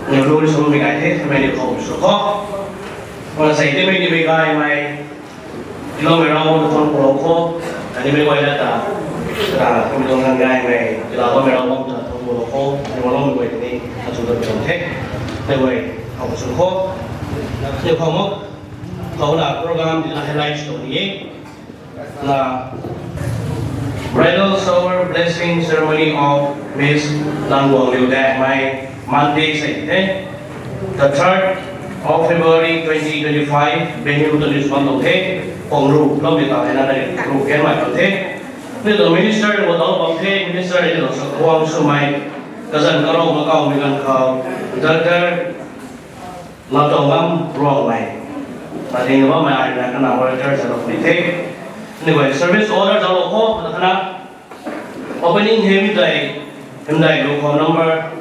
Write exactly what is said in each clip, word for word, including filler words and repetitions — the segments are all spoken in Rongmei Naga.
Niw lu ni sw mei gay the, mei ni khou sw kho. Kumna sei timei nimei gaymei, tiiloumei Ravguangc ta thuanc ku lou kho. Animei guay na ta, ta kum tuang ganv gaymei tiiloumei Ravguangc ta thuanc ku lou kho. Ani guangloumei guay tini achu ta tuang the. Mei guay khou sw kho. Ni khou mo, khou na program tina highlight sw ni e. Na, Bridal Shower Blessing Ceremony of Miss Nangguang Liu Daeng Mei, Monday sei the, the third of February twenty twenty-five, venue tuni sw bam tuang the, pang ru lou mei ta hei na, ru kan mei tuang the. Ni tuang minister ni guay ta bam the, minister ni tuang sakhuang swmei, kazanc karou makau mei ganv khou, Doctor Latongam Ruangmei. Latding bammei ai na kana orator zalou ni the. Ni guay service order zalou kho, na kana opening hymn tei, hymdaih lu khou number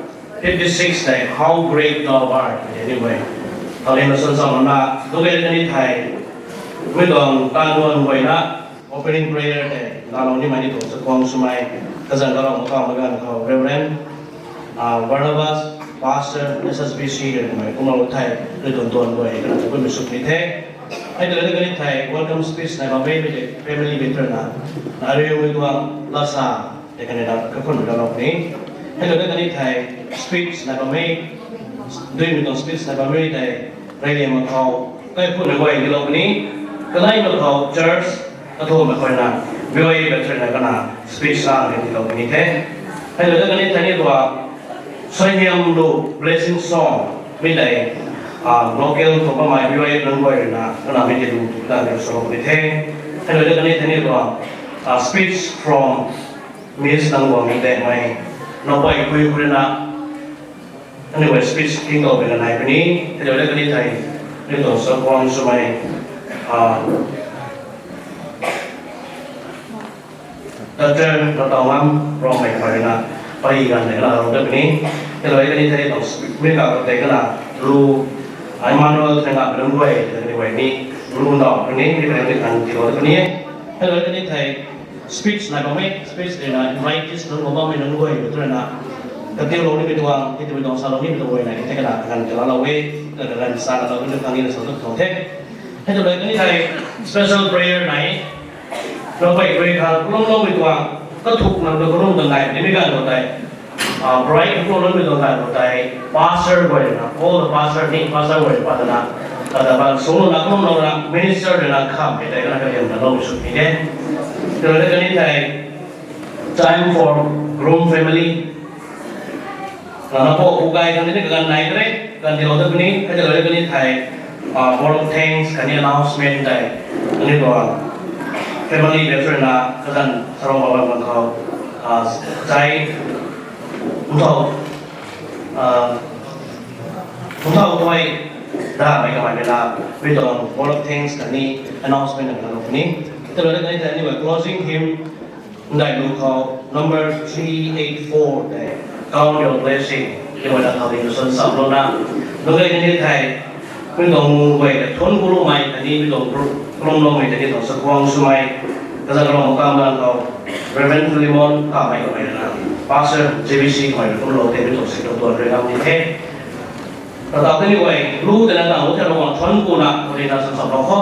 fifty six tei, How Great Thou Art. Ni guay, thau lin na swn sam na, tu gay kani thei, mi tuang tan duan guay na, opening prayer tei, lalou nimei ni tuang sakhuang swmei, kazanc karou makau mei ganv khou, Reverend, ah, Barnabas, Pastor, S S B C, rui mei, kumna thei, rui tuang duan guay, kana tu kumna sw ni the. Hei tu kani thei, welcome speech nai bammei, mei tei, family matter na, na riu mei tuang, lasa, tei kani na, kakhun na lou ni. Hei tu kani thei, speech nai bammei, duimei tuang speech nai bammei tei, reyliang mak khou, kaikhunmei guay ni lou ni, kanei mak khou church, kathumhmei khou na, B Y A veteran na kana, speech na ni lou ni the. Hei tu kani thei ni tuang, Suaihiam Lu blessing song, mi tei, ah, local khou bammei B Y A nunc guay rui na, kana mi tei lu, ta ni sw ni the. Hei tu kani thei ni tuang, ah, speech from Miss Nangguang Liu Daeng Mei, Nowpai Kui khou rui na, ani guay speech king tou bina nai puni, hei tu kani thei, ni tuang sakhuang swmei, ah, Doctor Latongam Ruangmei khou rui na, pari ganv tei kana rou dat puni, hei tu kani thei tuang speech mi ka tei kana, lu, Emmanuel thei nga nunc guay, tei kani guay ni, lu ndauh puni, mi kani tei kan tiilou dat puni, hei tu kani thei, speech nai bammei, speech rui na, invitees nunc guay bammei nunc guay, tu rui na, katiulou nimei tuang, hei tumei tuang salou nimei tuang guay na, hei tei kana, kan tiiloulou e, kaganv sa na lou, kani khang ni na sw tu tuang the. Hei tu kani thei, special prayer nai, Nowpai Kui khang, kalumloumei tuang, kathuk na tu kalum tuang nai, nimei ganv khou tei, ah, bright kalumloumei tuang ganv khou tei, pastor guay na, all the pastor ni, pastor guay patna, kata ban sung na kalumlou na, minister rui na kham hei tei kana kaliang na lou sw ni the. Tu kani thei, time for groom family. Lana po pu kai khang ni kaganv nai kare, kan tiilou dat puni, hei tu kani thei, ah, word of thanks khatni announcement tei, ani tuang, family veteran na, kazanc sarou bam bam khou, ah, zai, mthau, ah, mthau tuai, damei kamei na, mi tuang word of thanks khatni announcement na lou puni. Tu kani thei ni closing hymn, ndai lu khou number three eight four tei, Count Your Blessing, ni guay na thau lin swn sam lou na, nunc guay kani thei, mi tuang ngu guay tei thuanc ku lumei khatni mi tuang kalumloumei tei ni tuang sakhuang swmei, kazanc karou makau mei ganv khou, Reverend Philemon Kamei kamei na, Pastor J B C kamei kumlou tei mi tuang si tuang tuan rui ngam ni the. Kata tei ni guay lu tei na tang lu tei lou thuanc ku na, thau lin na swn sam lou kho.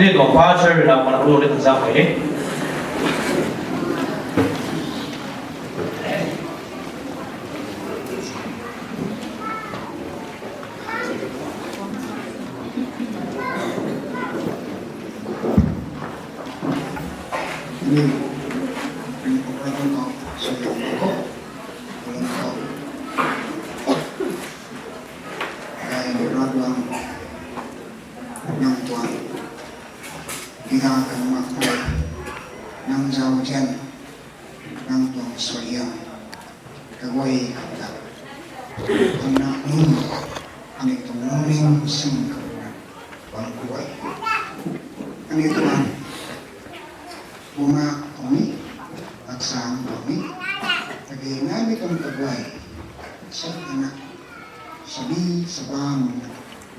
Ni tuang pastor rui na mana lu ni kan zak e. Nang tuang bida kan mak tei, nang zauzian, nang tuang suaihiam kaguay khou ta, ana nunc, ani tuang lungning sing khou na bam kuay, ani tuang buma khou ni, aksang khou ni, kage naimei tuang kaguay, sa ana, sabi sabam,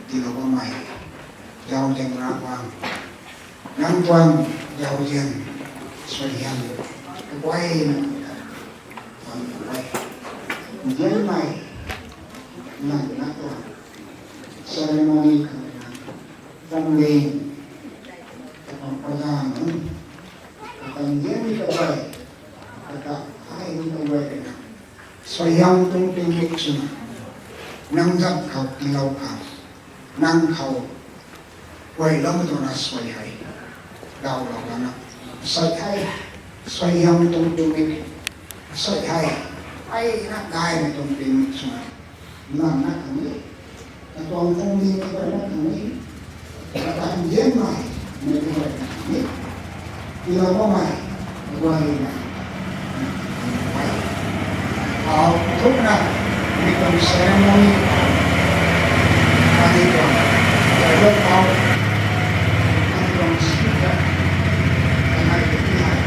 tilou bammei, zauzian Ravguangc, nang tuang zauzian, suaihiam kaguay na, bam kuay, nzianmei, nang na tuang ceremony khou na, zangling, kapam paza nunc, katam nzianmei kaguay, kata ai nunc kaguay rui na, suaihiam tuang tingmik swna, nang zat khou tilou khang, nang khou guayloumei tuang na suai hei, daulou lana, suai hei, suaihiam tuang tingmik, suai hei, ai na daimei tuang tingmik swna, nang na khang ni, katuang tuang ni kaguay na khang ni, kata nzianmei, mei kaguay na khang ni, tilou bammei, kaguay na, Au, thukna, mi tuang ceremony, ani tuang, dialogue au, ani tuang speaker, kanai tei hei,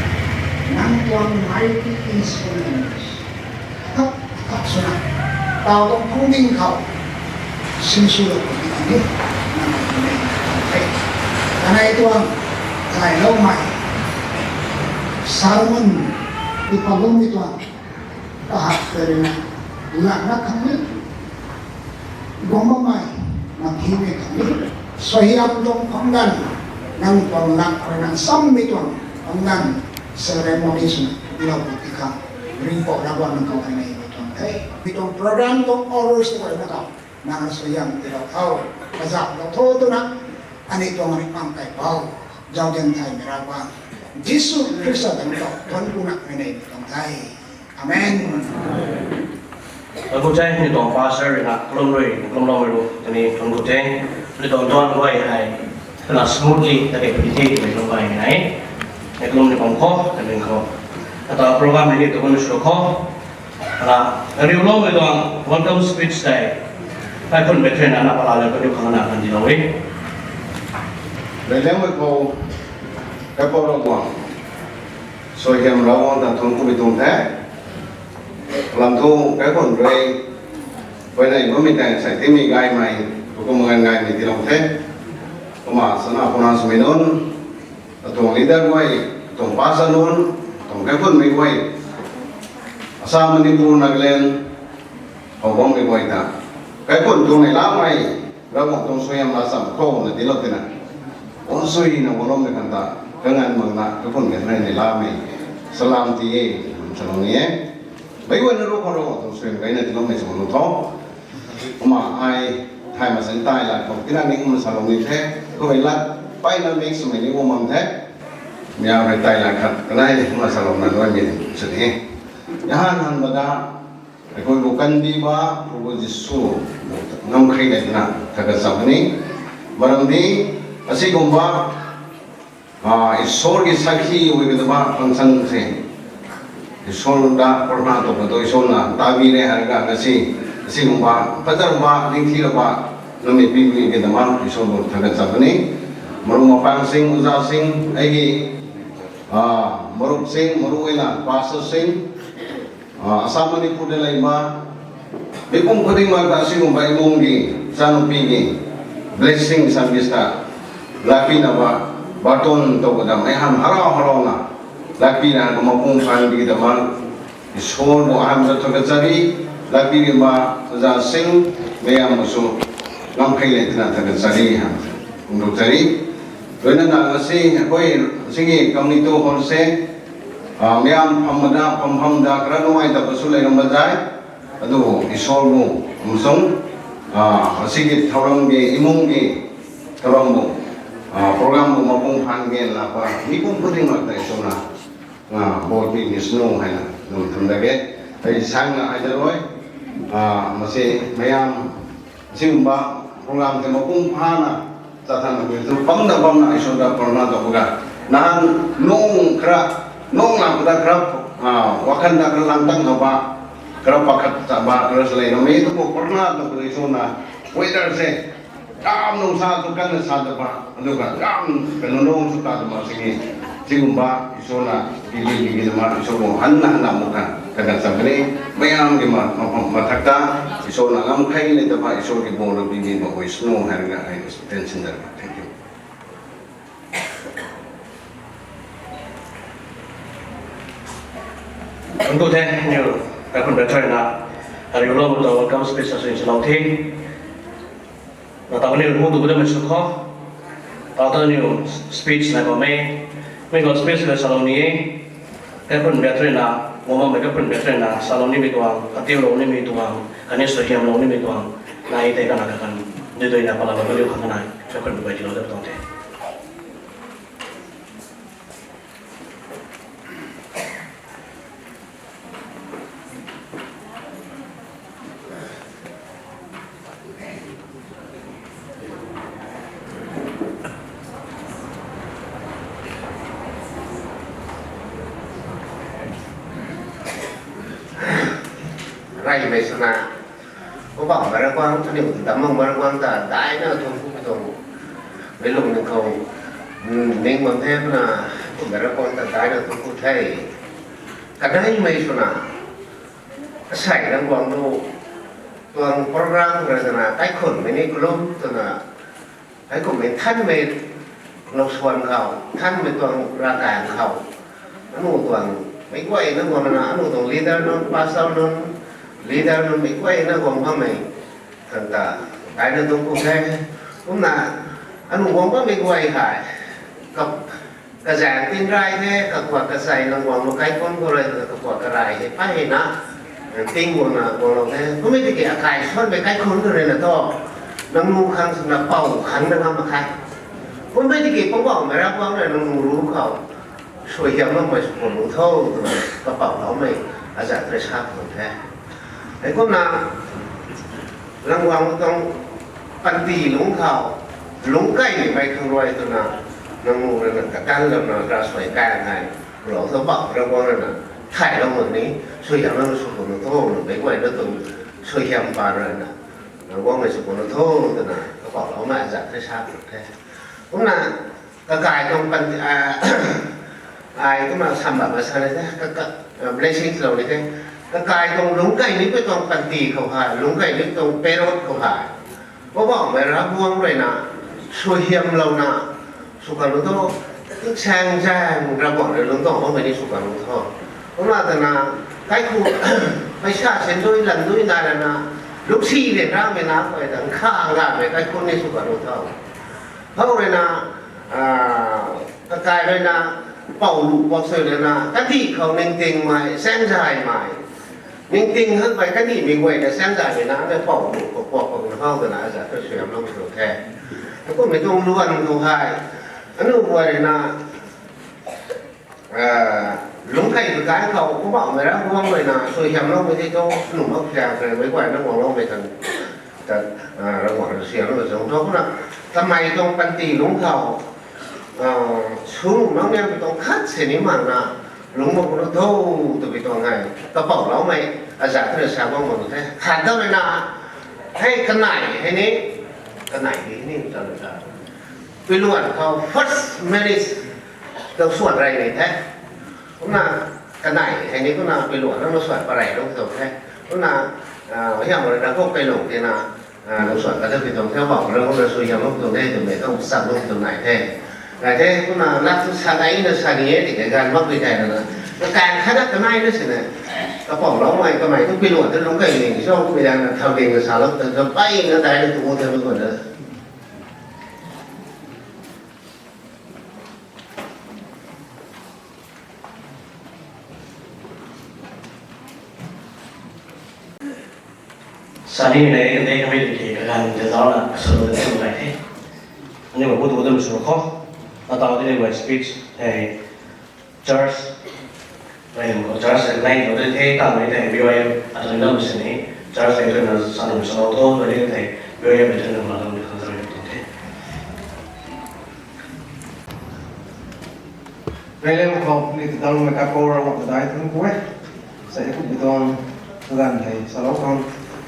nang tuang mighty instruments, thak, thak swna, tau tuang phungding khou, sinswlou puni ni, nang tuang mei, kanei tuang, kailoumei, sermon, tipalungmei tuang, kahak tei rui na, lana khang ni, guang bammei, mathimei khang ni, suaihiam tuang phungdan, nang tuang lak rui na sammei tuang phungdan, ceremony swna, lou ti khang, ringpou Ravguangc nang khou hei nei tuang the. Mi tuang program tuang orders tei rui na khou, nang suaihiam tilou tho, kazauhlou tho twna, ani tuang ringmang kaipouc, zauzian thaymei Ravguangc, Jisu Khrista tuang khou thuanc kuna hei nei tuang the. Amen. Thuanc ku the, ni tuang pastor rui na kalum rui, kalumloumei rui, kani thuanc ku the, ni tuang tuan guay hei, kana smoothly, kake puni the, twmei tuang guay hei nai, ni kalum ni bam khou, kani khou, kata program hei ni tuang ni sw khou, kana, kariuloumei tuang welcome speech tei, kaikhunc Bethlehem na pala le kaniw khang na kan dilou e. Bethlehem khou, kaipouc Ravguangc, suaihiam Ravguangc ta thuanc kumei tuang the. Lam thu kaikhunc rui, huayney bammei tang sei timei gaymei, kum ganv gaymei tilou the. Kumna sana puna swmei nunc, atuang leader guay, atuang pastor nunc, atuang kaikhunmei guay, Assam, Manipur, Nagaland khou bammei guay ta, kaikhunc tuang nei lamei, Ravguangc tuang suaihiam laa cham khou na tilou tina, onsui na guloumei khang ta, kanganv makna kaikhunc ganv nei lamei, salam ti e, salou ni e. Meic guayna rui khou Ravguangc tuang suaihiam gayna tiloumei sw nu tho. Kumna ai thay masan tai lat khou tina ning kumna salou ni the. Kummei lat peyna mix swmei ni kum bam the. Mia rui tai lat khat kanei kumna salouna nuaimei sw ni. Yahan han bada, kaikhunc bu kandih ba, Pu Jisu ngam khrina twna khat kacham ni. Maram di, asi kumba, Isor ki sakhi ui kadaba function se, Isor ta prarthana tou katu Isor na tabi re hei ka asi, asi kumba phatarba ningthilou ba, nami pibi kadaba Isor bu thank kacham ni. Marup mapang sing, uza sing, aiki, marup sing, marup ina pastor sing, Assam, Manipur ta leima, meic kum khou ding mak ta sigumba imung ki, chanupui ki, blessing service ta, lakpina ba, baton tou kadam, mei ham harau harauna, lakpina kumna pung phan di kadam, Isor bu ham ta thank kachari, lakpina ba, uza sing, mei ham bu sw, ngam khrina twna thank kachari ham, kum ruk chari. Luaina na ngasi hei, sigi community hall se, ah, miyam pham mada, pham pham da, kara nuai ta pasu lei ram ba zai. Adu Isor bu, um sung, ah, sigi thauram ge, imung ge, thauram bu, ah, program bu mapung phan ge la pa, mi pung puting mak ta Isor na, ah, bo ti ni snow hai na, num thum da ge. Ai sang na ai da roi, ah, masi miyam, Zimba program te mapung phana, chathan na tu pam da pam na Isor da parna ta buga. Nahan nung kra, nung lang da kra, ah, wakhan da kra lang tang ba, kra pakhat ta ba, kra salei na mi tu ko parna ta ko Isor na, weather se, kam nung sa tu kan sa da ba, adu ka kam kan nung su ta da ba sigi, zimba Isor na, Bibi, bibi na ma, Isor bo han na, han na mo kha, kha kha cham kani, mayam ki ma, ma, ma, mathak ta, Isor na ngam khai ni ta pha, Isor ki bo na bibi ma, Isor no hai na hai, tension da. Thank you. Ang tu the, niu, ka kun da chai na, hari lo mo ta welcome speech sa sin sa lo the. Na tau ni mu tu da mei sw kho. Tau ta niu speech na bam e. Mi ko speech na salou ni e. Tei pun biatri na, mama mei ka pun biatri na, salou ni mi tuang, katiu lou ni mi tuang, kani suaihiam lou ni mi tuang. Na i tei kana kakan, dui dui na pala lou ka liu khang na, ka pun bai di lou da tuang te. Rai mei sana, Poubauhmei Ravguangc, aniu ta Dammangmei Ravguangc ta daina thuancku tuang, mei lung nang khou, ning bam the puna, Poubauhmei Ravguangc ta daina thuancku the. Kaneimei swna, asei Ravguangc lu, tuang program rui twna, kaikhunmei ni kalum twna, kaikhunmei nthanmei lou suan khou, nthanmei tuang ravkai khou, anu tuang, meic guayna guangna, anu tuang leader nunc, pastor nunc, leader nunc meic guayna guang bammei, khang ta, daina thuancku the. Kumna, anu guang bammei guay hei, kap, kazaeng tinray the, kakua kazei Ravguangc lu kaikhun khou rui, kakua karai hei, phay hei na, ting guangna guanglou the. Kummei tiki akai suanmei kaikhun khou rui na thu, nangniw khang swna pou khang na ngam mak khe. Kummei tiki Poubauhmei Ravguangc rui nangniw ruc khou, suaihiamloumei sw khou lu tho, twna kapouloumei, azat rui sa khou the. Heikumna, Ravguangc tuang panty lungc khou, lungc kaimei khang rui twna, nangniw rui na katanlouna, ravsuai kai hei, lou tho bak Ravguangc rui na, thaylou mak ni, suaihiamloumei sw khou lu tho, meic guayna tuang, suaihiam pa rui na, Ravguangc mei sw khou lu tho, twna, kapouloumei azat rui sa khou the. Kumna, kakai tuang pan, ai kumna samba ma sa le the, blessing lou le the. Kakai tuang lungc kai ni pui tuang panty khou hei, lungc kai ni tuang period khou hei, Poubauhmei Ravguangc rui na, suaihiamlouna, sw khou lu tho, saengzaeng Ravguangc rui lungc tuang bammei ni sw khou lu tho. Kumna twna, kaikhu, paisa sendui landui nai lana, lungcsi le ramei na khou ta, nkha ngamei kaikhun ni sw khou lu tho. Khou rui na, kakai rui na, pou lu pak sui rui na, kandih khou ningtingmei, saengzaymei. Ningting hakmei kandihmei guay na saengzaymei na, mei pou lu pak pak pak na khou twna, azat rui suaihiamlou sw the. Kummei tuang luan khou hei, aniu guay rui na, lungc kai kakai khou, Poubauhmei Ravguangc rui na, suaihiamloumei tei thu, nuh mak zaeng rui, meic guayna guangloumei khang, ta, Ravguangc rui suaihiamloumei tuang tho kumna, kamei tuang panty lungc khou, sw nuh mak niamei tuang khat sini makna, lungc mak khou lu tho, twmei tuang hei, kapouloumei, azat rui sa bam mak the. Khat ta rui na, hei kanei, hei ni, kanei di ni, ta rui ta. Piluan khou first marriage, tau suan rey ni the. Kumna, kanei, hei ni kumna piluan nang lu suan pareylou tuang the. Kumna, hiam rui na khou kailung tina, lu suan kata pi tuang the, bau rui kumna suaihiamlou tuang the, twmei tuang salou tuang nai the. Nai the, kumna lat tu sa nai na sa ni e, tiki ganv mak pi thei na na. Kakaeng khat na kanei na sini, kapouloumei, kamei tu piluan ta lungc kai ni, so, kummei dang na thau ding na salou tuang, so, pai na dai na tu the, mi khou na. Sani mei nei kan de kamei tiki kaganv ta zaucna salou ta the mei the. Aniu bu tu dam sw kho. Atau tini mei speech hei church rei khou church rei nai khou the tang mei the B Y F atuang dam sini church rei tuang na salou salou tho rei the B Y F rei tuang na ma dam khang sa rei tuang the. Rei le khou ni tu dam mei ka ko ra wa dai thun ku e. Sa e ku bi tuang kaganv hei salou khang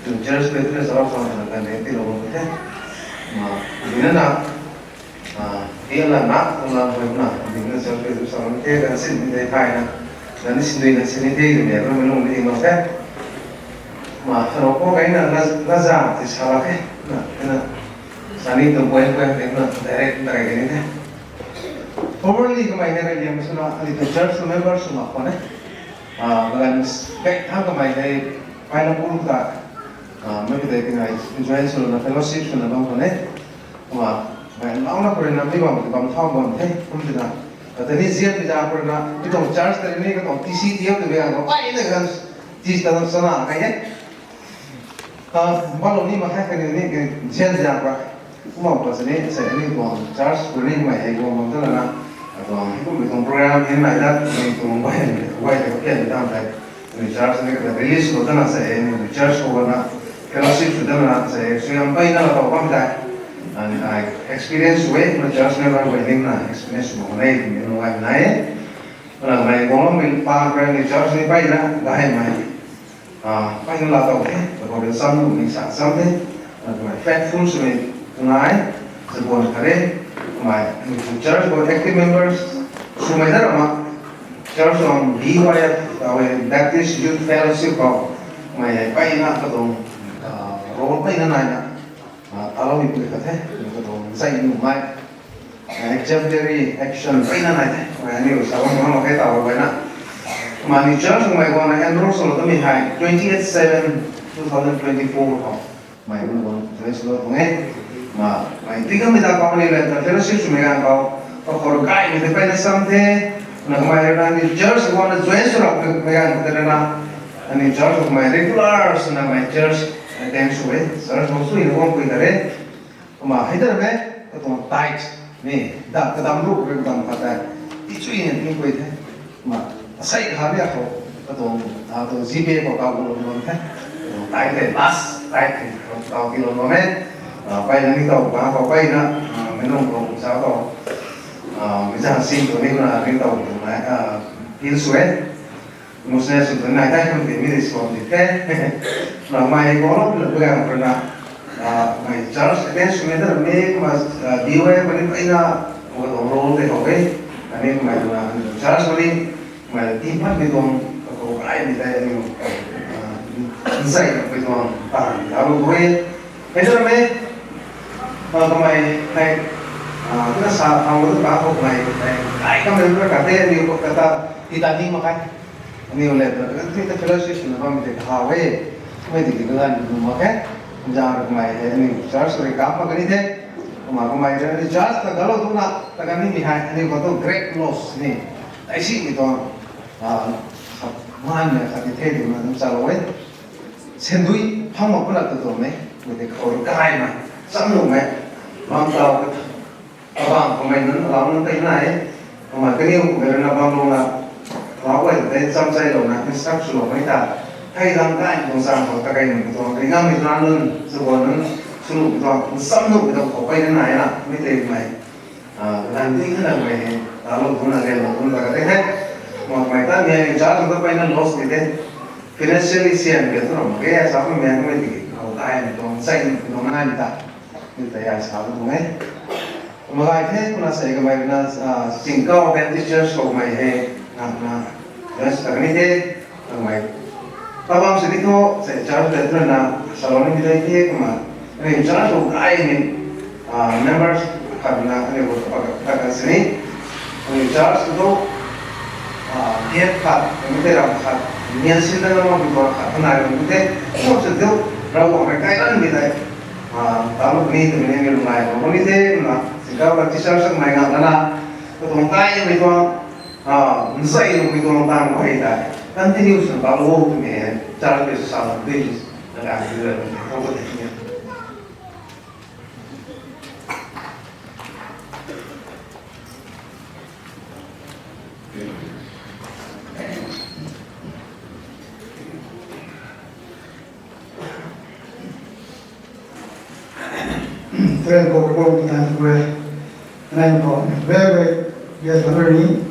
tu church rei tu salou khang na kan de tilou the. Ma dina na Ah, tian la na, tang la hui na, ding na church rei tu salou the, kan sin ni de thai na, kan sin ni na sin ni de, ni na mei lung ni lo the. Ma, thano ko kai na, na, na za, ti sa la the, na, na, sani tu point point the na, direct na kai ni the. Formerly kamei ne rei liam sw na, ani tu church member sw mak khwan e. Ah, magan kai thang kamei hei, pineapple ta, ah, mei kata tina, influential na fellowship sw na bam khwan e. Kumna, mei nau na khou rui na mi bam, bam thau bam the, kum tina. Kata ni zian mi za khou rui na, mi tuang church ta ni, katuang T C T L tu bia, kau pai na kan, T C T L sana kai e. Ah, balo ni ma khai kani ni, kani zian za khou. Kumna pa sini, sa ni tuang church khou ni mei hei guang bam ta na. Katuang, kum mi tuang program ni nai dat, ni tuang bai, bai ta pian tam thai. Ni church ni kata release khou ta na sa e, ni church khou na fellowship sw ta na sa e, sw yam pai na la tau bam ta. And I experience way, na church member way ni na experience mo nei, ni no way nai. Na mei guang mei pa kra ni church ni pai na, dai mei. Ah, pai na la tau the, ta khou rui sam lu ni sa sam the. Na mei faithful sw mei ngai, sa bon kha re. Mei, church khou active members sw mei na rama. Church on B Y F, uh, Baptist Youth Fellowship khou, mei hei pai na katuang, uh, role pai na nai na, uh, talou ni pui kha the, katuang zai nu mei, uh, exemplary action pai na nai the, mei aniu sa bam bam khe taw bai na. Mani church mei guang na enroll sw lou ta mi hei, twenty-eight seven two thousand twenty-four khou. Mei kum bam dress lo tuang e. Ma, mei tui kamei ta company le ta fellowship swmei ganv khou, khou khou kai mei te pai na sam the. Na kamei rui na ni church guang na join sw rap mei ganv khou te rui na. Ani church khou mei regular swna mei church attend sw e. Church khou sw na guang pui ta re. Kumna hei ta mei, katuang tithe ni, da kadam ruh rui kadam khat tei, ti chui na ning pui the. Ma, asei kha ni khou, katuang, ah, tu G P A khou kau lou bam the. Katuang tithe tei, last tithe tei, kau ti lou bam e. Ah, pai na ni tau, ba khou pai na, ah, mei nung khou, sa khou, ah, mei zang sing tu ni na, ni tau, ah, feel sw e. Emotional sw tu nai tei kum ti mi respond ti the. Na mei guang lou, na bui ang puna, ah, mei church attend sw mei ta mei kumna, ah, B Y F mei ni pai na, katuang role tei khou e. Ani mei na, church mei ni, mei team pat ni tuang, kakhou kai ni tei aniu, ah, nsei na pui tuang, ta ni ta lu e. Hei ta mei, ah, kamei, hei, ah, tuna sa, ang lu ta khou mei, hei, kai kamei lu kha the, aniu khou kata, ti ta ni mak kai. Aniu le, kan tei ta fellowship swna bam tei kahaw e. Mei tiki kaganv nu mak khe. Zang rui kamei hei aniu church rui kam mak kani the. Kumna kamei rui aniu church ta galou tuna, ta kani mi hei, aniu khou tu great loss ni. Ai si ni tuang, ah, khat man mei khat ti the twna kum salou e. Sendui phang mak puna tu tuang e. Mei tei khou rui kai mei. Sam nu mei. Bam tau ka Kabang khou mei nunc alau nunc tei nai, kumna kaniw khou mei rui na bam lou na, alau guay tei cham chai lou na, instruct sw lou mei ta, thei dang kai tuang sang khou ta kai nunc tuang, ri ngam mei tuang nunc, sw guan nunc, sw nuh tuang, nsam nuh tuang khou pai na nai na, mei tei mei, ah, kaganv ding na mei, ta lou tuang na, len lou tuang ta ka tei the, kumna mei ta mei, charge ta pai na loss ni the, financially sian ke tu ram ke, sa mei mei tiki, khou tai ni tuang, sai ni tuang nai ni ta. Ni tei ai sa tuang e. Magai the, kumna sei kamei na, ah, Singkau Baptist Church khou mei hei, na, na, yes, ta kani the, kamei. Tabam sini thu, sei church le tu na, salou ni mi tei the, kumna. Ani church khou kai ni, ah, members khat na, ani khou pa, pa, pa sini. Ani church tu, ah, gate khat, ni tei ram khat, nian sin na ram khat, khat na ram ni the, khou se tu, rau khou kai ran ni tei. Ah, talu ni tu ni ni lungai ko ni the na, Singkau Baptist Church mei ngam na na, katuang kai mei tuang, ah, nsai mei tuang tang ko hei tei, continuation talu tu ni, church ke sa la this. Tuang khou kabam tuang kwe, nai khou very very yes very ni,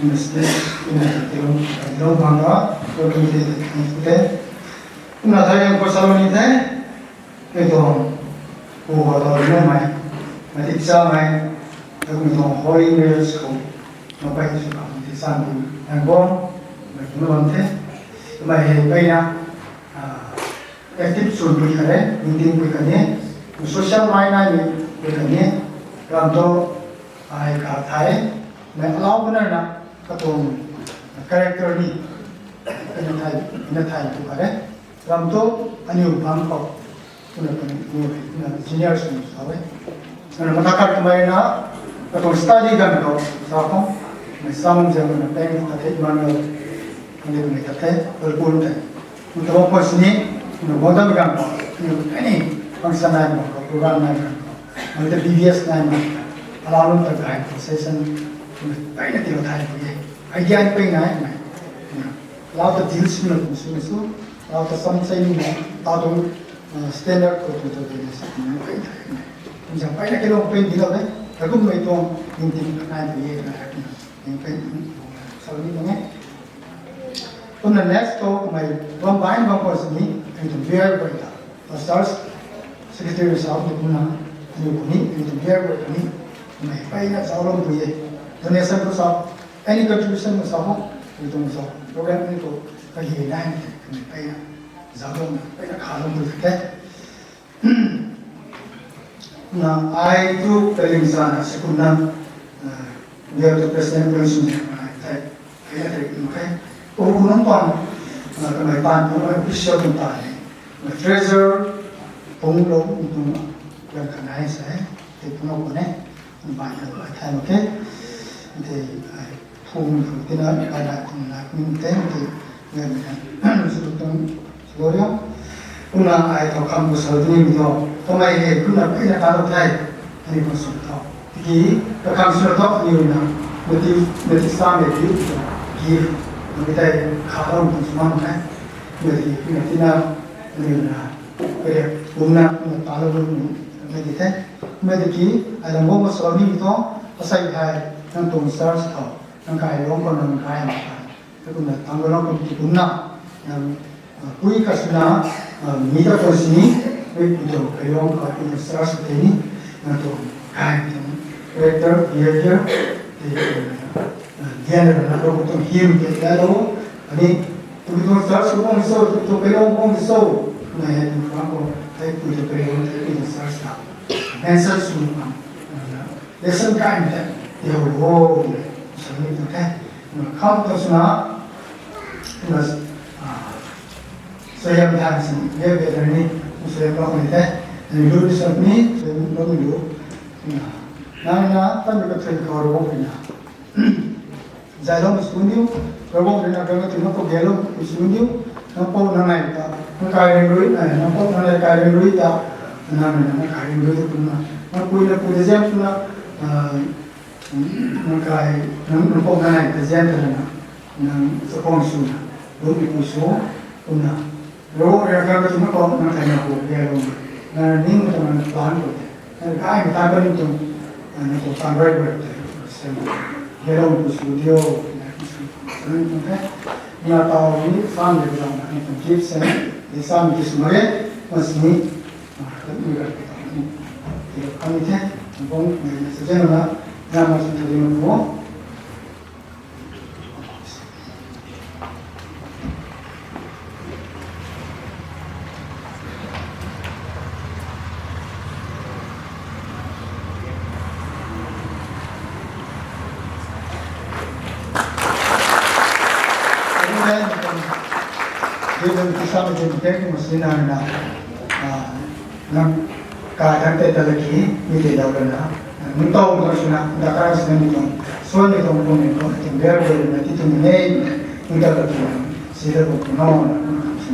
in the state, in the film, film bang na, working day, day, day. Kumna thai yang khou salou ni the, mei tuang, pu khou tau ni mei, mei tik sa mei, mei tuang holy marriage khou, mei pai su kam tik sa mei, yang bam, mei tuang bam the, mei hei pai na, ah, active swn pui khat e, meeting pui khat ni, social line nai ni pui khat ni, ram tu ai kha thai, mei allow bana na, katuang character ni, kaniw thai, kaniw thai tu khat e. Ram tu aniu bang khou, kuna kaniw, kuna senior swn sa e. Kana mata khat kamei na, katuang study ganv khou sa khou, mei sam zian na peng ta the man lo, kaniw mei ta the, kalkun the. Mata bam khou sini, mei bam dam ganv khou, mei any function nai bam khou, program nai bam khou, mei ta B B S nai bam khou, allow lum ta gay khou session, mei peyna tilo thai khou ye. Idea ni peyna e mei. Allow ta deal swna kum swna sw, allow ta sam sei ni mei, ta tuang, uh, standard khou tu tu de na sa mei peyna e mei. Kum sa peyna kilou peyna tilo de, ta kum mei tuang, ning ting nai khou ye na, ning peyna, salou ni tuang e. Kumna next khou kamei bam bai bam khou sini, kaniw tuang beer bai ta. Pastors, secretary sa ni kumna, aniu khou ni, aniu tuang beer bai khou ni, kamei peyna zauc lou pui e. Donation khou sa, any contribution khou sa ho, aniu tuang sa, program ni khou, kahi nai ni, kamei peyna zauc lou na, peyna kha lou pui the. Na ai tu kaling sa na, sikumna, uh, we have the president position, uh, thai, thai na thai kum khe. Kum kum nang pan, uh, kamei pan kum official kum ta ni. Na treasurer, pung lo, kum kum, yan kanai sa, thai kum lo kum ne, kum pan na thai mak khe. Thai, ai, phung phung tina, ai na kum na kum te, thai, yan na, su tum, Gloria. Kumna ai thau kham khou salou ni mei tho. Kamei hei kumna peyna ta lou the. Ani khou sw tho. Tiki, kakhang sw tho ni na. Mati, mati sa mei di. Gift. Mati tei kha lou khou sw mang the. Mati, mati na, ni na. Kare, kumna, kumna ta lou ni. Mati the. Mati ki, ai lam bam khou salou ni mei tho. Asei thei, nang tuang church tho. Nang kai lou khou nang kai ma ta. Kumna tang lou kum ti kumna, nang, uh, pui kasuna, uh, mi ta khou sini, pui pui tu kayong ka pui tu sra sa te ni, nang tu kai tu character, behavior, te, uh, dian na lou tu him te la lou, ani, pui tu sra sa bam so, pui tu kayong bam so, na he tu ka ko, te pui tu kayong, te pui tu sra sa. Answer su kam, uh, Lesson kai mei tei, tei ho, sa ni tu the. Kham tu swna, na, ah, suaihiam than sin, ye better ni, suaihiam lou ni the. Ni lu ni sa ni, suaihiam lou ni lu. Na, na, na, tan ni ka thun khou ro ni na. Zai lou ni sw diu, Ravguangc rui na kang ka tu na khou gay lou ni sw diu, nang pou nang nai ta, nang kai ring rui, eh, nang pou nang nai kai ring rui ta, nang nai nang kai ring rui ta kumna, nang pui na pui ta zian kumna, ah, nang kai, nang, nang pou nang nai ta zian ta na, nang sa khou sw na, lung ni pui sw, kumna, Ravguangc rui na kang ka tu na khou nang thei na khou gay lou ni, nang ning ta nang plan khou te. Nang kai mei tan bam tuang, ah, nang tuang tan rai rai te, sem, hello, ku sw diu, na, ku sw, nang tuang the. Na tau ni, sam de zang, nang tuang gift sem, de sam de sw ma ge, mas ni, ah, tat ni rai te, ni, te, kami the, bong, ni, ni, sa jen na, na, mas ni, ni, ni, Nang kai thangc tei ta laki, mi tei dau lana, nang tau nang swna, nang kai swna mi tuang, suan mi tuang, tuang mi tuang, tuang ber ber na ti tuang ne, nang tau laki, si da tuang tuang na, nang kam si.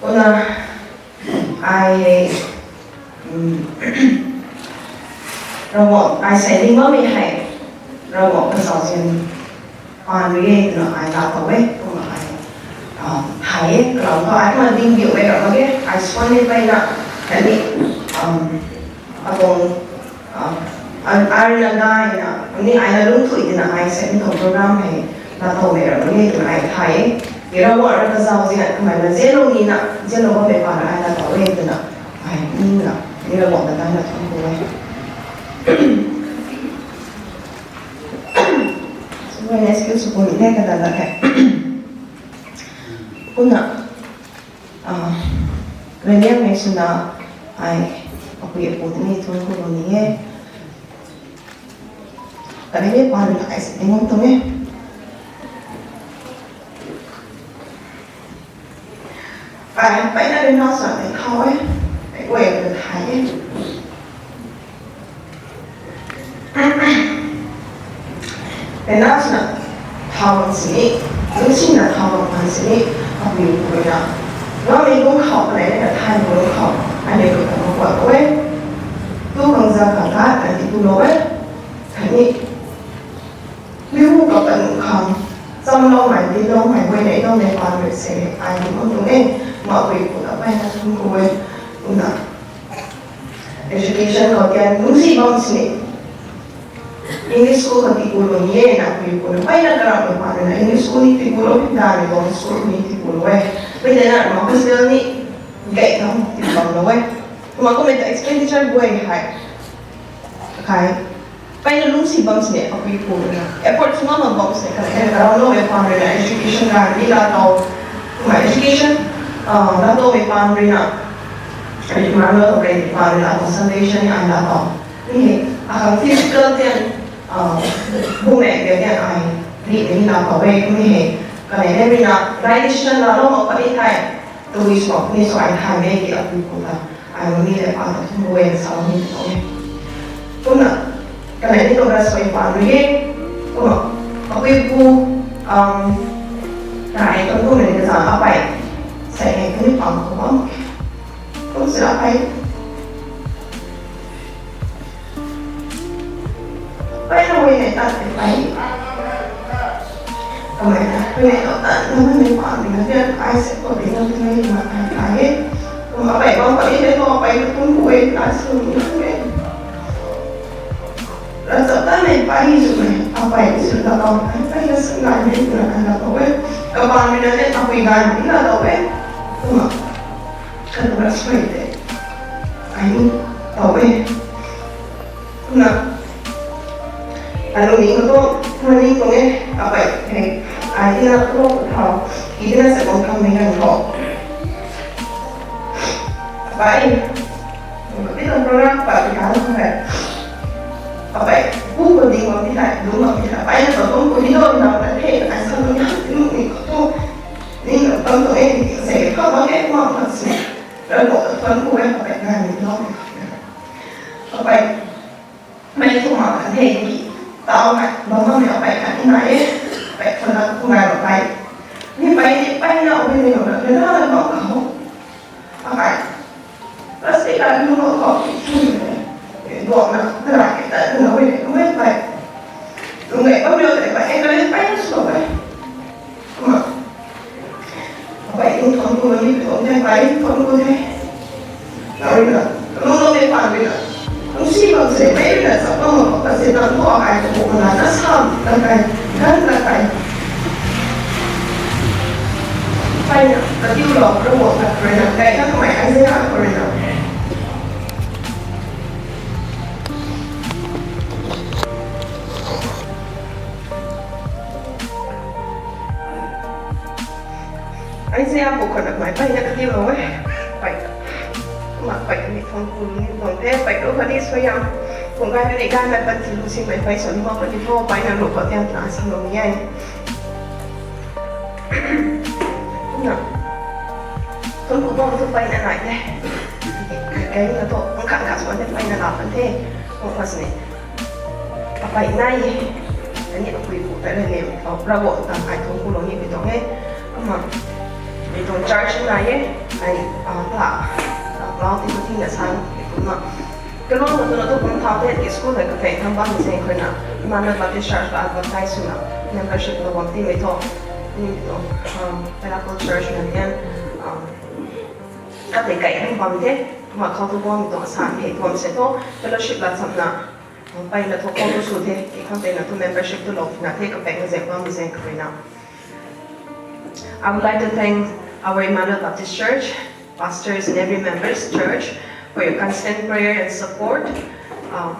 Kumna ai hei, um, Ravguangc ai sei ning bammei hei Ravguangc kazauzian paan rui e twna ai ta tou e. Kumna ai, um, hei e, kalam thu ai kumna ding diu e ram mak ge, ai swan ni peyna, khatni, um, atuang, um, ai, ai rui na gaina, ni ai na lungthuih tina ai sei ni tuang program hei la tou e ram mak ge twna ai thay e. Ravguangc rui kazauzian kamei na zianlou nina, zianlou bammei paan ai la tou e twna ai nina, ni Ravguangc na tanna thuanc ku e. Sw e, excuse sw puni the, kata ta the. Kumna, ah, Raniamei swna ai, Pu tei ni thuanc ku lou ni e. Kaniw ni pan ai si ding tuang e. Ai peyna rui na sa tei thau e. Ai guay ta thay e. Peyna swna thau bam sini, lungcsimna thau bam khang sini, apui pu rui na, Ravguangc lung khou, kaniw ni na thay bam lung khou, aniu rui ta makuat e. Tu bang za khang khat, ai ti ku lou e. Khatni, mi hu ka pan khang, chamloumei, tiiloumei, guay nei loumei pan rui se, ai bam tuang e, ma apui pu ta peyna thuanc ku e, kumna. Education khou tian lungcsi bam sini. English school khou tii ku lou ni e, na apui pu na peyna karamhmei pan rui na English school ni tii ku lou, na ni government school ni tii ku lou e. Mei tei na ma hostel ni gay na tii bam lou e. Kumna kummei ta expenditure guay hei. Kai. Peyna lungcsi bam sini apui pu rui na. Effort sw ngam mak bam sini kaniw ni karamhloumei pan rui na education ganv ni laa tow. Kumna education, ah, laa towmei pan rui na. Ai kumna laa towmei pan rui na, consultation ni ai laa tow. Mi hei, akhang physical tian, ah, bumaengh tian ai, ri ni laa tow e, mi hei. Kaniw ni rui na, right decision laalou mak puni thei. Tabui sw mak puni sw ai thay e ki apui pu ta. Ai mami le pa ta thuanc ku e sa ni tuang e. Kumna, kaniw ni tuang ravsuai pan rui e. Kumna, apui pu, um, na ai tuang kumna ni kazanc apei. Sei hei kaniw pang khou bam. Kum sina apei. Peyna guay nei tat tei pey. Kamei na, guay nei tat tat na, guay nei pan na, guay ai se khou tei na, guay nei na, ai pey e. Kumna apei bam khou ni tei thu, apei na kum guay na sw ni na e. Ravchaptatmei pey sw mei, apei sw na tow, ai pey na sw na ni na, ai na tow e. Kabammei na tei, apui ganv ni na tow e. Kumna, kaniw ravsuai tei, ai ni tow e. Kumna, alung ni khou tu, kumna ni tuang e, apei, hei, ai tina tu, thau, i tina sa bam khang mei nang khou. Apei, mi tuang program pa ti ha khou hei. Apei, bu khou ding bam ti hei, lung bam ti hei, apei na khou tuang khou ni lou na ta the, ai sa lung ni, lung ni khou tu, ni na bam tuang e, ni sa e, khou bam e, kumna khou si. Ravguangc ta thuanc ku e, apei, nai ni lou ni. Apei, mei thu mak kan the ki, tau hei, bam bammei apei khat ni nai e, apei khou na kum nai mak pey. Mi pey ni peyna, apei ni na, na, na, na, bam khou. Apei, plastic a lu mak khou, duang na, na, na, na, na, na, na, na, pey. Lung nei bam riu tei pey, e, ka le peyna sw e. Kumna, apei tuang thuanc ku ni tuang the, apei thuanc ku the. Nai rui na, kalung lou tei pan rui na. Lungcsi bam se, mei rui na, sa bam mak bam se, nang thu ai ta bu na, na sam, na kai, gan na kai. Peyna, katiu lou, Ravguangc ta rui na, kai na kamei ai se na khou rui na. Ai se a bu khou na mei peyna katiu lou e. Pey. Kumna pey ni thuanc ku ni tuang the, pey rui khatni suaihiam. Kum kai ni ganv na pan ti lu si mei pey sa ni mak puni thu, peyna lu khou tian ta sa lou ni e. Kumna. Thuanc ku bam thu peyna nai the. Kai na thu, khat khat swan the peyna la pan the. Kum khou sini. Apey nai e. Ani apui pu ta le nem, Ravguangc ta ai thuanc ku lou ni pi tuang e. Kumna, mi tuang church nai e. Ai, ah, ta, ta, ta, ti ma ti na san, kumna. Kalung na tu na tu kum thau the, ki school le kaphey tham bam zaeng khou na. Emmanuel Baptist Church ka advertise swna, membership lou bam ti mei thu. Ni tu, um, Pinnacle Church na tian, um, katei kai tham bam the. Kumna khou tu bam tu san hei tuam se thu, fellowship la cham na. Peyna thu khou tu sw the, ki khang tei na thu membership tu lou na the, kapeyna zaeng bam zaeng kha rui na. I would like to thank our Emmanuel Baptist Church, pastors and every members church for your constant prayer and support. Um,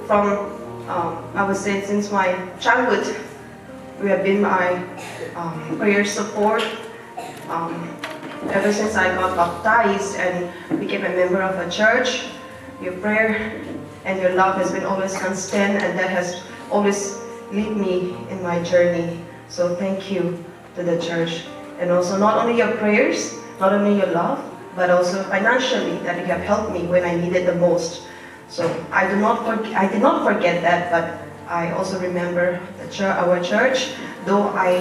from, um, I would say since my childhood, you have been my, um, prayer support. Um, ever since I got baptized and became a member of a church, Your prayer and your love has been always constant, and that has always led me in my journey. So thank you to the church. And also, not only your prayers, not only your love, but also financially, that you have helped me when I needed the most. So I do not forg- I did not forget that, but I also remember the church, our church. Though I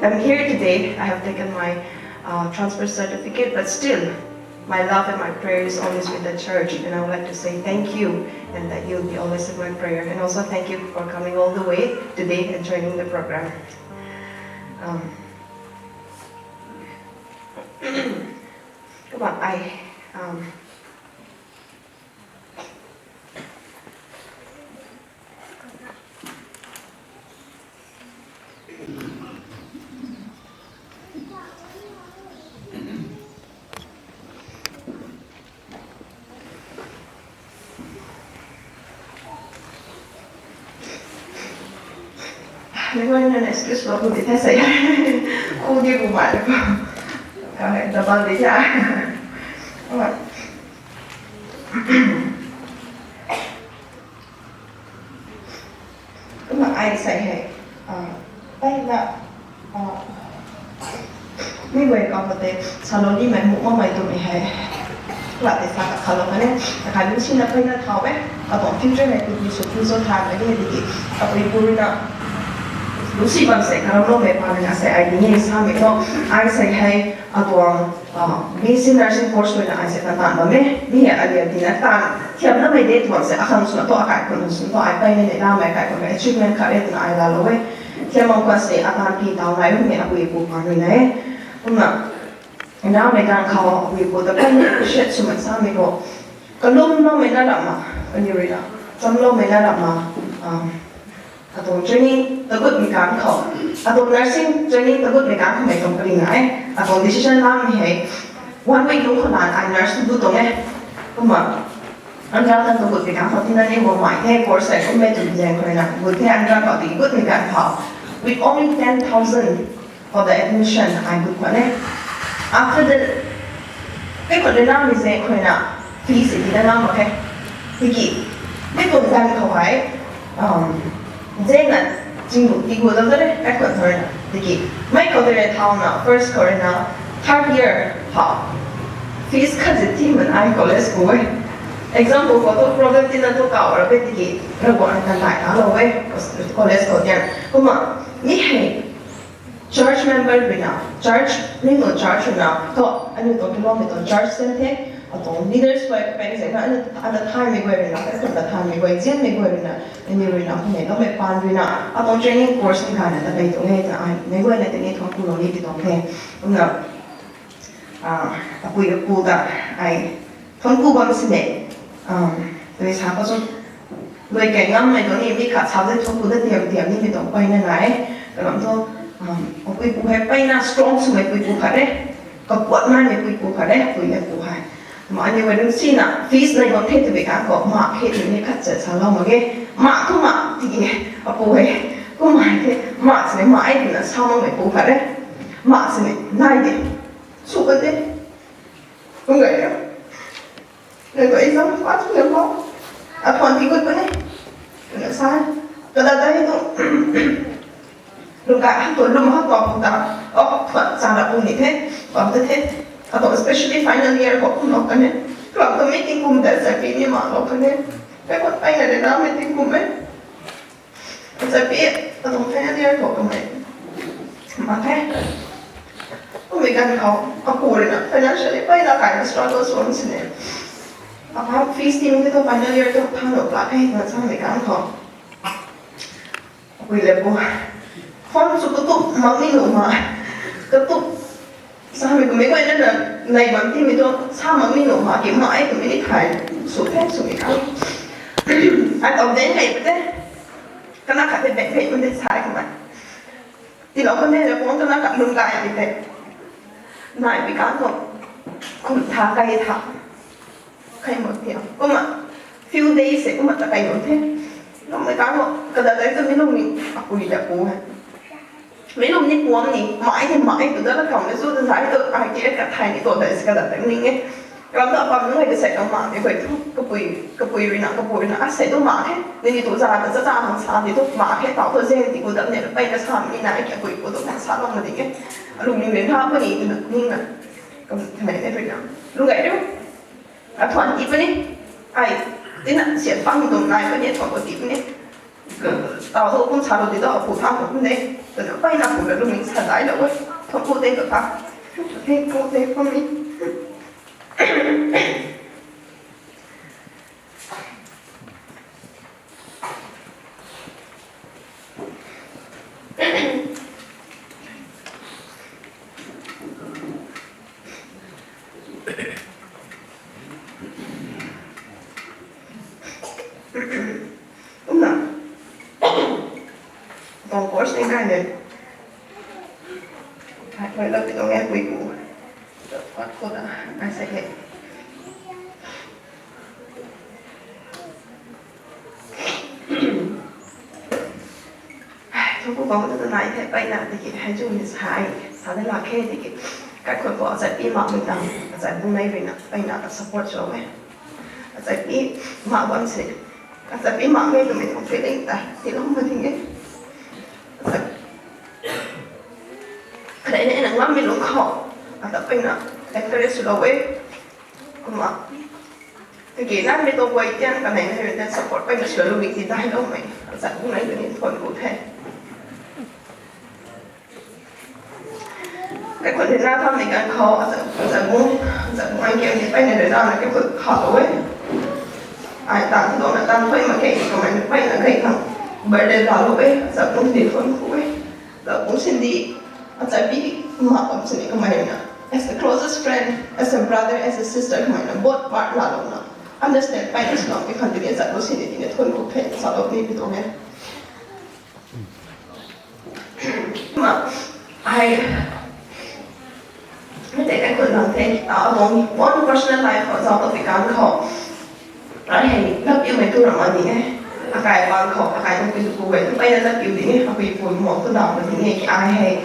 am here today, I have taken my uh, transfer certificate, but still, my love and my prayer is always with the church, and I would like to say thank you, and that you'll be always in my prayer. And also, thank you for coming all the way today and joining the program. Um, come on, I. Um, Nang guay na excuse lou pu di the sei. Khu di bu mai ko. Double di ya. Kumna ai sei hei, mpeyna, mi guay kau khou tei salou nimei muh makmei twmei hei, lat tei sa khat khalou kan e, akai lungcsi na mpeyna thau e, atuang future hei tiki sw pu cho tha kan e tiki, apui pu rui na lungcsi bam sei karamloumei pa rui na sei ai ni e samei thu, ai sei hei atuang B S c nursing course rui na ai sei kataanv bam e, mi hei alian tina taanv thiamlamei de tuang sei akhang swna thu akai khun swna thu ai mpeyna ni lamei kai khun achievement khat e twna ai laalou e. Thiam bam khwan sei ataanv pi taw nai bammei apui pu pa rui na e. Kumna, namei ganv khou apui pu ta mpeyna appreciate swmei samei khou, kalumloumei na ramna, kaniw rui na chamloumei na ramna, atuang training tagutmei ganv khou, atuang nursing training tagutmei ganv khoumei tuang pari na e, atuang decision lamei hei, one week lungc khou lan ai nurse tu tuang e. Kumna, Andhra khang tagutmei ganv khou tina ni guangmei the, course hei kummei tw zaeng khou rui na gut the, Andhra khou tiki gutmei ganv khou, with only ten thousand for the admission ai gut khwan e. After that, kei khou rui namei zaeng khou rui na fees ti na ngam mak khe. Tiki, mi tuang ganv khou hei, zena chingbu tigu dam da re, kaikhun khou rui na. Tiki, mei khou tei rui thauna, first khou rui na, third year khou, fees khat zi ti man ai college ku e. Example khou tu problem tina tu kau ra pe tiki, Ravguangc rui na nai talou e, college khou tian. Kumna, mi hei, church member rui na, church, aniu tuang church rui na, thu, aniu tuang kiloumei tuang church sen the, atuang leaders guay kapeng zek na, aniu, ata thaymei guay rui na, kaikhun ta thaymei guay, zianmei guay rui na, aniu rui na, kummei loumei paan rui na, atuang training course ni gayna ta nei tuang e, ta ai, meic guayna tini thuanc kulou ni ti tuang the. Kumna, apui apu ta ai thuanc ku bam sini, tei sa khou chu, lui kai ngammei tuang ni mi khat sa tei thuanc ku na tiam tiam nimei tuang mpeyna nai e. Kalam thu, apui pu hei mpeyna strong swmei pui pu khat e, kapuat naimei pui pu khat e, pui le pu hei. Kumna aniu guay lungcsi na fees nei bam the twmei ganv khou, mak khe twmei ni khat chat salou mak ge. Mak thu mak tiki, apu hei, kummei the, mak sini mak e twna sa makmei pu khat e. Mak sini nai de. Sw kan de. Kum gay e. Nang tuang exam pass sw lam khou, athuan ti gut puni, twna sa e. Kada tei tu, lungc kai hak tu, lwm hak tu ta, o, thuan chana pu ni the, bam ta the. Atuang especially final year khou kumlou kan e. Kalam tu mi tingkum ta sa pi ni mak lou kan e. Kaikhun mpeyna rui namei tingkum e. Sa pi, atuang final year khou kamei mak the. Kummei ganv khou, apu rui na financially mpeyna kaina struggle sw sini. Apa fees timei tu final year tu thanglou pla the na samei ganv khou, apui le pu, phone sw katup mak ni nuh ma, katup samei kummei guayna na, nei bam timei tu sa mak ni nuh ma, ki mak e twmei ni thay, sw the swmei ganv, ai tau den hei pa the. Kana khat tei bek bek man de sa e kumna, tiilou kan the, phone kana khat lungc kai ti the. Nai pi ganv khou, kum tha kai tha, kai mak ti kumna, few days e kumna ta kai mak the. Lungmei ganv khou kada tei tu mi lung ni, apui ta pu hei, mi lung ni puam ni, mai ni mai tu da la kam le zu ta sa e tu, ai ti e kathai ni tu da si kada tei ning e. Ram ta pam nunc hei kasei kam mak e, khui thu kapui, kapui rui na, kapui rui na, asei tu mak khe, nini tu za ta cha cha hang sa ni tu mak khe, tau tu zen ti ku dam ne, pei na sa ni na, kia pui ku tu na sa lou ma di ke. Alung ni ren ha pa ni, ning na, kam thane ne rui na. Lung gai riu. Athuan ti pa ni. Ai, tina sian pang dum nai pa ni, athuan ko ti pa ni. Tau tu kum sa lou di tu, apu thang ko kum de. Tuna pei na pu na lung ni sa dai lou e. Thuan ko te ko ta. Thuan ko te ko mi. Kumna. Tuang course ni kai ne. Hai, hai, lou ti tuang e, pui ku. What could I say it? Thuanc ku bam ta nai the, peyna tiki hei chu ni sa, sa de lak khe tiki, kaikhun khou achai pi makmei tang, achai bung nei rui na peyna ta support sw e. Achai pi mak bam se, achai pi makmei twmei tuang feeling ta tilou ma ding e. Achai, khat nei na ngammei lungc khou, ata peyna encourage swlou e. Kumna, tiki nanmei tuang guay tian kanei na hei rui tian support peyna swlou mei ti dailoumei, achai bung nei tuni thuanc ku the. Kaikhun rui na thammei ganv khou, achai, achai bung, achai bung ai kiam ni peyna rui na, na kaikhun khalou e. Ai tan thu na tan thuy mak khe, kamei ni peyna kai khang burden laalou e, achai bung ni thuanc ku e. Lou bung sini, achai pi mak bam sini kamei na, as the closest friend, as a brother, as a sister, kamei na both part laalouna understand peyna swlou mei khang tini achai bung sini tini thuanc ku the, salou ni pi tuang e. Ma, ai, mei tei kaikhun lang the, ta atuang own personal life khou zauc ta pi ganv khou, ai hei love you mei tu ram ma ni e. Akai bang khou, akai tuang pui tu pu e, tu peyna love you ding e, apui pu mo tu dam ma ding e, ki ai hei.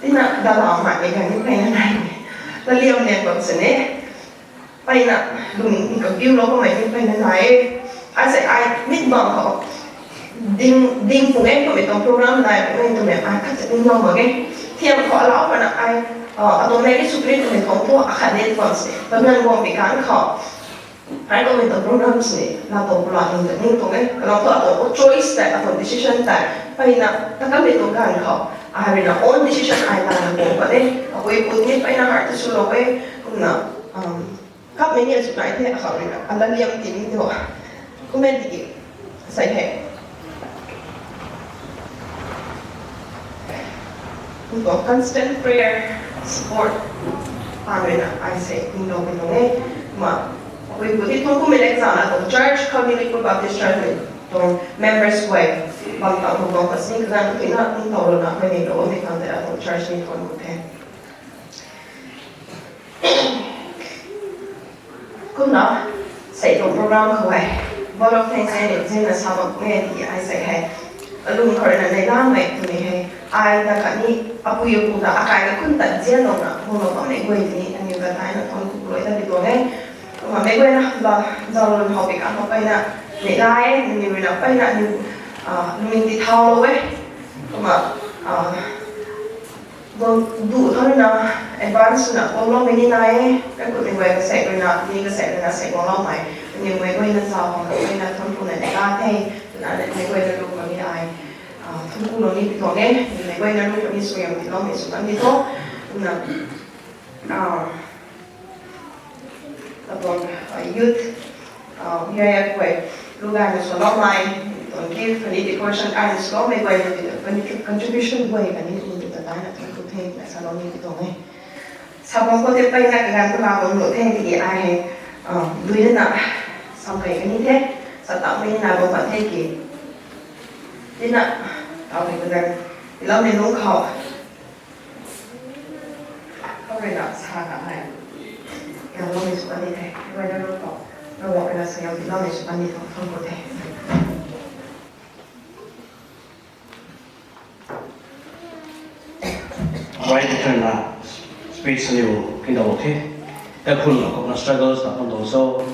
Tina dalau mai e ganv ni peyna nai e. Laliam nen bam sini. Peyna, lungning kabiulou kamei ni peyna nai e. Ai se ai mit bang khou. Ding, ding pung e kamei tuang program nai pung e twmei ai khat ning lou mak ge. Thiam khou alau pana ai, atuang nei ni sukri twmei tuang thu akhat nen bam se. Pamiang guang pi ganv khou. Ai kamei tuang program sini, la tuang pula ning ta ning tuang e. Kalau thu atuang choice tei, atuang decision tei. Peyna, ta kamei tuang ganv khou. Ai rui na own decision ai lana guang pat e. Apui pu ni peyna heart ta swlou e. Kumna, um, Kapmei ni azu nai the, akhou rui na, alaliam ti ni tu. Kumna tiki, sei hei. Kumna constant prayer, support, pa rui na, ai sei, ninglou mei tuang e. Ma, apui pu ti tuang kummei leng zana tuang church, khou ni Manipur Baptist Church mei tuang members guay, bam tang tuang tuang pasing kaganv tu na, kum tau lou na, mei ni lou, mei khang tei atuang church ni thuanc ku the. Kumna, sei tuang program khou hei, vote of thanks hei ni zina sa bam e tiki ai sei hei. Alung khou rui na neihlamei twmei hei, ai ta khatni, apui apu ta akai kaikhun ta zianlouna, guanglou bammei guay tini, aniw ta taina thuanc ku lou ta pi tuang e. Kumna meic guayna, la, zauc lun how pi ganv khou peyna, neihla e, nangniw rui na peyna, aniw, ah, lungning ti thaulou e. Kumna, ah, Guang duh tho na, advance na guangloumei ni nai e, kaikhunmei guay kasek rui na, ni kasek rui na sei guangloumei, kaniw meic guayna zauc khang meic guayna thuanc ku na ni la the, twna meic guayna lu khang ni ai, ah, thuanc ku lou ni pi tuang e, meic guayna lu khang ni suaihiam tiiloumei sw kan di tho, twna, ah, Atuang, ah, youth, ah, V I F guay, lu gayna swloumei, tuang gift khatni decoration gayna swloumei guay, khatni contribution guay khatni nangniw ta taina thuanc ku the, na salou ni pi tuang e. Sa bam khou tei peyna kaganv tu la bam lou the tiki ai hei, ah, dui na, samei kani the, sa tau mei na bam pat the ki. Tina, tau hei kaganv, tiiloumei lungc khou. Khou rui na sa na hei. Yangloumei sw kan ni the. Rui na rui khou. Ravguangc rui na suaihiam tiiloumei sw kan ni tho, thuanc ku the. Right turn na speech aniu kindau the. Kakhun lo kumna struggles na kum tuang so,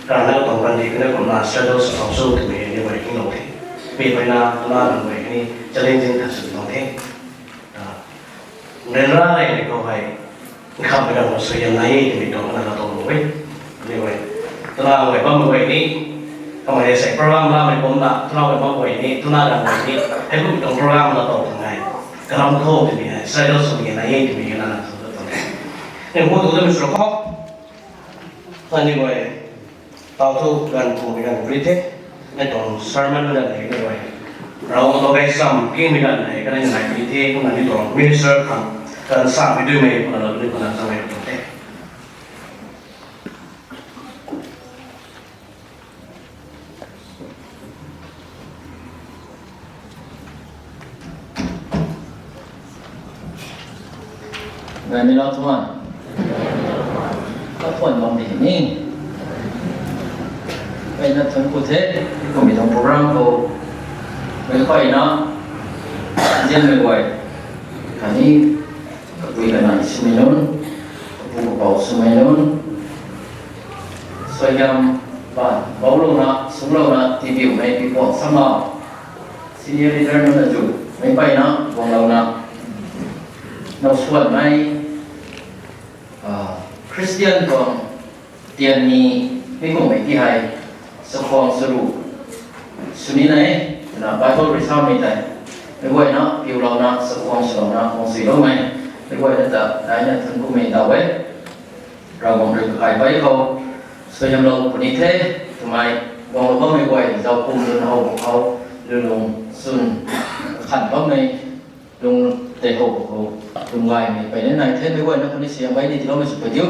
karana tuang randi kena kumna struggles na kum so twmei ni guay kinglou the. Mi peyna tuna nang guay ni challenging khat sw tuang the. Ryanra lei ni khou hei, nkhamhmei ganv khou suaihiam nai e twmei tuang ana la tuang e. Ni guay, tuna guay bam guay ni, kamei sei program lamei kumna, tuna guay bam guay ni, tuna ganv guay ni, hei kum tuang program la tuang tuang e. Kalam khou twmei hei struggles swmei nai e twmei ana la tuang tuang e. Ni hu tu twmei sw khou, ani guay, tau thu ganv khou mei ganv pui the, nai tuang sermon ganv hei ni guay, Ravguangc tuang gaychamv kimei ganv hei kanei nai pui the, kumna ni tuang minister khang, kan samei duimei kumna lou ni kumna samei tuang the. Nai ni lou tuan. Ka tuan bam di ni. Peyna thuanc ku the, kummei tuang program khou, mei peyna, zianmei guay, khatni, kapui kanei swmei nunc, kapu kapou swmei nunc, suaihiam, bam, boulouna, sunglouna, tibiumei, pipuak samlou, senior leader nunc na zu, mei peyna, guanglouna, now suanmei, Christian tuang tian ni, mi kummei ti hei, sakhwang saru, sw nina e, twna Bible rui samei tei, mei guayna piulouna sakhwang swlouna khwang suiloumei, mei guayna ta daina thuanc kumei daw e. Ravguangc rui kakai pei khou suaihiamlou puni the, twmei, guanglou bammei guay zauc kum lun how khou, lulung chwn, kakhan bammei, lung tei how khou, lung gaymei peyna nai the, mei guayna khou ni siam gay ni tiiloumei sw pui diu.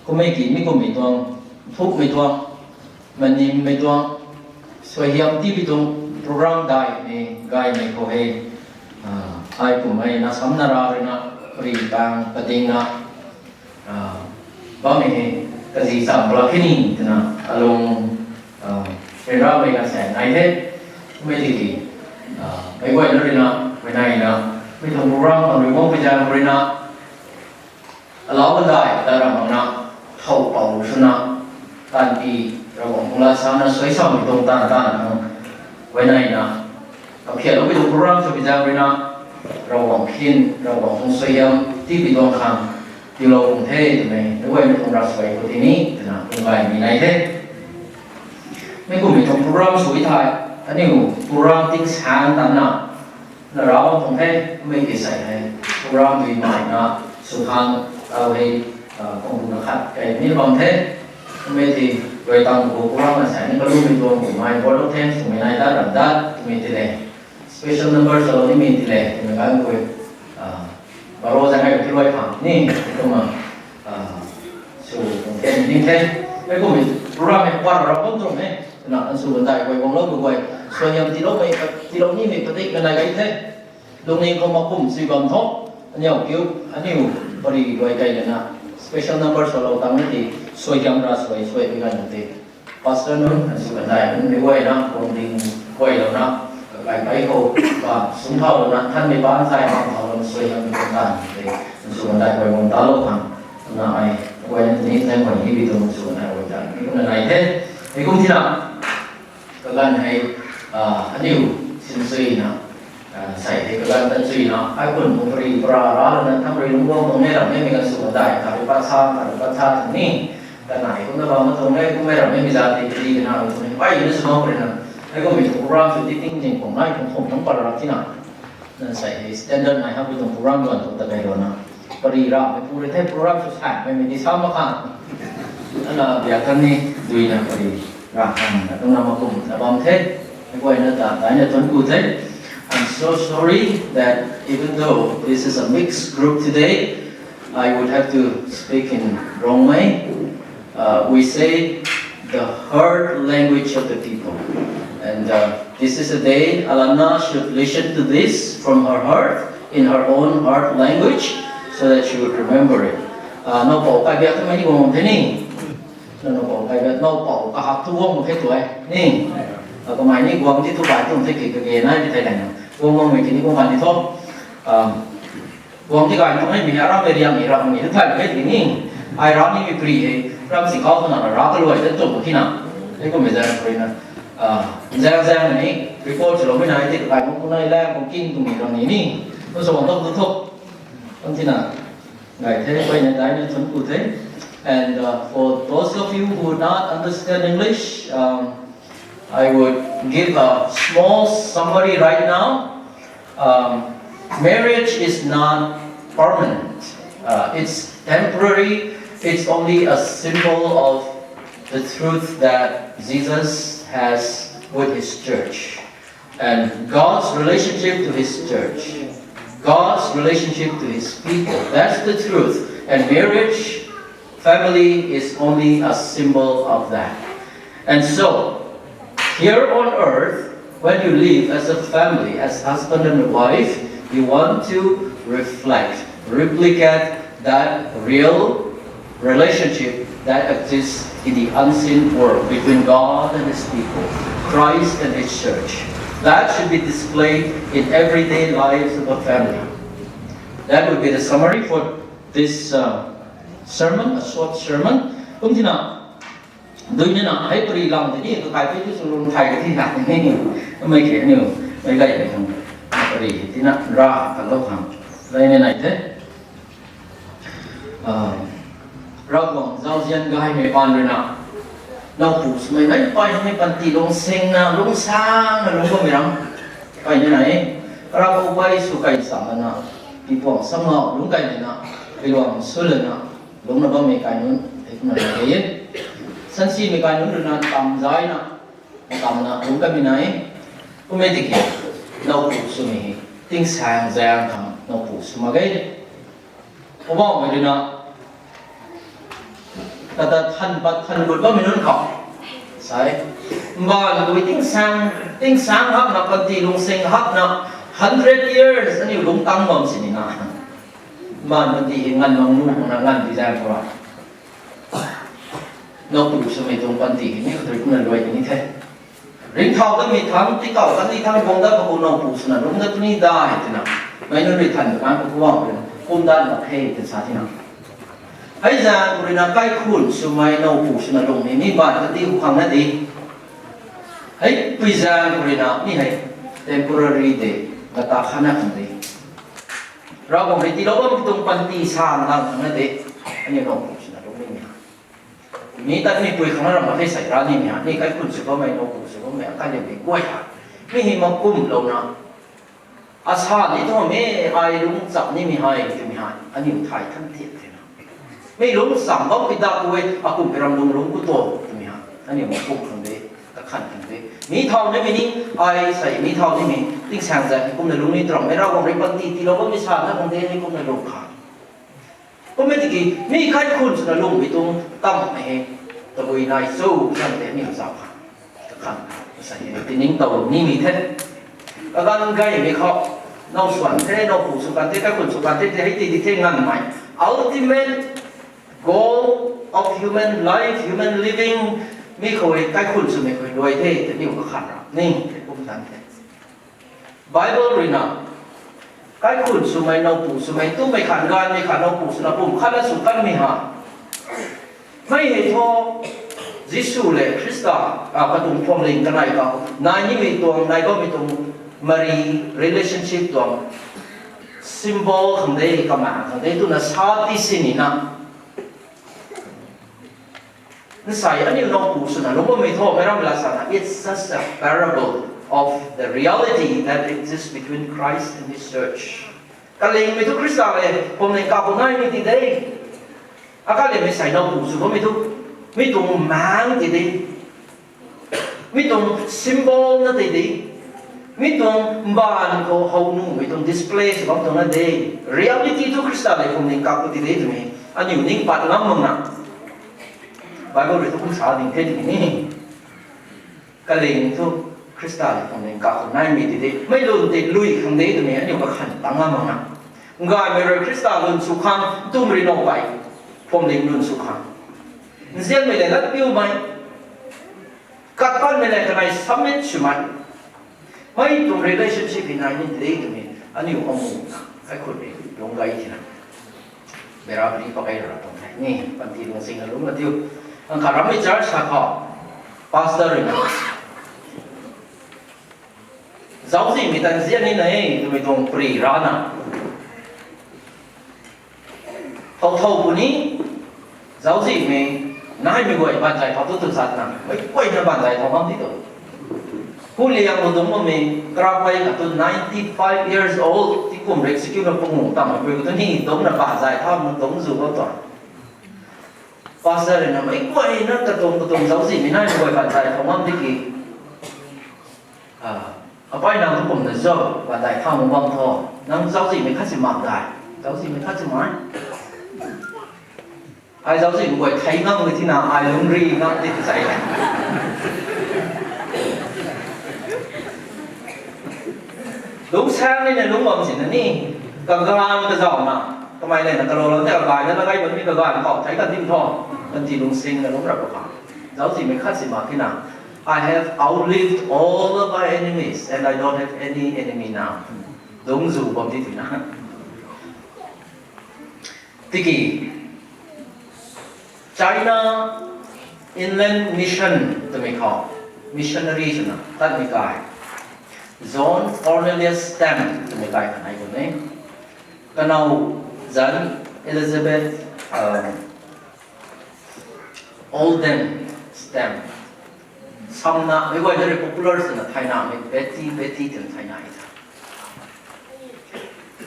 Kummei ki mi kummei tuang, nthukmei tuang, manimmei tuang, suaihiam tibi tuang program daihmei gaymei khou hei, ai kummei na samna ra ruina, ri tang padingna, bammei hei, kazi cham pala kini twna, alung, ryanramei na sa nai the, kummei tiki, mei guayna ruina, mei naina, mi tuang program khang rui guangpui zaeng ruina, alau adai ta ram makna, thow pou swna, tanpi, Ravguangc tuang lat sana suai samei tuang taanv taanv khang, mei naina, kaphiatloupui tuang program swpui zaeng ruina, Ravguangc khin, Ravguangc tuang suaihiam tibi tuang khang, tiilou kum the twmei, mei guayna tuang ravsuai khou tini twna kum gaymei nai the. Mei kummei tuang program sw thei, aniu program ting sang tanna, na rau tuang the, kummei ki sei hei, program dui maina, sw khang, tau hei, kung na khat kai ni bam the, kummei ti, rui tang khou program na sa ni kalummei tuang kummei, board of thanks kummei nai dat ram dat twmei ti le, special number salou nimei ti le, twmei kan khui, baro zang ai ti luai khang ni, kumna, sw tuang the ni the, mei kummei, program hei pat rap bam tuang e, twna kan sw bandai guay guanglou bu guay, suaihiam tiiloumei, tiilou nimei padik na nai gay the. Lungning khou makum sui bam tho, aniu kiu, aniu, pari guay kai lana, special number swlou tang ni ti, suaihiam ravsuai suai pui ganv ti. Pastor nunc, kan sw bandai nunc mei guayna, guangding guaylouna, kakai pei khou, ba, sung thaulouna, thanmei baan sai bam thaulouna, suaihiam tuang taanv ti, kan sw bandai guay guang talou khang, na ai, guayna tini zaeng guay ni bi tuang sw bandai guay ta, mi kumna nai the, mi kum tina, kaganv hei, aniu, sinsuina, sei hei kaganv ta chuina, ai kun tuang pari para ra lana tham rui lungc guang tuang e ram e, mi kan sw bandai, khat rui pat sa, khat rui pat sa tuang ni, kanei kumna bam tuang e, kummei ram e, mi za ti kari kana rui tuang e, ai na sw bam rui na, ai kummei tuang program sw ti ting ting khou nai khou khum nang pat ra tina, na sei hei standard nai hapui tuang program luan tuang ta kailouna, pari ramei pu rui the program sw saimei mei ti sa mak khang, ana biak kan ni, duina pari ra khang na, kumna makum na bam the, mei guayna ta, daina thuanc ku the. I'm so sorry that even though this is a mixed group today, I would have to speak in Rongmei. Uh, we say the heart language of the people. And uh, this is a day Alana should listen to this from her heart, in her own heart language, so that she would remember it. Uh, nowpou kaibiak twmei ni guang the ni. Nowpou kaibiak, nowpou kahak thu guang mak khe tu e ni. Uh, kamei ni guang ti thu kai tuang the ki kage nai di thei lana. Guang makmei ki ni guang kan di tho. Um, Guang ti gay tuang e, mi aram mei riang ni ram ni, tu thay mak e ti ni. Ai ra nimei pary hei, ram sing khou twna ra kaluai ta chum kina. Hei kummei zaeng khou rui na, zaeng zaeng ni, report swloumei nai tei, kai mak ku nai lang, kum king twmei rang ni ni. Kum sa bam tou tu thu. Kum tina, ngai the, pai na dai ni chun ku the. And uh, for those of you who do not understand English, um, I would give a small summary right now. Um, marriage is not permanent. Uh, it's temporary. It's only a symbol of the truth that Jesus has with his church and God's relationship to his church, God's relationship to his people. That's the truth. And marriage, family is only a symbol of that. And so, here on earth, when you live as a family, as husband and wife, you want to reflect, replicate that real relationship that exists in the unseen world between God and his people, Christ and his church. That should be displayed in everyday lives of a family. That would be the summary for this uh, sermon, a short sermon. Kum tina, dui nina, hei pary lang tei ni, kakai pei tu sw lung thay ka ti na, mei khe niu, mei gay mei khang, pary tina, ra, kalou khang, dui nina the. Ravguangc zauzian gaymei paan rui na, nowpu swmei nai pai hei panty lungsingna, lungsangna lungc bammei ram, pai nina e. Ravguangc pai sw kai cham lana, pi puang sam ngau lungc kai nina, pi luang sw lana, lungcna bammei kai nunc, hei kumna nai e. Sansimei kai nunc rui na, tam zayna, tamna lungc kamei nai e. Kummei tiki, nowpu swmei hei, tingsaeng zaeng khang nowpu sw mak ge. Poubauhmei rui na, kata than pat than gut bammei nunc khou, sai, mbaanv tui tingsaeng, tingsaeng hapna, panty lungsing hapna, hundred years aniu lungc tang bam sini na. Mbaanv panty hei nganv mang nu khang na nganv di zaeng khou ra. Nowpu swmei tuang panty hei ni khatui kumna luai ni the. Ringcthau datmei thangc, tikau kandih thangc guang dat khou nowpu swna lungc dat puni dai twna, meic nunc rui than ta kan khou Poubauhmei rui na, kum dat mak khe twna sa tina. Hei zaeng khou rui na kaikhunc swmei nowpu swna lungc ni, mi mbaanv kandih khou khang na di. Hei pui zaeng khou rui na mi hei temporary de, kata khatna khang de. Ravguangc rui tiilou bammei tuang panty sa nang khang na de. Aniu nowpu swna lungc nimei ha, mi tat mipui khang na ram mak khe sei ra nimei ha, ni kaikhunc sw bammei, nowpu sw bammei, akai liammei guay ha, mi hei mak kumlouna, asa ni thu mi, ai lungc cham nimei hei twmei hei aniu thay than tiat the na. Mi lungc cham bammei dak khou e, akum pi ram lungc lungc ku tuang twmei hei aniu mak kum khang de, kakhan khang de. Mi thau nimei ni, ai sei mi thau nimei, tingsaeng zaeng kumna lungc ni tw rammei, Ravguangc rui panty tiilou bammei sa na khang de, ni kumna lungc kha. Kummei tiki, mi kaikhunc swna lungcmei tuang tammei hei tabui nai cho, khang de aniu zauc kha, kakhan, sa hei tiningtow nimei the. Kaganv gaymei khou, now swan the, nowpu sw kan the, kaikhunc sw kan the, tei hei ti di the nganvmei, ultimate goal of human life, human living, mi khou e kaikhunc swmei khou luai the twna aniu kakhan ra ni, kum tan the. Bible rui na, kaikhunc swmei, nowpu swmei, tumei khat, gaymei khat, nowpu swna pum khatna sw kanmei ha, mei hei thu, Jisu le Khrista, a, katuang phuamling kanei khou nai nimei tuang, nai bammei tuang, mari, relationship tuang symbol khang de, kamaeng khang de twna sa ti sini na. Nsai aniu nowpu swna lungc bammei thu, meic rammei la sana, it's just a parable of the reality that exists between Christ and his church. Kalingmei thu Khrista le phuamling kakhou naimei ti de. Akai le mei sei nowpu sw bammei thu, mi tuang maeng ti de. Mi tuang symbol na tei de. Mi tuang mbaanv khou how nuhmei tuang display sw bam tuang na de. Reality thu Khrista le phuamling kakhou ti de twmei aniu ning pat ngam mak na. Bible rui thu kum sa ding the tiki ni, kaling thu Khrista le phuamling kakhou naimei ti de, mei lun tei lui khang de twmei aniu kakhan tang ngam mak na. Gaymei rui Khrista lun sw khang, tum rui now pei phuamling lun sw khang, nzianmei le latpiumei, kat patmei le kanei submit swmei, mei tuang relationship hei nai ni de twmei aniu amu na, kaikhunc rui lungc gay tina, berabri pakai ra tuang the. Ni, panty lungsingna lungc na diu. Ang khat rammei church khat khou, pastor rui na, zauczihmei tan zian ni na e, twmei tuang pari rana. Thow thow puni, zauczihmei, naimei guay baanzay thau tu tu zat na, mei guayna baanzay thau ngam di tu. Hu liang lu dungc bammei, karapai khat tu ninety five years old, tingkum rek sikiu na pungu, tammei pui khat tu ni dungc na baanzay thau na dungc zu bam tuang. Pastor rui na mei guayna katuang katuang zauczihmei naimei guay baanzay thau ngam di ki. Apai nang tu kumna zo, baanzay thau mu bam tho. Nang zauczihmei khat si mak dai. Zauczihmei khat si mai. Ai zauczihmei guay thei ngam kei thina, ai lungri ngam di tei zai. Lungsaeng ni na lungc bam sina ni, kaganv kazauhna, kamei lena kalou lou tei kaganv na lagai bam ni kaganv khou thei kan dim tho, panty lungsingna lungc rap khang. Zauczihmei khat si mak kina, I have outlived all of my enemies and I don't have any enemy now. Dungc zu bam di tina. Tiki, China Inland Mission twmei khou, missionary swna tatmei kai, John Cornelius Stamp twmei kai khat nai bam e. Kanow zanc Elizabeth Alden Stamp. Samna mei guay na rui popular swna thaynamei Betty, Betty twna thaynai tha.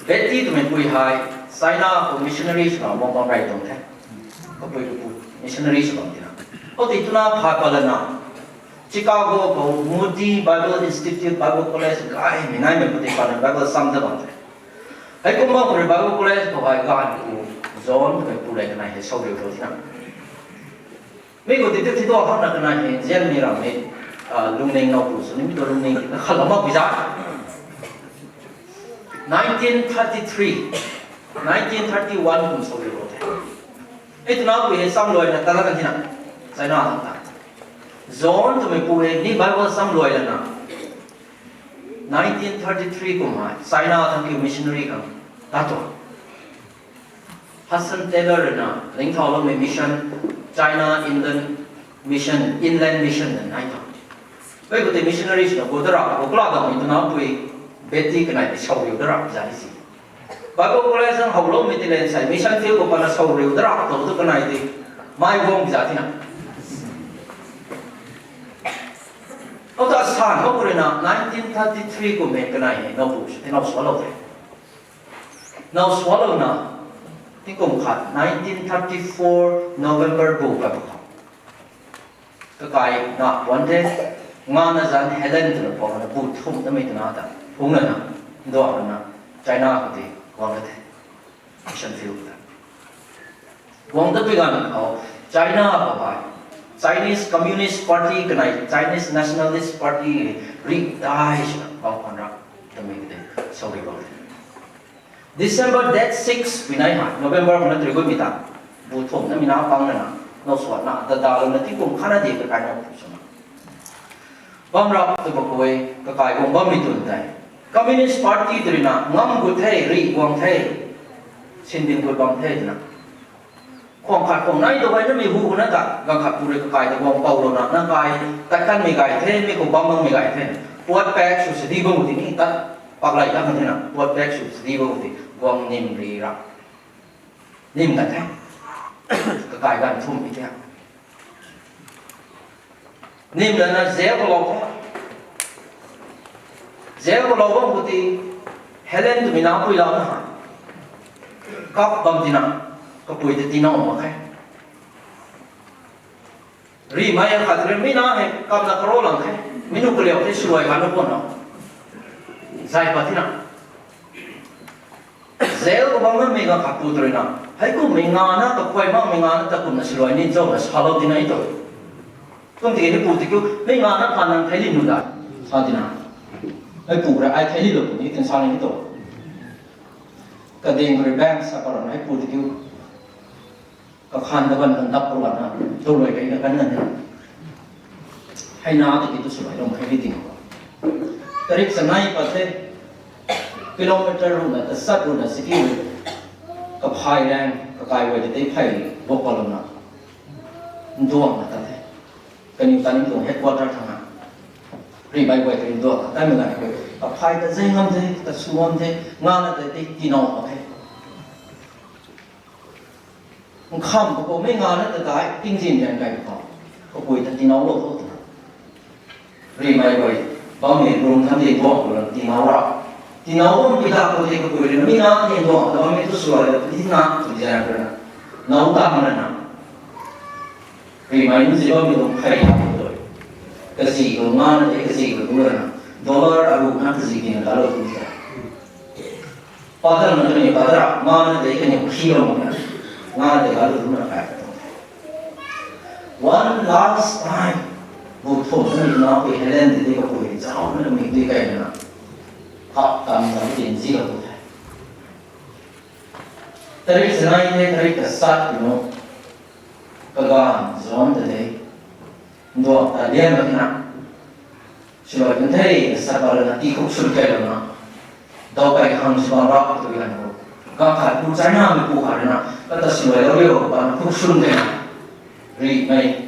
Betty twmei pui hei China khou missionary swna bam bam rey tuang the. Kapui kapu missionary sw bam tina, khoutei twna phay pat lana, Chicago khou Moody Bible Institute, Bible College gaymei naimei khoutei patna Bible sam dat bam the. Heikumna khou rui Bible College khou hei ganv ku John twmei pu le kanei hei sawriu ro tina. Mi khou ti ti ti tu hakna kanei hei zianmei rammei, lungning now pu sw nimei tu lungning ti na khat lou mak pui za. Nineteen thirty-three, nineteen thirty-one kum sawriu ro the. Hei twna pui hei sam luaina tat la kan tina, China ta. John twmei pu hei ni Bible sam luai lana, nineteen thirty-three kum hei China thang kiu missionary khang tat tuang. Hudson Taylor rui na ringcthau loumei mission, China Inland Mission, Inland Mission na nai tuang. Mei khoutei missionary swna gu da rap khou kala dammei twna pui Betty kanei tei sawriu da rap za di si. Bible College zang howloumei ti len sei mission field khou patna sawriu da rap tou tu kanei tei mai guang za tina. Khoutei asan mak khou rui na nineteen thirty-three kummei kanei hei now pu sw tei now sualou the. Now sualouna, tingkum khat nineteen thirty-four November bu khat khou, kakai na puan the, ngana zanc Helen twna puan na bu thumh namei twna ta phungc lana, nduang lana, China khou tei guang ka the, mission field ta. Guang tat pui ganv khou China khou hei Chinese Communist Party kanei Chinese Nationalist Party rih dai swna bam khwan ra twmei kade sawri bam the. December date six pui nai hei November khou na tari gutmei ta bu thumh namei na pang lana, now suatna dadalouna tingkum khatna di kakai na pu swna bam rap tw ba khou e, kakai guang bammei twn tei Communist Party tw rui na ngam gut the, rih guang the, sindin gut bam the twna, khwang khat khwang nai tu gay namei hu khou na ta ganv khat pu rui kakai ta guang poulouna, nang kai tat kanmei gay the, mi khou bam makmei gay the, puat pak sw sadi bam ti ni tat paklay ta kan thena, puat pak sw sadi bam ti guang nim ri ra, nim kan the, kakai ganv thumh mi the. Nim lana jail khou lou the. Jail khou lou bam khou ti Helen twmei nac pui lana kap bam tina, kapui ta tina mak khe. Rimei akhat rui mi na hei kapna karo lang khe. Mi nu kaliau the swluai kanu khwan na, zay pat tina. Jail khou bam makmei ganv khat pu tw rui na, heikummei ngana kakhuay makmei ngana ta kumna swluai ni zona salou tina i tu. Kum tiki hei pu ti kiu, mei ngana pha nang thei li nu da, sa tina. Hei pu ra ai thei li lou ni tin sa ni tu. Kading rui bank sa pa ra hei pu ti kiu, kakhan kaban kan dap khou lana, tu luai kei na kan na ni. Hei na tiki tu swluai lou hei ni ting. Tarik sanei pat the, kilometer ruhna tasat ruhna siki, kaphay rang kakai guay tei phey Bok kaluna. Nduang na ta the. Kaniw ta ning tuang headquarter thang a. Rimei guay kaniw nduang ta, taimei ganv khou. Aphay ta zeng ngam the, ta su ngam the, nga na ta the, tinau khou the. Nkham khou mei nga na ta dai, tingzin rian kai khou. Kapui ta tinau lou tho ta. Rimei guay, bammei room thang di nduang khou la tinau ra. Tinau bam pi ta khou the kapui ri, mi na ni nduang, ta bammei tu sua la, ti na, tu zan ra. Nau ta mana na. Rimei nunc zi bammei tuang phey ta khou tui. Kazi khou nga na the, kazi khou tu na. Dollar aru na kazi tina ta lou tu zan. Padal na kani padal, nga na de kani khi lo na. Nga na de galu na kai ta. One last time. Bu thum na ni na pui Helen de de kapui zau na mi de kai na. Hap tam na tin zi lo tu the. Tarik sanai the, tarik kasat no. Kagan zon ta de. Nduang ta lian mak na. Silai kan the, sapa lana ti khuk sun kai lana. Dau kai khang sibang rak tu yan ko. Ka khat pu China mei pu khat na, kata silai lou lio, bana khuk sun kai na. Ri mei,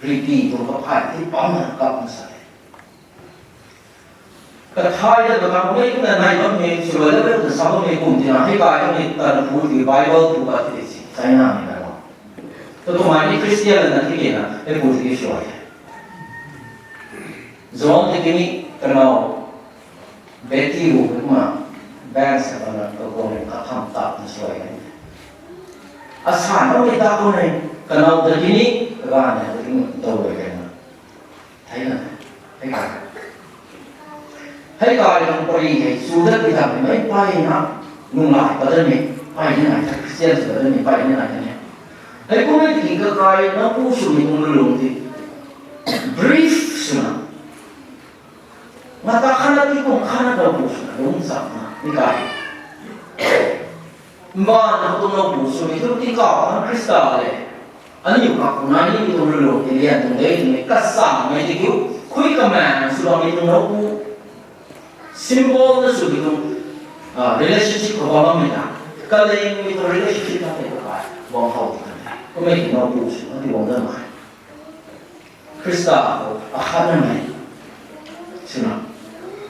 ri pi tu ka phai, ti pam na kap na sa. Ka thai da ka mei kuna nai bam mei, silai lou lio, sa bam mei kum ti na, hei kai mei, ta na pu ti Bible tu ka ti si, China mei Bible. Tu tu mai ni Christian na ti na, hei pu ti silai. John ti kini kanau Betty hu kuma bank sa kana ka kong ka tham tap na suai kan. Asan na mi ta ko nei kanau da kini ka ga na da kini to lo kan. Thei na, thei ka. Hei kai nang pari hei su dat pi ta mei pai na, nung lai pa dat mei, pai ni nai ta Christian su dat mei, pai ni nai ta ni. Hei kum mei ti ka kai na pu sw ni kum lung ti. Brief sw na. Nga ta khana ti kum khana dau pu sw na, lung sa na, ni kai. Mba na tum na pu sw ni tu ti ka na Krista le. Aniu kakhou nai ni tuang lulung ti lian tuang de twmei kasang mei ti kiu, khui kamang sw bam mei tuang lou pu. Symbol na sw ni tuang, ah, relationship khou bam mei ta. Kaleng mei tuang relationship ta tei ka kai, bam hau ti kan tei. Kumei ti lou pu sw na ti bam da mai. Krista khou akhat na mei. Sina.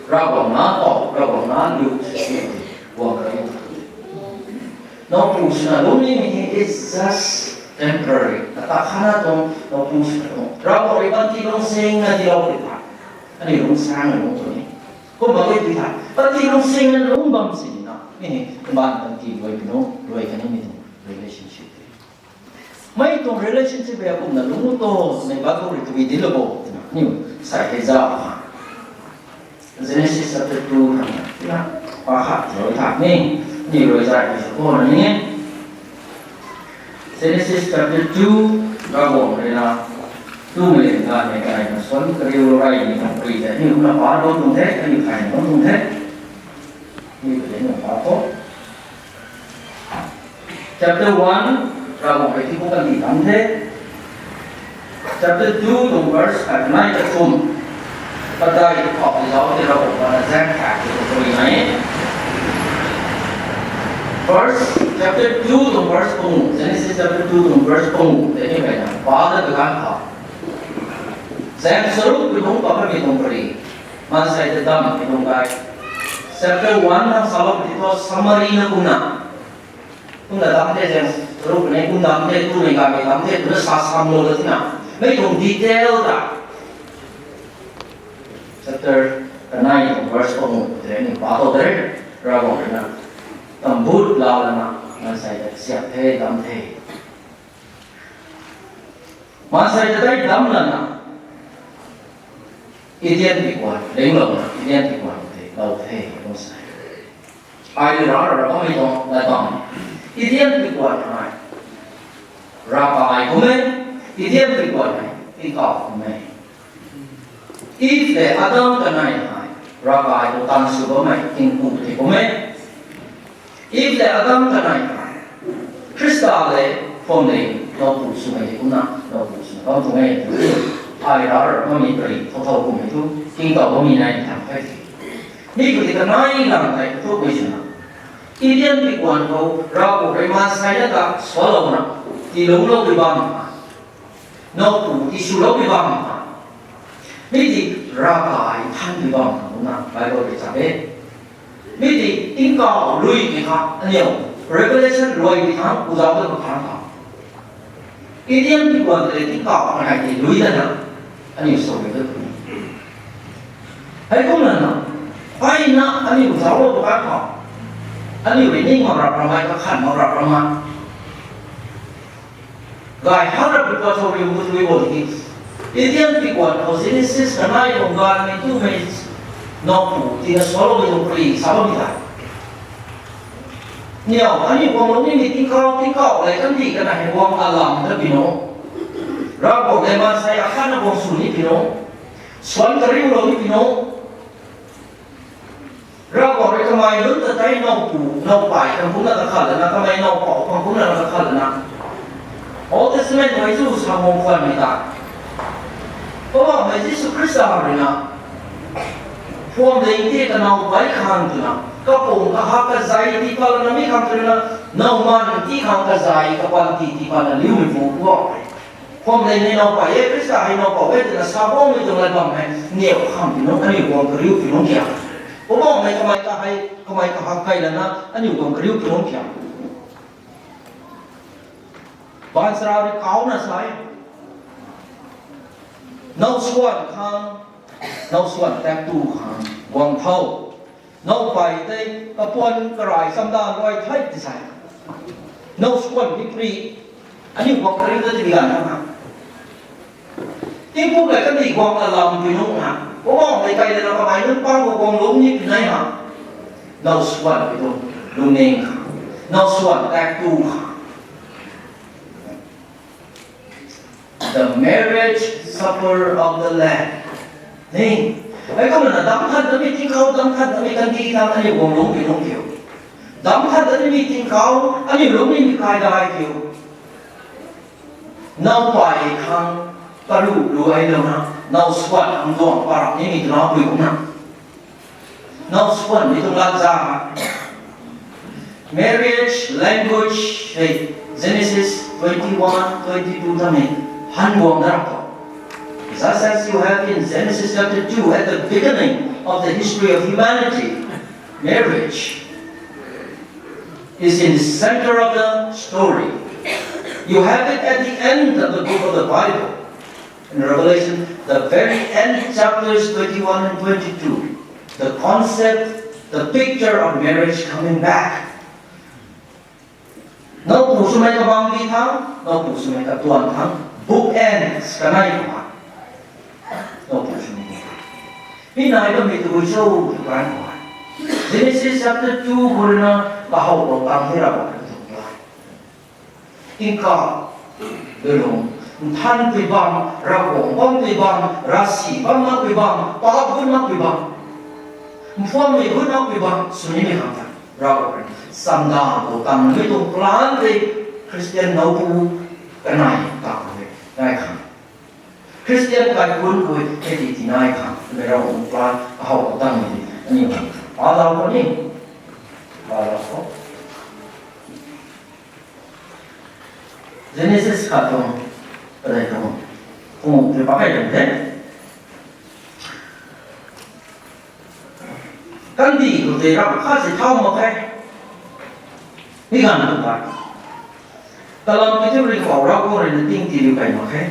Ravguangc na tau, Ravguangc na lu, sina ti, guang ka lu. Nowpu sina lungning hi is just temporary. Ata khana tuang nowpu sina tuang. Ravguangc rui panty lungsing na tilou rui tha. Ani lungsang na lung tuang ni. Kumna rui tui tha. Panty lungsing na lung bam sina. Ni hi, kumna panty rui pinu, rui kani ni tuang relationship. Mei tuang relationship hei kumna lungc to, mei Bible rui tabui dinclou bo, twna, niw, sai hei zauc ha. Genesis chapter two, na, pa ha, rui tha ni, ni rui zai hei sa khou na ni. Genesis chapter two, Ravguangc rui na, tu mei lian ganv hei kai na suan kariu rui ni tuang pui tei, ni kumna pa bam tuang the, ni kai bam tuang the. Ni pui tei ni pa khou. Chapter one, Ravguangc rui tingkauh kandih tam the. Chapter two tuang verse khat nai kathumh. Padeih khou zauc tei Ravguangc rui na zaeng khat tei tuang pui nai. Verse, chapter two tuang verse pangu, Genesis chapter two tuang verse pangu tei ni kai na, pa da kaganv khou. Zaeng charuk rui lungc pa kamei tuang pari. Maansei ta dam ni tuang kai. Chapter one na salou ti thu summary na kumna. Kumna dam the zaeng charuk ni kum dam the, tu mei ga mei dam the, twna sa samlou da tina. Mei tuang detail ta. Chapter kanei tuang verse pangu tei ni pa to de. Ravguangc rui na. Tambut lau lana, maansei ta siap the, dam the. Maansei ta tei dam lana. Eden pi kuan, lenglouna, Eden pi kuan tei, lou the, lou sa. Ai rui ra ra bammei tuang, lai bam. Eden pi kuan hei. Ravkai kum e, Eden pi kuan hei, tingkauh kum e. Eve le Adam kanei hei, Ravkai tuang tan sw bammei, tingkum tei kum e. Eve le Adam kanei hei, Krista le phwamling, nowpu swmei kumna, nowpu swmei bam tuang e, ai ra ra bammei pari, thau thau kummei thu, tingkauh bammei nai tham khe. Mi khou ti kanei lang tei thu mei swna. Eden pi kuan khou, Ravguangc rui maansei na ta sualouna. Tiilungclou pui bam, nowpu tiswlou pui bam, mi ti Ravkai than pui bam kumna Bible rui sa e. Mi ti tingkauh lui ti kha aniu Revelation lui ti khang uzau ta khang kha, Indian pi guan tei tingkauh kanei ti lui dana aniu sw e tu. Heikumna na, mpeyna aniu zauclou tu kan khou, aniu rui ning mak rap ramei, kakhan mak rap ramei, gay hak rap ri pa cho riu gut rui bo tiki, Eden pi guan khou Genesis kanei tuang ganvmei tumei nowpu tina swloumei tuang pari sa bammei tei, niw aniu guanglou nimei tingkauh, tingkauh lev kandih kanei hei guang alam ta pi nu, Ravguangc lev maansei akhatna guang sw ni pi nu, swan kariulou ni pi nu, Ravguangc rui kamei nunc ta tei nowpu, nowpei khang kumna kakhat lana, kamei nowpou khang kumna kakhat lana, Old Testament hei chu sa guang khwanmei ta, Poubauhmei Jisu Khrista rui na, phuamling tei kanow pei khang twna, kapum kahak kazei tii pat lana mi khang twna, nowman ti khang kazei kapanty tii patna liumei pu Poubauhmei, phuamling hei nowpei e, Khrista hei nowpou e twna sa guangmei tuang lat bam hei niw kham pi nu, aniu guang kariu pi nu kia? Poubauhmei kamei ta hei, kamei kahak kei lana aniu guang kariu pi nu kia? Baanchara rui kauna sa e, now swan khang, now swan tak tu khang guang tho. Nowpei tei kapuan karai chamdan luai thei ti sa e. Now swan pipri, aniu guang kariu ta ti ganv na, tingpuk lev kandih guang alam pi nu na, Poubauhmei kei lana kamei nunc pang khou guang lungc ni pi nai na, now swan pi tu, lungning kha, now swan tak tu kha. The marriage supper of the Lamb. Ni, heikumna damc khat namei tingkauh, damc khat namei kandih tang aniu guang lungc pi nu kiu? Damc khat namei tingkauh aniu lungc nimei kai dai kiu? Nowpei khang paru lu ai lou na, now swan khang duang parap nimei twna pui kumna, now swan mi tuang lat za ha. Marriage language hei Genesis twenty-one, twenty-two ta mei han guang da rap khou, just as you have in Genesis chapter two, at the beginning of the history of humanity, marriage is in the center of the story. You have it at the end of the book of the Bible. In Revelation, the very end chapters twenty-one and twenty-two, the concept, the picture of marriage coming back. Nowpu swmei kabang di thang, nowpu swmei katuan thang, book ends kanei khou, nowpu swmei di thang, mi nai bammei tu cho tu kan khou, Genesis chapter two khou rui na kahowlou tang hei Ravguangc rui tuang tingkauh, lulung, nthan pui bam, Ravguangc bam pui bam, ravsic bam mak pui bam, paap gut mak pui bam, mphuammei gut mak pui bam sw nimei khang ta, Ravguangc rui chamdan khou tangmei tuang plan tei Christian nowpu kanei tangmei nai khang, Christian kaikhunc khou hei ti ti nai khang, mei Ravguangc plan kahow khou tangmei di aniu khang palou khou ni, palou khou. Genesis khat tuang, kadei tuang, pung tei pakai tuang the. Kandih khou tei ramh khat si thau mak khe. Mi ganv khou ta, kalam kiu thu ringhpouc Ravguangc rui na ting tiliu kei mak khe.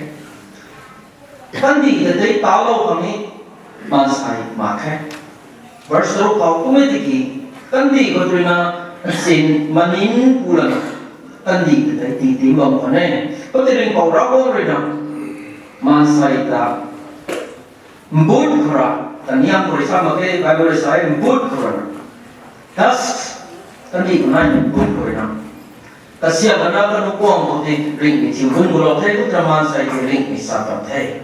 Kandih ta tei talou khang ni maansei mak khe. Verse taruk khou kum e tiki, kandih khou rui na nsin manin pu lana, kandih ta tei tii tii bam khwan e. Khoutei ringhpouc Ravguangc rui na maansei ta mbut khou ra, kaniam khou rui sa mak khe, Bible rui sa e, mbut khou ra, dust, kandih khou nai mbut khou rui na, kasiamh lana kanuh kuang khou tei ringhmei thiu bun gulou the, kumna maansei tei ringhmei sa bam the.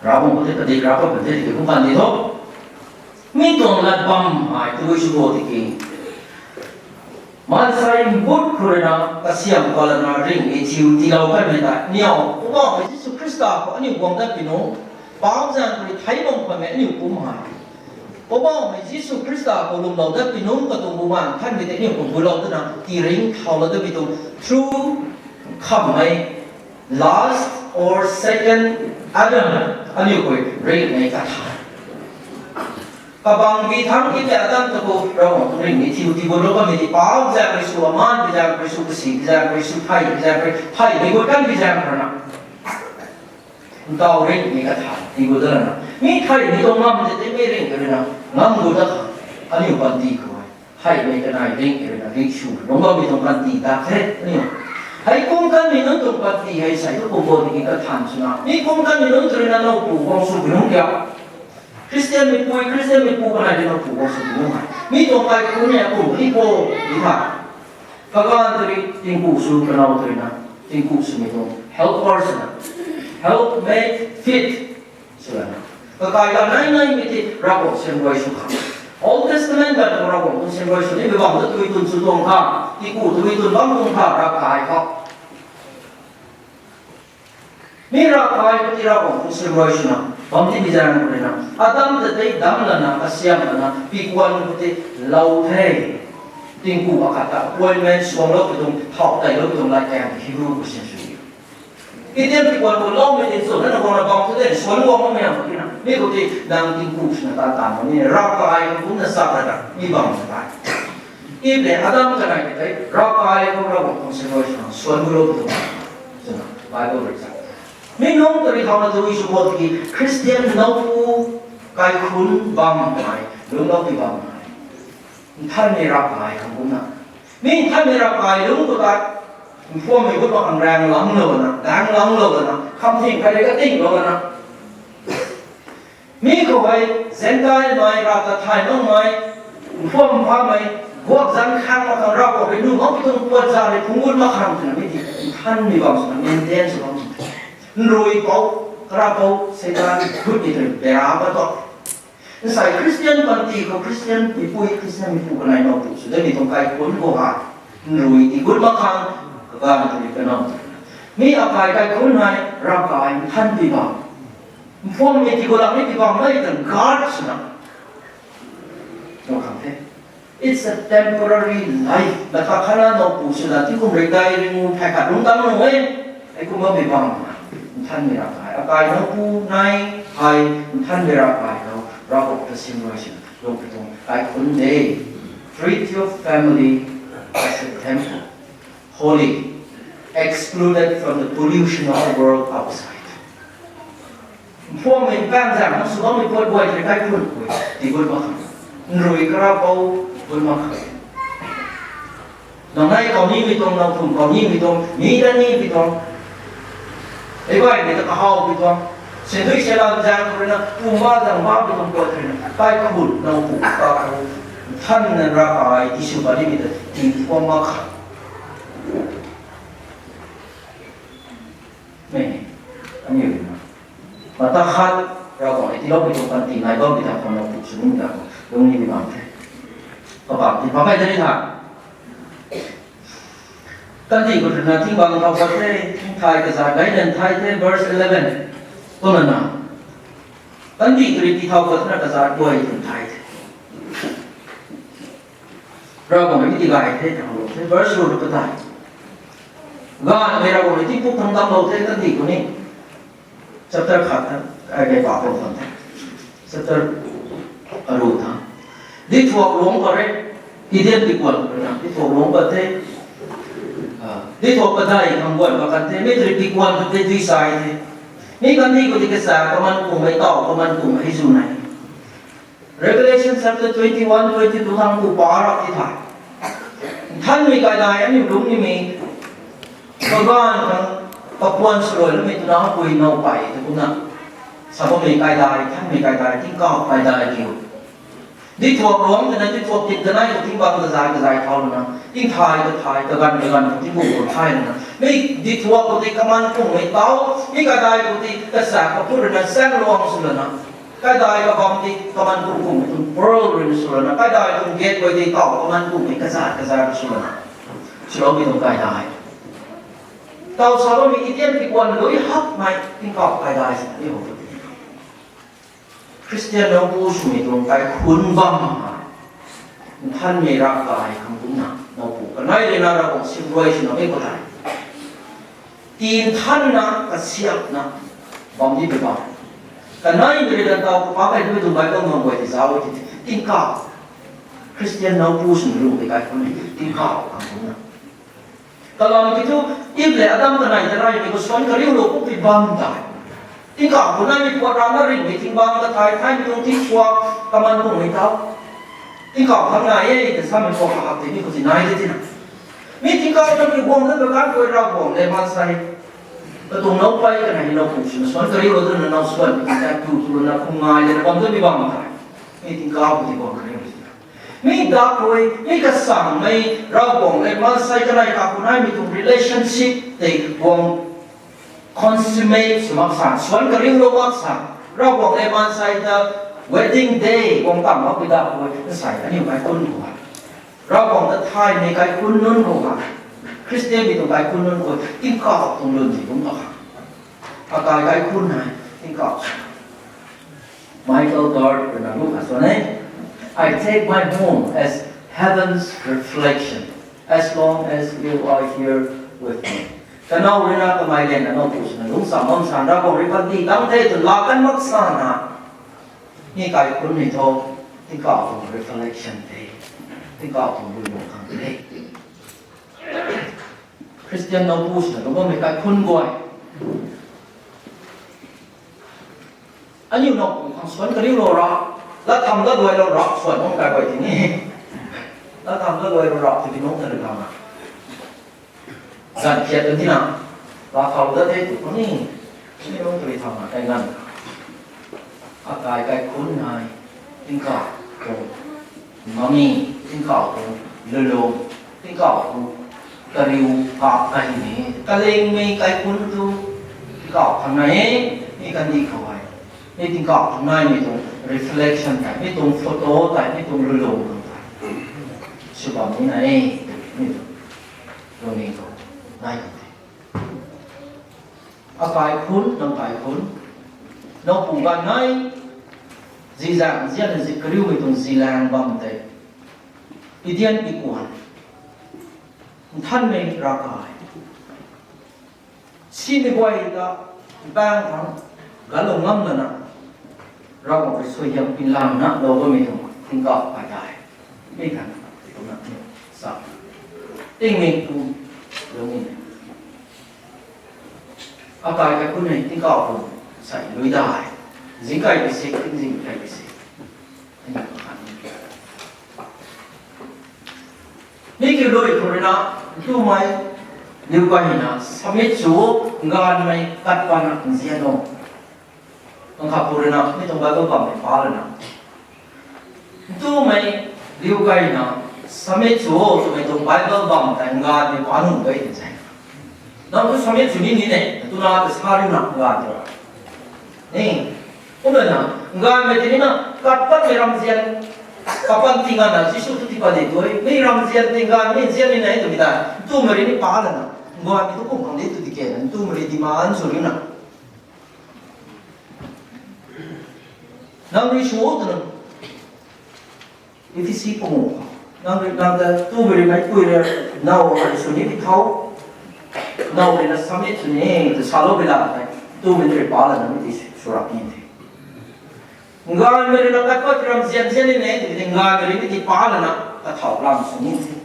Ravguangc khou tei padik rap pat pan the tiki kum kan di tho. Mi tuang lat bam hei tabui sw bo tiki, maansei mbut khou rui na kasiamh pat lana ringhmei thiu tiilou kanmei tei, niw Poubauhmei Jisu Khrista khou aniu guang dat pi nu, paap zaeng khou rui thei bam khwanmei aniu pumc hei, Poubauhmei Jisu Khrista khou lwmlou dat pi nunc katuang bumaengh Nthanmei tei aniu khou gutlou dana tiringc thau la dat pi tuang through khammei last or second Adam aniu khou ringhmei kathan. Kabang bi thangc ki tei Adam ta khou Ravguangc tuang ringhmei thiu tiigutlou kamei ti pau zaeng rui sw, amaan bi zaeng rui sw, kasi bi zaeng rui sw, thei bi zaeng rui, theimei gut kan bi zaeng rui na. Ntaw ringhmei kathan tiigut dat lana. Mi theimei tuang ngam tei tei mi ringh ka rui na. Ngam gut dat khang. Aniu panty khou e. Theimei kanei ringh ka rui na. Ringh sw. Lungc bammei tuang panty ta the. Aniu. Hei kum kanmei nunc tuang panty hei sei tu kum bo tiki kathan swna. Mi kum kanmei nunc tu rui na nowpu guang sw pi nunc kia. Christian mei pui, Christian mei pu kanei rui nowpu guang sw pi nunc hei. Mi tuang kaikhunc ni apu ni po. Ni tha. Kaganv tei rui tingku sw, kanow tei rui na tingku swmei tuang helper swna, helpmate fit swna, kakai la nai naimei tei Ravguangc siamruai sw khang. Old Testament ganv khou Ravguangc tuang siamruai sw ni mei bam ta tui tun sw tuang kha, tingku tui tun bam tuang kha, ravkai khou. Mi ravkai khou tei Ravguangc tuang siamruai swna bam ti bi zaeng khou rui na, Adam ta tei dam lana, kasiam lana, pikuan khou tei lou the. Tingku akhat ta appointment suanglou pi tuang, thau teilou pi tuang lat kan Hebrew khou siam sw. Kitian pikuan khou loumei tei chu nana guangna bam tu tei suan guang bammei na mak kina. Mi khou tei nang tingku swna tan tan bam ni, ravkai khou kumna chak lana mi bam ta tei. Eve le Adam kanei tei ravkai khou Ravguangc tuang siamruai swna suan gulou pi tuang swna Bible rui sa. Mi nunc ta rui thauna tu i sw bo tiki Christian nowpu kaikhunc bam hei, lungclou pi bam hei. Nthanmei ravkai khang kumna. Mi nthanmei ravkai lungc khou tei, nphuammei gut mak khang raeng langlou na, daeng langlou na, khamthing khat rui katinglou na. Mi khou hei, Gentile mei, rav ta thay makmei, nphuam phamei, guak zan khang mak khang Ravguangc rui nuh makpui tuang puat za rui phungc gut mak khang twna mi ti, nthanmei bam swna, maintain sw bam swna. Nrui pou, kara pou, Seitaan gut ni tei bera pat tuang. Nsai Christian panty khou Christian mipui, Christian mipu kanei nowpu sw de mi tuang kaikhunc khou ha. Nrui ti gut mak khang, kaganv tei rui kanow. Mi akai kaikhunc hei, ravkai nthanmei bam. Nphuammei ti gut lak ni ti bam mei ta guard swna. Nang khang the. It's a temporary life. Nata khana nowpu swna tingkum rui dai rui ngu phey khat lungc dam nung e. Hei kum bammei bam. Nthanmei ravkai. Akai nowpu nai hei nthanmei ravkai khou Ravguangc ta siamruai swna lungc pi tuang kaikhunc de. Treat your family as a temple, holy, excluded from the pollution of the world outside. Nphuammei npang zang nang sw bammei puat guay tei kaikhunc khou ti gut mak khang. Nrui kara pou gut mak khang. Nang nai kau nimei tuang, nang phum kau nimei tuang, mi ta nimei tuang. Ei guay ni ta kahawmei tuang. Sindui selan zang khou rui na, pumba zang bammei tuang puat rui na, kaikhunc nowpu kakhou, nthanna ravkai ti sw ba nimei ta, ti phuam mak khang. Mei, aniu rui na. Mata khat, Ravguangc rui tiiloumei tuang panty nai bammei ta khou nowpu sw nimei ta khou lungc nimei bam the. Kabam ti pha kai de ni tha. Kandih khou rui na thing bang thau pat the, thing thay kazat gay nan thay the, verse eleven. Kumna na. Kandih khou rui ti thau pat na kazat guay tun thay the. Ravguangc rui mi ti gay the, thau the, verse rui na patai. Ganvmei Ravguangc rui tingpuk thangc damclou the, kandih khou ni. Chapter khat ta, ai kei pa khou khang the. Chapter aru tha. Dithuak luangc pat re, Eden pikuan khou na, dithuak luangc pat the. Ah, dithuak padai khang guan pat kan the, mi tei pikuan khou tei dui sai the. Mi kandih khou tei kasa, kaman kummei taw, kaman kummei zu nai. Revelation chapter twenty-one, twenty-two khang ku pa rap ti tha. Nthanmei kaidai aniu lungc nimei, kaganv khang kapuan swluai lumei twna pui now pay tu kumna. Sa bammei kaidai, nthanmei kaidai, tingkauh kaidai kiu. Dithuak luangc twna, dithuak tit kanei khou ting bang kazai kazai thau lana, ting thay kathai, kaganv kaganv khou tingkum khou thay lana. Mi dithuak khou tei kaman kummei taw, mi kaidai khou tei kasa kaphut rui na sang luang sw lana. Kaidai kabam tei kaman kum kummei tuang pearl rui na sw lana, kaidai tuang gate guay tei taw kaman kummei kazat kazat sw lana. Swloumei tuang kaidai. Taw sa bammei Eden pikuan lui hakmei tingkauh kaidai si ni ho. Khristian nowpu swmei tuang kaikhunc bam hei, nthanmei ravkai khang kumna nowpu kanei rui na Ravguangc simruai swna mei khou tei, tinthanna kasiamhna bam di pui bam. Kaneimei rui na taw kapak kai twmei tuang Bible nang guay tei zauc e tei, tingkauh, Khristian nowpu swmei lungmei kaikhunc e, tingkauh khang kumna. Kalam kiu thu, Eve le Adam kanei ta reymei khou suan kariulou kumpui bam tei, tingkauh khou naimei puat rana ringhmei tingbang kathay thaymei tuang tingpuak kaman kummei tau, tingkauh khang nai e ta samei puak kahak tei mi khou ti nai de tina. Mi tingkauh ta mi guang dat bakan khou Ravguangc le maansei, katuang nowpei kanei nowpu swna suan kariulou twna now suan pui tei tu tu lana khum ngai lana bam dat mi bam tei, mi tingkauh khou ti guang kariu tina. Mi dak rui, mi kasangmei Ravguangc le maansei kanei kakhou naimei tuang relationship tei guang consummate sw mak sa, suan kariulou mak sa, Ravguangc le maansei ta wedding day guang tam makpui dak rui nsei aniu kaikhunc khou hei, Ravguangc ta thaymei kaikhunc nunc khou hei, Khristianmei tuang kaikhunc nunc khou tingkauh tuang lun ti kum ta kha, akai kaikhunc hei tingkauh sw Michael Card rui na lu kha suan e, I take my home as heaven's reflection, as long as you are here with me. Kanow rui na kamei lana nowpu swna lungc sa bam san, Ravguangc rui panty tang the tw laa kan mak sana, mi kaikhunc ni thu tingkauh tuang reflection the, tingkauh tuang lui lung khang the. Khristian nowpu swna lungc bammei kaikhunc guay, aniu nowpu khang suan kariulou ra, lattham latluailou ra suan bam kai guay ti ni, lattham latluailou ra tw ti nungc ta rui thauna, zanv khiat kan tina, laa thau dat the tw khou ni, ni nungc ta rui thauna kai nganv, akai kaikhunc hei tingkauh tuang mami, tingkauh tuang lulung, tingkauh tuang kariu kak kaimei, kalingmei kaikhunc tu tingkauh khang nai e. Mi kandih khou hei, mi tingkauh khang naimei tuang reflection tei, mi tuang photo tei, mi tuang lulung tei sw bam ni nai e, mi tuang lungning khou nai kan the. Akai khunc, nang kai khunc, nowpu ganv nai, zizaeng nzianna zi kariumei tuang zilaeng bam tei, pidian pikuan, nthanmei ravkai, simei guay ta, mpaeng khang, galou ngam lana, Ravguangc rui suaihiam pinlamna lou bammei tuang tingkauh kai tei, mi kan, kumna, sa, tingmik pu, lungning akai kaikhunc hei tingkauh khou sei lui dai, zingkai pui si, tingzing kai pui si, mi kiu lui khou rui na, ntumei, liu kai hei na submit sw, nganvmei kat pana nzian o. Nang kha pu rui na mi tuang Bible bammei pa lana, ntumei, liu kai na submit sw o twmei tuang Bible bam tei nganvmei pa nunc gay ti se. Nang tu submit sw ni ni ne, twna ta sa riu na nganv tu ra, ni, kumna na, nganvmei tei ni na, kat patmei ramzian, kapan tinganvna Jisu tu tiipat di tu e, mi ramzian tinganv mi nzian ni na e twmei ta ntumei rui ni pa lana, nganvmei tu kum khang di tu di ke na ntumei rui demand sw riu na, nang rui sw o twna, Ephesi panguh khou, nang rui, nang ta ntumei rui meic pui rui now hei sw ni ti thau, now rui na submit sw ni tw saloupui la tei, ntumei rui pa lana mi ti sw rap ni the. Nganvmei rui na kat pat ramzian nzian ni ne twmei tei nganvmei rui mi ti pa lana kathau lam sw ni the.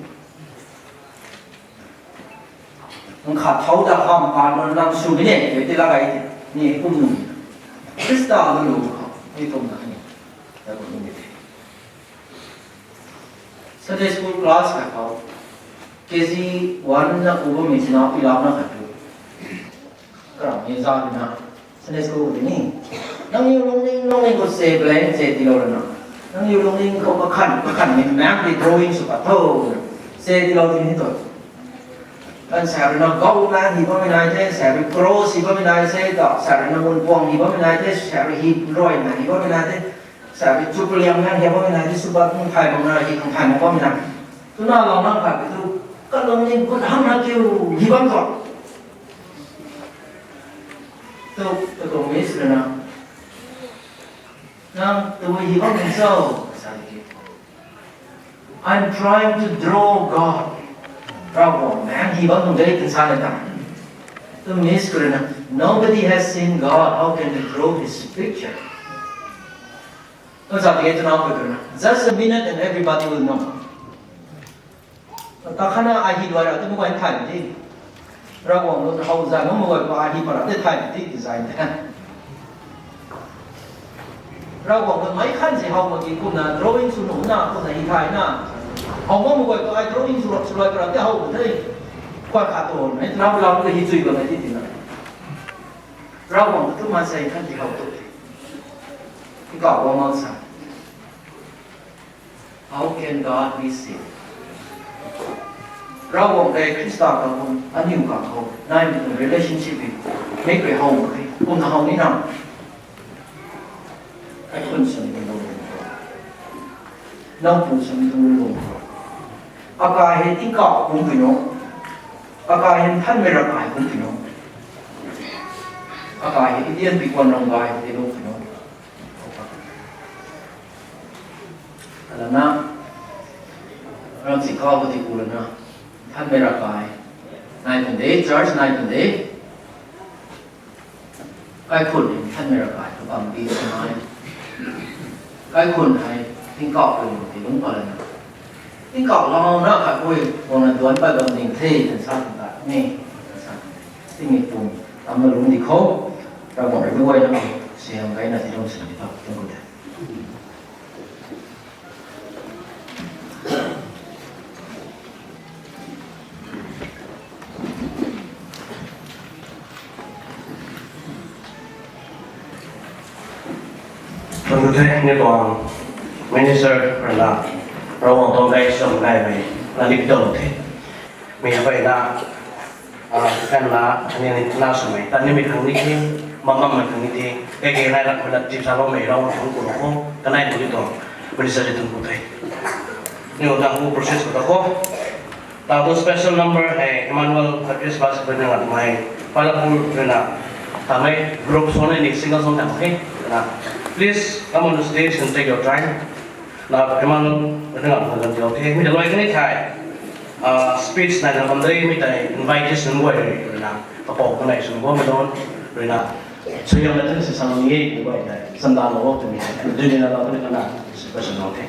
Nang khat thau ta hamh pat na nang swmei ne tei ti la kai ti, ni kum nunc, Khrista lu lu khou ni kum na ni, ta kum nunc ni the. Sunday school class khat khou, K G one na ku bammei sina pilau na khat tu, karamhmei za rui na, Sunday school tei ni, nangniw lungning lungning khou se blank se tiilou lana, nangniw lungning khou kakhan kakhanmei maeng tei drawing sw pat tho, se tiilou ti ni tu. Kan sa rui na gou maeng hi bammei nai the, sa rui cross hi bammei nai the, ta sa rui na munpuang hi bammei nai the, sa rui hi ruina hi bammei nai the, sa rui chupaliang maeng hi bammei nai the, sw pat kung thay bam na hi kung thay mak bammei nai. Twna lou nang khat tu, kalungning khou hang na kiu hi bam tho, tu, tu tuang miss rui na Nang tabui hi bam nung cho? Sa di ki, I'm trying to draw God. Ravguangc nang hi bam nung de twna sa na ta. Tu miss kuri na. Nobody has seen God. How can you draw his picture? Kum sa di ki twna kuri na. Just a minute and everybody will know. Ta khana ai hi luai ra tu mei guay thay di. Ravguangc lu how zan nunc mei guay pa ai hi para te thay di design te. Ravguangc lu mei khan si how mak ki kumna drawing sw nuh na kumna hi thay na. How mak mei guay pa ai drawing sw sw luai para te how te. Kuat khat tu mei twna lau ka hi chui bam e ti ti na. Ravguangc tu ma sei khan ti how tu. Ti ka guang mak sa. How can God be seen? Ravguangc tei Khrista khou, aniu khang khou naimei tuang relationship hei mei kri how mak khe. Kumna how ni na. Kaikhun swmei tuang lung khou, nowpu swmei tuang lung khou, akai hei tingkauh kum pui no. Akai hei nthanmei ravkai kum pui no. Akai hei Indian pi kuan ram gay hei lung pui no. Alana, ram si kau kati ku lana, nthanmei ravkai nai pun de, church nai pun de. Kaikhun hei nthanmei ravkai kabam pi nai. Kaikhun hei tingkauh pui no ti lung pa lana, tingkauh lau na khat pui, guangna duan pat bam ding the twna sa tang ta ni. Sa tingmei pum tam na lung di khou, Ravguangc rui mei guay na siam gayna ti lung sini ta tung ku de. Thank you, thank you, tuang minister rui na, Ravguangc tuang gay sam gaymei na lip tuang the. Mi hei na, ah, kan na, aniu ni na swmei, tan nimei khang ni the, mamam mei khang ni the, kei kei nai rak mei na tip sa loumei Ravguangc tuang ku khou, kanei bu di tuang, minister di tuang ku the. Ni tuang ku process khou ta khou, tang tu special number hei Emmanuel Baptist Bus Bending at mei, Palapur rui na, ta mei group song ni single song ta mei, na, please come on the stage and take your time. Na, Emmanuel, na, na, na, na, na, okay, mi ta luai kani thai, ah, speech nai na bam de, mi ta invitation guay rui na, kapou kanei sung guang mi don, rui na, suaihiam na tan si sang ni e, guay na, sanda lo tu mi, dui ni na lo tu ni na, special lo the.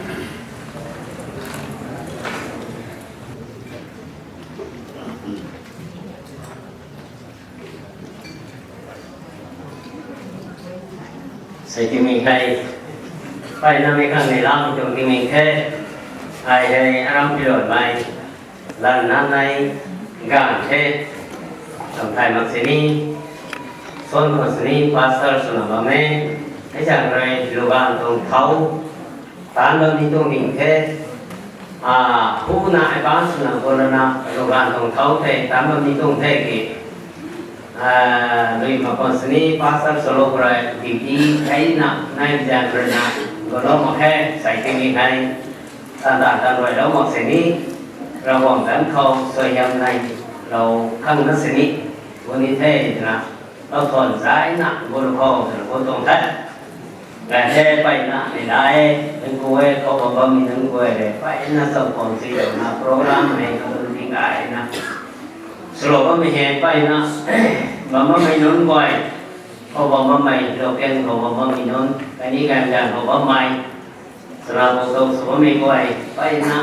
Sei tingmik hei, mpeyna mei khang ni lam tuang tingmik the, ai hei aram pilonmei, lan na nai, ganv the, samthai mak sini, suan khou sini, pastor swna bam e, hei zaeng rui, lugan tuang thau, taanc bam ni tuang ning the, a, huna ai ban swna gulana, lugan tuang thau the, taanc bam ni tuang the ki, a, lui ma khou sini, pastor swlou rui, duty theina, nai zaeng rui na, gulou mak khe, sei tingmik hei, tan tan tan ruailou mak sini, Ravguangc zanc khou, suaihiam nai, lou khang na sini, guni the twna, lou thuan zaina, gulou khou, twna gu tuang the. Ganv the mpeyna, ni la e, nunc ku e, khou bam bammei nunc guay le, mpeyna cham kuang si louna, program hei, khou dun ting gayna. Swlou bammei hei, mpeyna, bam bammei nunc guay, khou bam bammei, local khou bam bammei nunc, kani ganv ganv khou bammei, swna bou tho sw bammei guay, mpeyna,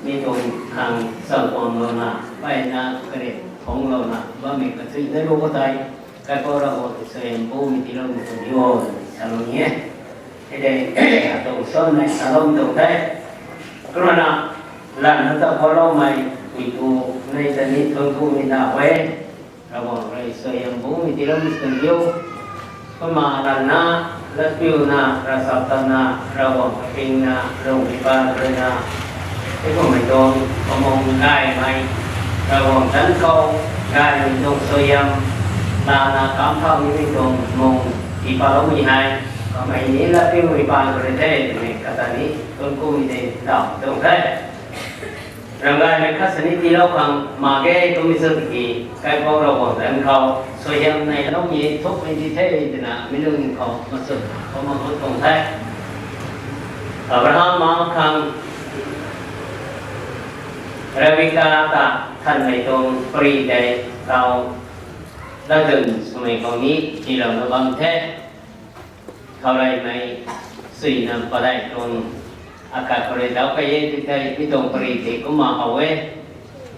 mi tuang khang cham kuang louna, mpeyna, kare, phunglouna, bammei kathuina lu khou tei, Kaipouc Ravguangc suaihiam bumei tiiloumei tuang ni o, salou ni e. Hei de, atuang suanmei saloumei tuang the. Kumna, lanna ta khouloumei, puipu, nei ta ni thuanc kumei na e. Ravguangc rui suaihiam bumei tiiloumei tuang ni o. Kumna lanna, latpiuna, ravchaptatna, Ravguangc kapingna, lungpi pa ruina, hei kummei tuang, kamung gaymei, Ravguangc zanc khou, gaymei tuang suaihiam, lana kamthau nimei tuang mung, tiipatloumei hei, kamei ni latpiumei pa rui the, twmei kata ni, thuanc kumei tei ndauh tuang the. Ramgaymei khat sini tiilou khang mak ge twmei sw tiki, Kaipouc Ravguangc zanc khou, suaihiam neiloumei thukmei di the twna, mi lung khou masut, khou mak khou tuang the. Abraham ma khang, Rebeka ta thanmei tuang pari tei tau, latdyn swmei khou ni tiilouna bam the. Khou reymei, suina padeih tuang, akhat khou rui dau kai e ti thei, mi tuang pari tei kumna how e.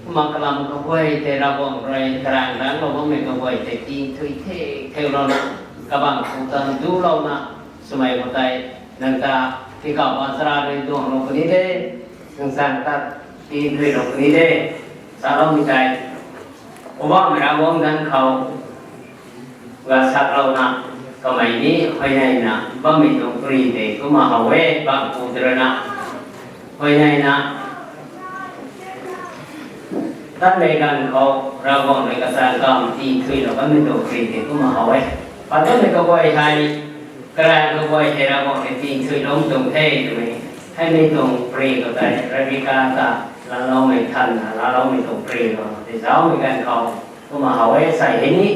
Kumna kalam kaguay tei Ravguangc rui, karang rangclou bammei kaguay tei tinthui the, theulouna, kabangc khou tan dulouna, swmei khou tei, nang ta, tingkauh ba chara rui duanglou puni de, nang sang ta, tinthuilou puni de, saloumei tei, Poubauhmei Ravguangc zanc khou, gasaklouna, kamei ni huayneina bammei tuang pari tei kumna how e, bangc pu ruina, huayneina, tanmei ganv khou Ravguangc rui kachang kam tinthuilou kanmei tuang pari tei kumna how e. Patmei kaguay hei, karang kaguay hei Ravguangc rui tinthuilou tuang the twmei, heimei tuang pari khou tei Rebeka ta laaloumei thanna, laaloumei tuang pari khou tei zaumei ganv khou, kumna how e sei hei ni.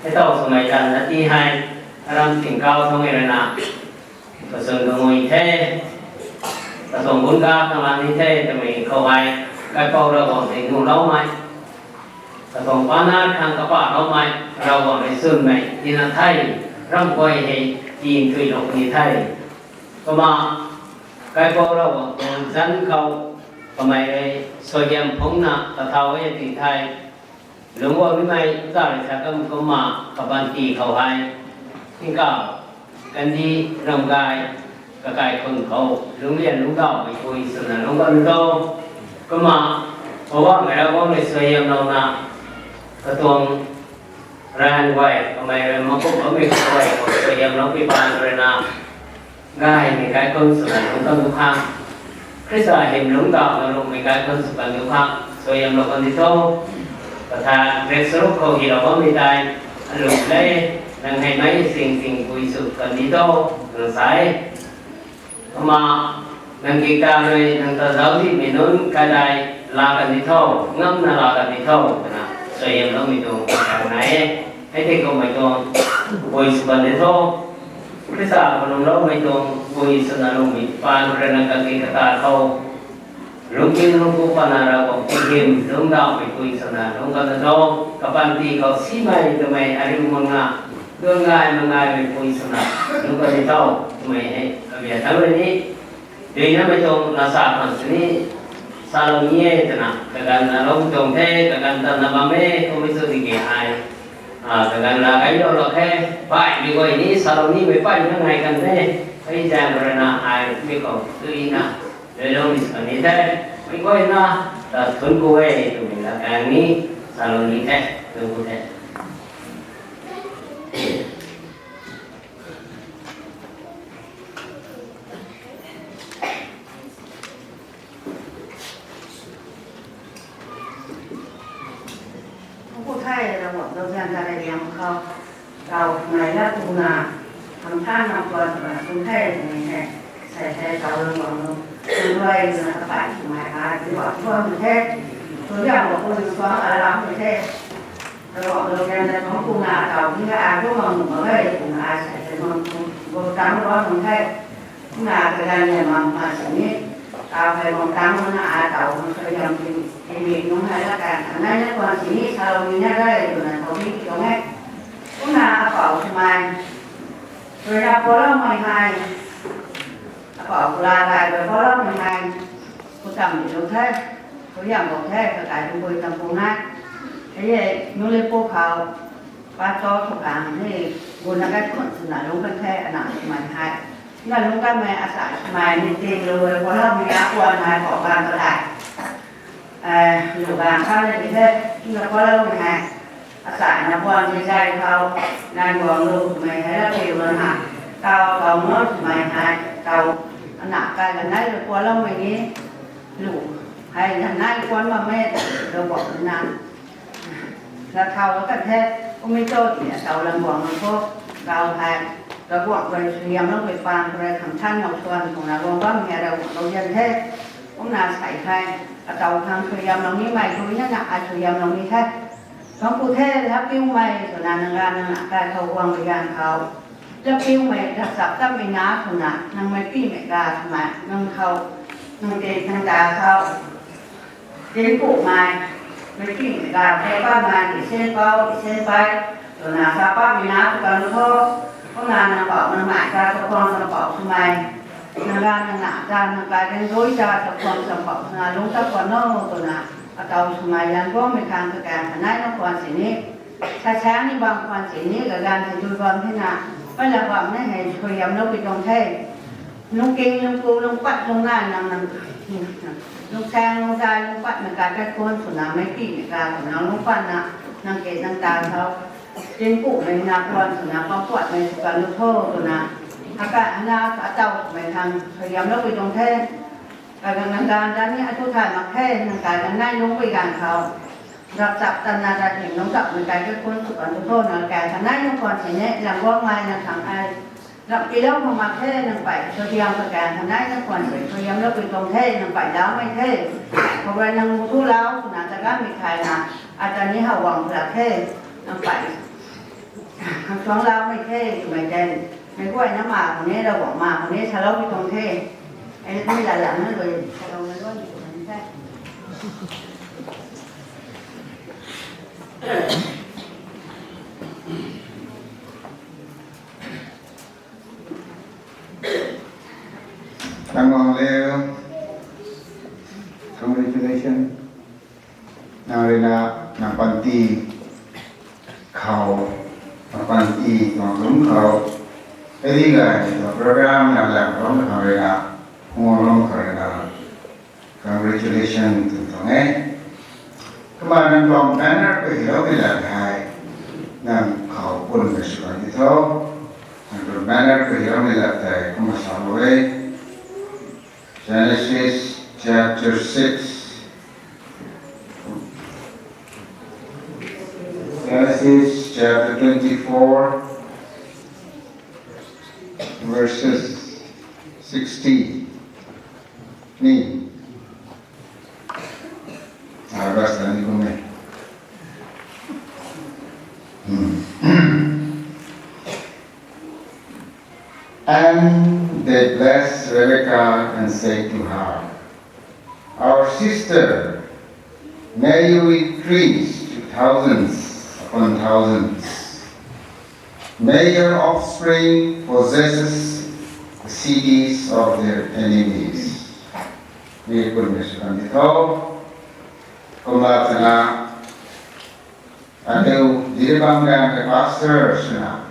Hei tau swmei lanna ti hei, aram tingkauh thangc e ruina, kachwn kamui the, katuang gunga khang la ni the twmei khou hei, Kaipouc Ravguangc tei nuhloumei, katuang pana khang kapahloumei, Ravguangc rui chwnmei tina the, ram guay hei tinthuilou ni the. Kumna, Kaipouc Ravguangc tuang zanc khou, kamei rui suaihiam phungna kathau e ti thei, lungc guang nimei zari sa kam kumna kabanti khou hei, tingkauh, kandih, ramgay, kakai khun khou, lungclian lungcdauhmei pui swna lungc bam tu, kumna, Poubauhmei Ravguangc rui suaihiamlouna, katuang, rang guay, kamei rui makumh bammei kaguay khou suaihiamlou pi pan ruina, gaymei kaikhunc swna lungc kan du khang, Khrista hym lungcdauhna lungmei kaikhunc sw kan du khang, Suaihiamlou kan di tho. Katha rek saruk khou hi rau bammei tei, alung le, nang hei mei sing sing pui sw kan di tho, nang sa e. Kumna, nang kikta rui nang ta zauc dimei nunc kadai la kan di tho, ngamna la kan di tho, twna suaihiamloumei tuang kan nai e. Hei tei kummei tuang pui sw kan di tho. Khrista khou lungloumei tuang pui swna lungmei paan rui nang kaki kata khou lungcking lungku pana Ravguangc pui hym lungcdauhmei pui swna lungc kan di tho. Kapanty khou simei twmei ariu mak nga, duan ngai mak ngaimei pui swna lungc kan di tho. Twmei hei kabia thangc rui ni, duinamei tuang lasa khang sini salou ni e twna kaganv na lou tuang the, kaganv tanna bam e, kummei chu tiki ai, kaganv la kailou lak khe, paihmei guay ni salou nimei pay na ngai kan the. Hei zaeng rui na ai mi khou duina luiloumei sw kan ni the. Mei guayna ta thunc ku e twmei la kan ni salou ni the, thunc ku the. Ku the, Ravguangc dau zan ta rei liang khou, tau nai la tuna, tham than nang tuan tuna tu the twmei hei, sei the tau Ravguangc nu, tu luai twna kapai twmei a, di wa tuan the, tu liang wa ku ni tuan a lam the. Ravguangc dau zan ta tuang tuna tau ni a, a tu mang nu ma e twna a sei the mang tu, bu tang wa mang the. Kumna kaganv le mang ma sini, tau hei mang tang na a tau mang suaihiam ti, ti mi nung hei la kan, anei na tuan sini, salou ni na rei, twna tau ni tuang e. Kumna apou swmei, rui na pualoumei hei, apou kula kai rui pualoumei hei, ku tam di lu the, ku yam bou the, kakai tu bui tam pu na. Hei e, nu le pu khou, pa cho thu kang ni, guna kai khun swna lungc kan the, ana swmei hei. Na lungc kanmei asa swmei ni ting lu, pualoumei a puan hei khou kan ta dai. Lu bang kha le di the, na pualoumei hei. Asa na puan di zai khou, nai guang lu twmei hei la piu na. Tau, tau nunc swmei hei, tau, ana kai kanei lu pualoumei ni, lu, hei kanei puan bam e, lu bam na. Lathau la kan the, kummei cho ti atau lam guang nang khou, tau hei, Ravguangc rui suaihiamloumei paan khou rui tham than nau suan khou na guang bammei Ravguangc dau zan the. Kumna sei hei, atau khang suaihiamlou nimei tu na na ai suaihiamlou ni the. Thangc ku the, lap piumei twna nang ganv nang na kai khou guang rui ganv khou, lap piumei, lap chap tammei na twna nang mei pimei ga twmei nang khou, nang te nang ta khou, dinc kumei, mei pimei ga the, patmei, disen pou, disen pei, twna sa patmei na tu kan tho. Kumna nang pou nang mei ga tu khang nang pou swmei, nang ganv nang na ta nang kai dinc dui ta tu khang nang pou swna lungc ta kan no twna, atau swmei lan guangmei khang kakan kanei nunc khwan sini, sa saeng ni bang khwan sini, kaganv hei dui bam the na, mei la bam na hei suaihiamlou pui tuang the. Lungcking lungku lungc pat lungc nai nang nang, lungcsaeng lungcdai lungc pat na kai kai khun swna mei pimei ga twna lungc pat na, nang ke nang ta khou, dinc kumei na khwan swna pam puatmei sw kan lu tho twna, akai ana atau swmei khang suaihiamlou pui tuang the. Kaganv nang ganv ta ni atu thay mak the, nang kai kanei lungc pui ganv khou, rap chap tanna ta hym lungc chapmei kai kai khun sw kan lu tho na kai kanei nunc khwan sini, lam guangmei nang khang ai, rap pilou khang mak the, nang pei suaihiam kakan kanei nunc khwan sini suaihiamlou pui tuang the, nang pei laumei the. Khou rui nang mu thu lau twna ta ganmei thayna, ata ni how guang lak the, nang pei, nang suang laumei the twmei ten, mei guayna ma khou ni, Ravguangc ma khou ni salou pui tuang the. Ai ni la lam na rui saloumei luan ni tuang the. Thank you, congratulations. Nang rui na, nang panty khou, nang panty tuang lungc khou, hei di gay tuang program nang lam tuang khang rui na, phungc lungc khou rui na, congratulations tw tuang e. Kumna nang tuang banner khou hiloumei lat hei, nang khou pun na sw kan di tho. Nang tuang banner khou hiloumei lat tei kumna salou e. Genesis chapter six, four, verses sixteen. Ni. Ah, verse ni kum e. Hmm. And they blessed Rebekah and said to her, "Our sister, may you increase to thousands upon thousands. May your offspring possesses the cities of their enemies." Ni kum e sw kan di tho. Kumna twna, aniu Jiribam gang ke pastor swna,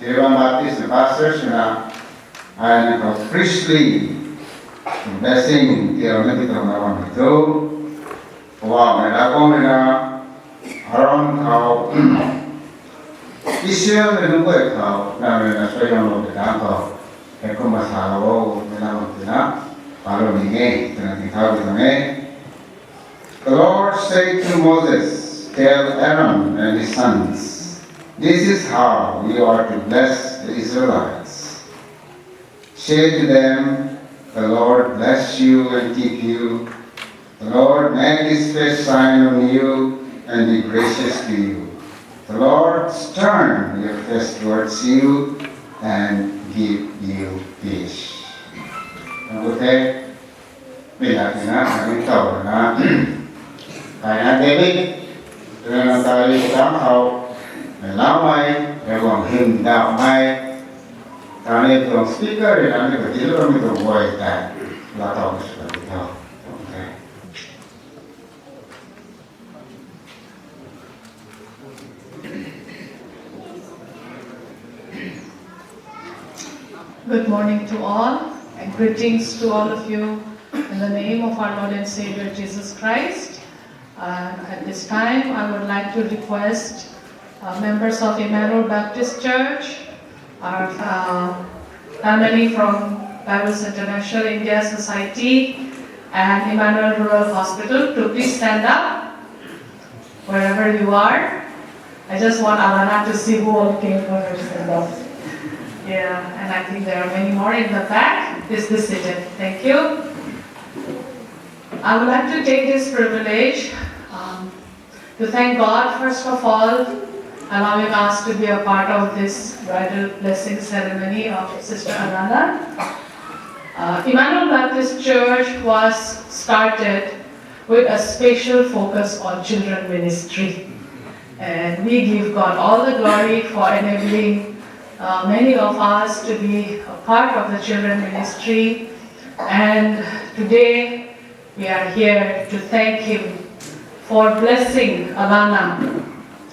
Jiribam Baptist na pastor swna, ai na khou priestly blessing tiauna di tho na wan di tho. Wow, na da kong na, Aaron khou, Israel na nunc guay khou, na na suaihiam lou di tang khou, hei kumna sa lou o, na na wan twna, palo ni e, twna ting thau di tang e. The Lord said to Moses, "Tell Aaron and his sons, 'This is how you are to bless the Israelites. Say to them, the Lord bless you and keep you. The Lord make his face shine on you and be gracious to you. The Lord turn your face towards you and give you peace.'" Nang gu the, mi la tina, nang ni tau na. Kaina David, twna na tari tang khou, na lau mai, na guang hym dau mai, tani tuang speaker, na ni kati lu mi tuang guay tei, la tau na sw kati tho. Okay. Good morning to all, and greetings to all of you in the name of our Lord and Savior Jesus Christ. Uh, at this time, I would like to request, uh, members of Emmanuel Baptist Church, our, uh, family from Bibles International India Society, and Emmanuel Rural Hospital to please stand up wherever you are. I just want Alana to see who all came for her send-off. Yeah, and I think there are many more in the back. Please be seated. Thank you. I would like to take this privilege, um, to thank God, first of all, allowing us to be a part of this bridal blessing ceremony of Sister Alana. Uh, Emmanuel Baptist Church was started with a special focus on children ministry. And we give God all the glory for enabling, uh, many of us to be a part of the children ministry. And today, we are here to thank Him for blessing Alana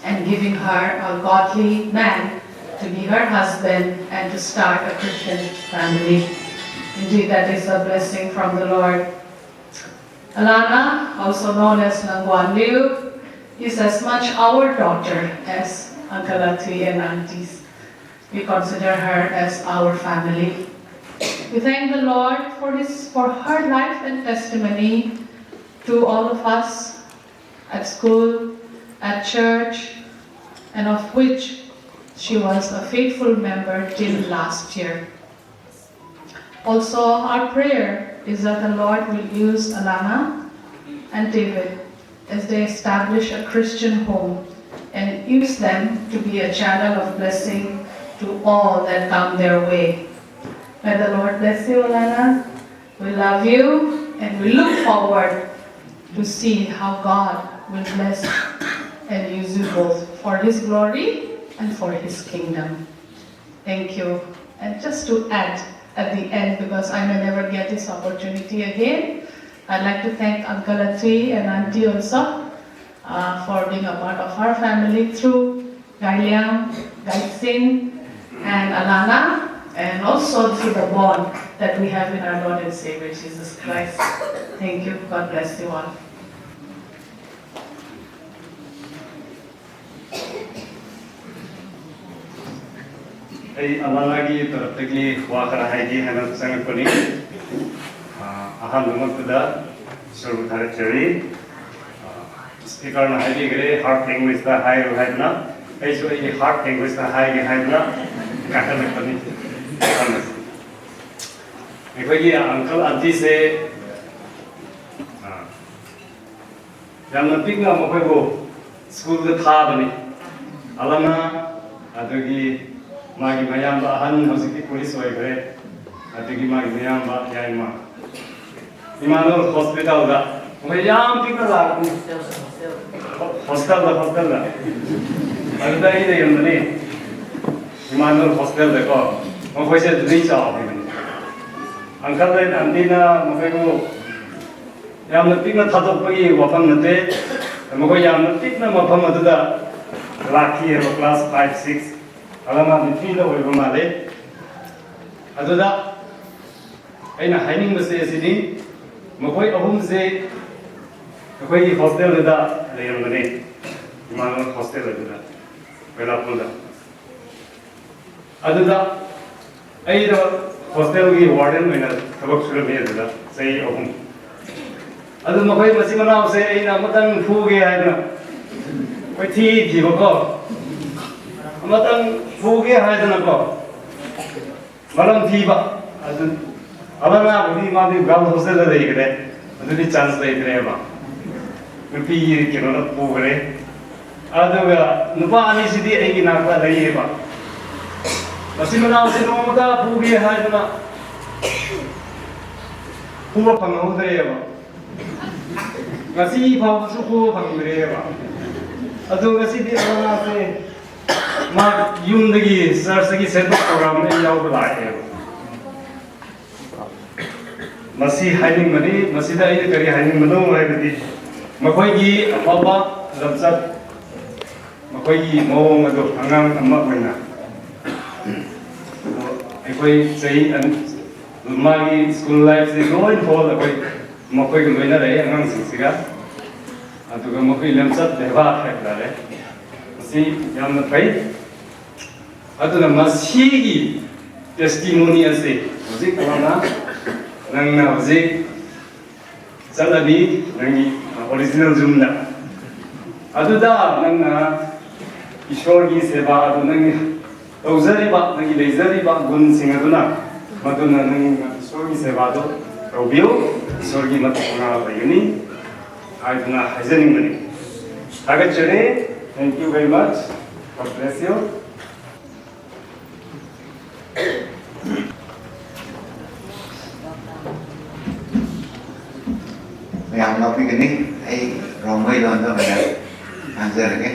and giving her a godly man to be her husband and to start a Christian family. Indeed, that is a blessing from the Lord. Alana, also known as Nangguan Liu, is as much our daughter as Uncle Atui and aunties. We consider her as our family. We thank the Lord for his, for her life and testimony to all of us at school, at church, and of which she was a faithful member till last year. Also, our prayer is that the Lord will use Alana and David as they establish a Christian home and use them to be a channel of blessing to all that come their way. May the Lord bless you, Alana. We love you and we look forward to see how God will bless and use you both for His glory and for His kingdom. Thank you. And just to add at the end, because I may never get this opportunity again, I'd like to thank Uncle Atui and Auntie also, uh, for being a part of our family through Gai Liang, Gai Sin, and Alana, and also through the bond that we have in our Lord and Savior Jesus Christ. Thank you. God bless you all. Ei, Alana ki tarap tei ki wa kara hei di hana sang puni. Ah, ahan nungan tu da, Sir Butharachari. Ah, speaker na hei di kare, heart language ta hei ru hei na. ꯑꯩꯁꯨ ꯑꯩꯒꯤ heart language ꯇ ꯍꯥꯏꯒꯦ ꯍꯥꯏꯗꯨꯅ ꯀꯥꯈꯠꯂꯛꯄꯅꯤ꯫ ꯑꯩꯈꯣꯏꯒꯤ uncle aunty ꯁꯦ, ꯑ, ꯌꯥꯝꯅ ꯄꯤꯛꯅ ꯃꯈꯣꯏꯕꯨ school ꯗ ꯊꯥꯕꯅꯤ꯫ ꯑꯂꯥꯅ, ꯑꯗꯨꯒꯤ ꯃꯥꯒꯤ ꯃꯌꯥꯝꯕ ꯑꯍꯟ ꯍꯧꯖꯤꯛꯇꯤ police ꯑꯣꯏꯈ꯭ꯔꯦ꯫ ꯑꯗꯨꯒꯤ ꯃꯥꯒꯤ ꯃꯌꯥꯝꯕ ꯌꯥꯏꯃ Emmanuel Hospital ꯗ ꯃꯈꯣꯏ ꯌꯥꯝ ꯄꯤꯛꯅ ꯂꯥꯛꯄꯅꯤ꯫ Hostel ꯗ, hostel ꯗ꯫ ꯑꯗꯨꯗ ꯑꯩ ꯂꯩꯔꯝꯕꯅꯤ꯫ Emmanuel Hospital ꯗꯀꯣ꯫ ꯃꯈꯣꯏꯁꯦ ꯑꯗꯨꯗꯩ ꯆꯥꯎꯈꯤꯕꯅꯤ꯫ Uncle and aunty ꯅ ꯃꯈꯣꯏꯕꯨ ꯌꯥꯝꯅ ꯄꯤꯛꯅ ꯊꯥꯗꯣꯛꯄꯒꯤ ꯋꯥꯐꯝ ꯅꯠꯇꯦ꯫ ꯃꯈꯣꯏ ꯌꯥꯝꯅ ꯄꯤꯛꯅ ꯃꯐꯝ ꯑꯗꯨꯗ ꯂꯥꯛꯈꯤ ꯍꯥꯏꯕ class five, six, ꯑꯂꯥꯅ ꯅꯨꯄꯤꯗ ꯑꯣꯏꯕ ꯃꯥꯜꯂꯦ꯫ ꯑꯗꯨꯗ ꯑꯩꯅ ꯍꯥꯏꯅꯤꯡꯕꯁꯦ ꯑꯁꯤꯅꯤ, ꯃꯈꯣꯏ ꯑꯍꯨꯝꯁꯦ ꯑꯩꯈꯣꯏꯒꯤ hostel ꯗꯨꯗ ꯂꯩꯔꯝꯕꯅꯦ, Emmanuel Hospital ꯑꯗꯨꯗ, ꯕꯦꯂꯥꯄꯨꯔꯗ꯫ ꯑꯗꯨꯗ ꯑꯩꯗꯣ hostel ꯒꯤ warden ꯑꯣꯏꯅ ꯊꯕꯛ ꯁꯨꯔꯝꯃꯤ ꯑꯗꯨꯗ ꯆꯍꯤ ꯑꯍꯨꯝ꯫ ꯑꯗꯨ ꯃꯈꯣꯏ ꯃꯆꯤꯟ ꯃꯅꯥꯎꯁꯦ ꯑꯩꯅ ꯑꯃꯇꯪ ꯐꯨꯒꯦ ꯍꯥꯏꯗꯅ ꯀꯣꯏꯊꯤ ꯊꯤꯕꯀꯣ, ꯑꯃꯇꯪ ꯐꯨꯒꯦ ꯍꯥꯏꯗꯅꯀꯣ, ꯃꯔꯝ ꯊꯤꯕ꯫ ꯑꯗꯨ ꯑꯃꯅꯕꯨꯗꯤ ꯃꯥꯗꯤ girl hostel ꯗ ꯂꯩꯈ꯭ꯔꯦ, ꯑꯗꯨꯗꯤ chance ꯂꯩꯇ꯭ꯔꯦꯕ꯫ ꯅꯨꯄꯤꯒꯤ ꯀꯩꯅꯣꯗ ꯄꯨꯈ꯭ꯔꯦ꯫ ꯑꯗꯨꯒ ꯅꯨꯄꯥ ꯑꯅꯤꯁꯤꯗꯤ ꯑꯩꯒꯤ ꯅꯥꯛꯇ ꯂꯩꯌꯦꯕ꯫ ꯃꯆꯤꯟ ꯃꯅꯥꯎꯁꯤ ꯅꯣꯡꯃꯇ ꯐꯨꯒꯦ ꯍꯥꯏꯗꯨꯅ ꯐꯨꯕ ꯐꯪꯍꯧꯗ꯭ꯔꯦꯕ꯫ ꯉꯁꯤ ꯐꯥꯎꯕꯁꯨ ꯐꯨꯕ ꯐꯪꯗ꯭ꯔꯦꯕ꯫ ꯑꯗꯨ ꯉꯁꯤꯗꯤ ꯑꯉꯥꯡꯁꯦ ꯃꯥ ꯌꯨꯝꯗꯒꯤ, church ꯇꯒꯤ ꯁꯦꯟꯗꯣꯛ program ꯗ ꯌꯥꯎꯕ ꯂꯥꯛꯑꯦꯕ꯫ ꯃꯁꯤ ꯍꯥꯏꯅꯤꯡꯕꯅꯤ꯫ ꯃꯁꯤꯗ ꯑꯩꯅ ꯀꯔꯤ ꯍꯥꯏꯅꯤꯡꯕꯅꯣ ꯍꯥꯏꯕꯗꯤ, ꯃꯈꯣꯏꯒꯤ ꯑꯐꯕ ꯂꯝꯆꯠ, ꯃꯈꯣꯏꯒꯤ ꯃꯑꯣꯡ ꯑꯗꯨ ꯑꯉꯥꯡ ꯑꯃ ꯑꯣꯏꯅ ꯑꯩꯈꯣꯏ ꯆꯍꯤ ꯑꯅꯤ, ꯃꯥꯒꯤ school life ꯁꯤ ꯂꯣꯏꯅ ꯐꯥꯎ ꯑꯩꯈꯣꯏ ꯃꯈꯣꯏꯒ ꯂꯣꯏꯅꯔꯛꯑꯦ ꯑꯉꯥꯡꯁꯤꯡꯁꯤꯒ꯫ ꯑꯗꯨꯒ ꯃꯈꯣꯏ ꯂꯝꯆꯠ ꯕꯦꯕꯥꯔ ꯍꯥꯏꯕ ꯇꯥꯔꯦ, ꯃꯁꯤ ꯌꯥꯝꯅ ꯐꯩ꯫ ꯑꯗꯨꯅ ꯃꯁꯤꯒꯤ testimony ꯑꯁꯤ ꯍꯧꯖꯤꯛ ꯅꯪꯅ, ꯅꯪꯅ ꯍꯧꯖꯤꯛ ꯆꯠꯂꯅꯤ ꯅꯪꯒꯤ original ꯌꯨꯝꯗ꯫ ꯑꯗꯨꯗ ꯅꯪꯅ ꯏꯁꯣꯔꯒꯤ ꯁꯦꯕꯥ ꯑꯗꯨ ꯅꯪꯒꯤ ꯇꯧꯖꯔꯤꯕ, ꯅꯪꯒꯤ ꯂꯩꯖꯔꯤꯕ ꯒꯨꯟꯁꯤꯡ ꯑꯗꯨꯅ, ꯃꯗꯨꯅ ꯅꯪꯅ ꯏꯁꯣꯔꯒꯤ ꯁꯦꯕꯥꯗꯨ ꯇꯧꯕꯤꯌꯨ꯫ ꯏꯁꯣꯔꯒꯤ ꯃꯇꯦꯡ ꯄꯥꯡꯕꯤꯒꯅꯤ ꯍꯥꯏꯗꯨꯅ ꯍꯥꯏꯖꯅꯤꯡꯕꯅꯤ꯫ ꯊꯥꯒꯠꯆꯔꯤ꯫ Thank you very much. God bless you. ꯃꯌꯥꯝ ꯂꯥꯛꯄꯤꯒꯅꯤ꯫ ꯑꯩ ꯔꯣꯡꯃꯩ ꯂꯣꯟꯗ ꯑꯣꯏꯅ ꯉꯥꯡꯖꯔꯒꯦ꯫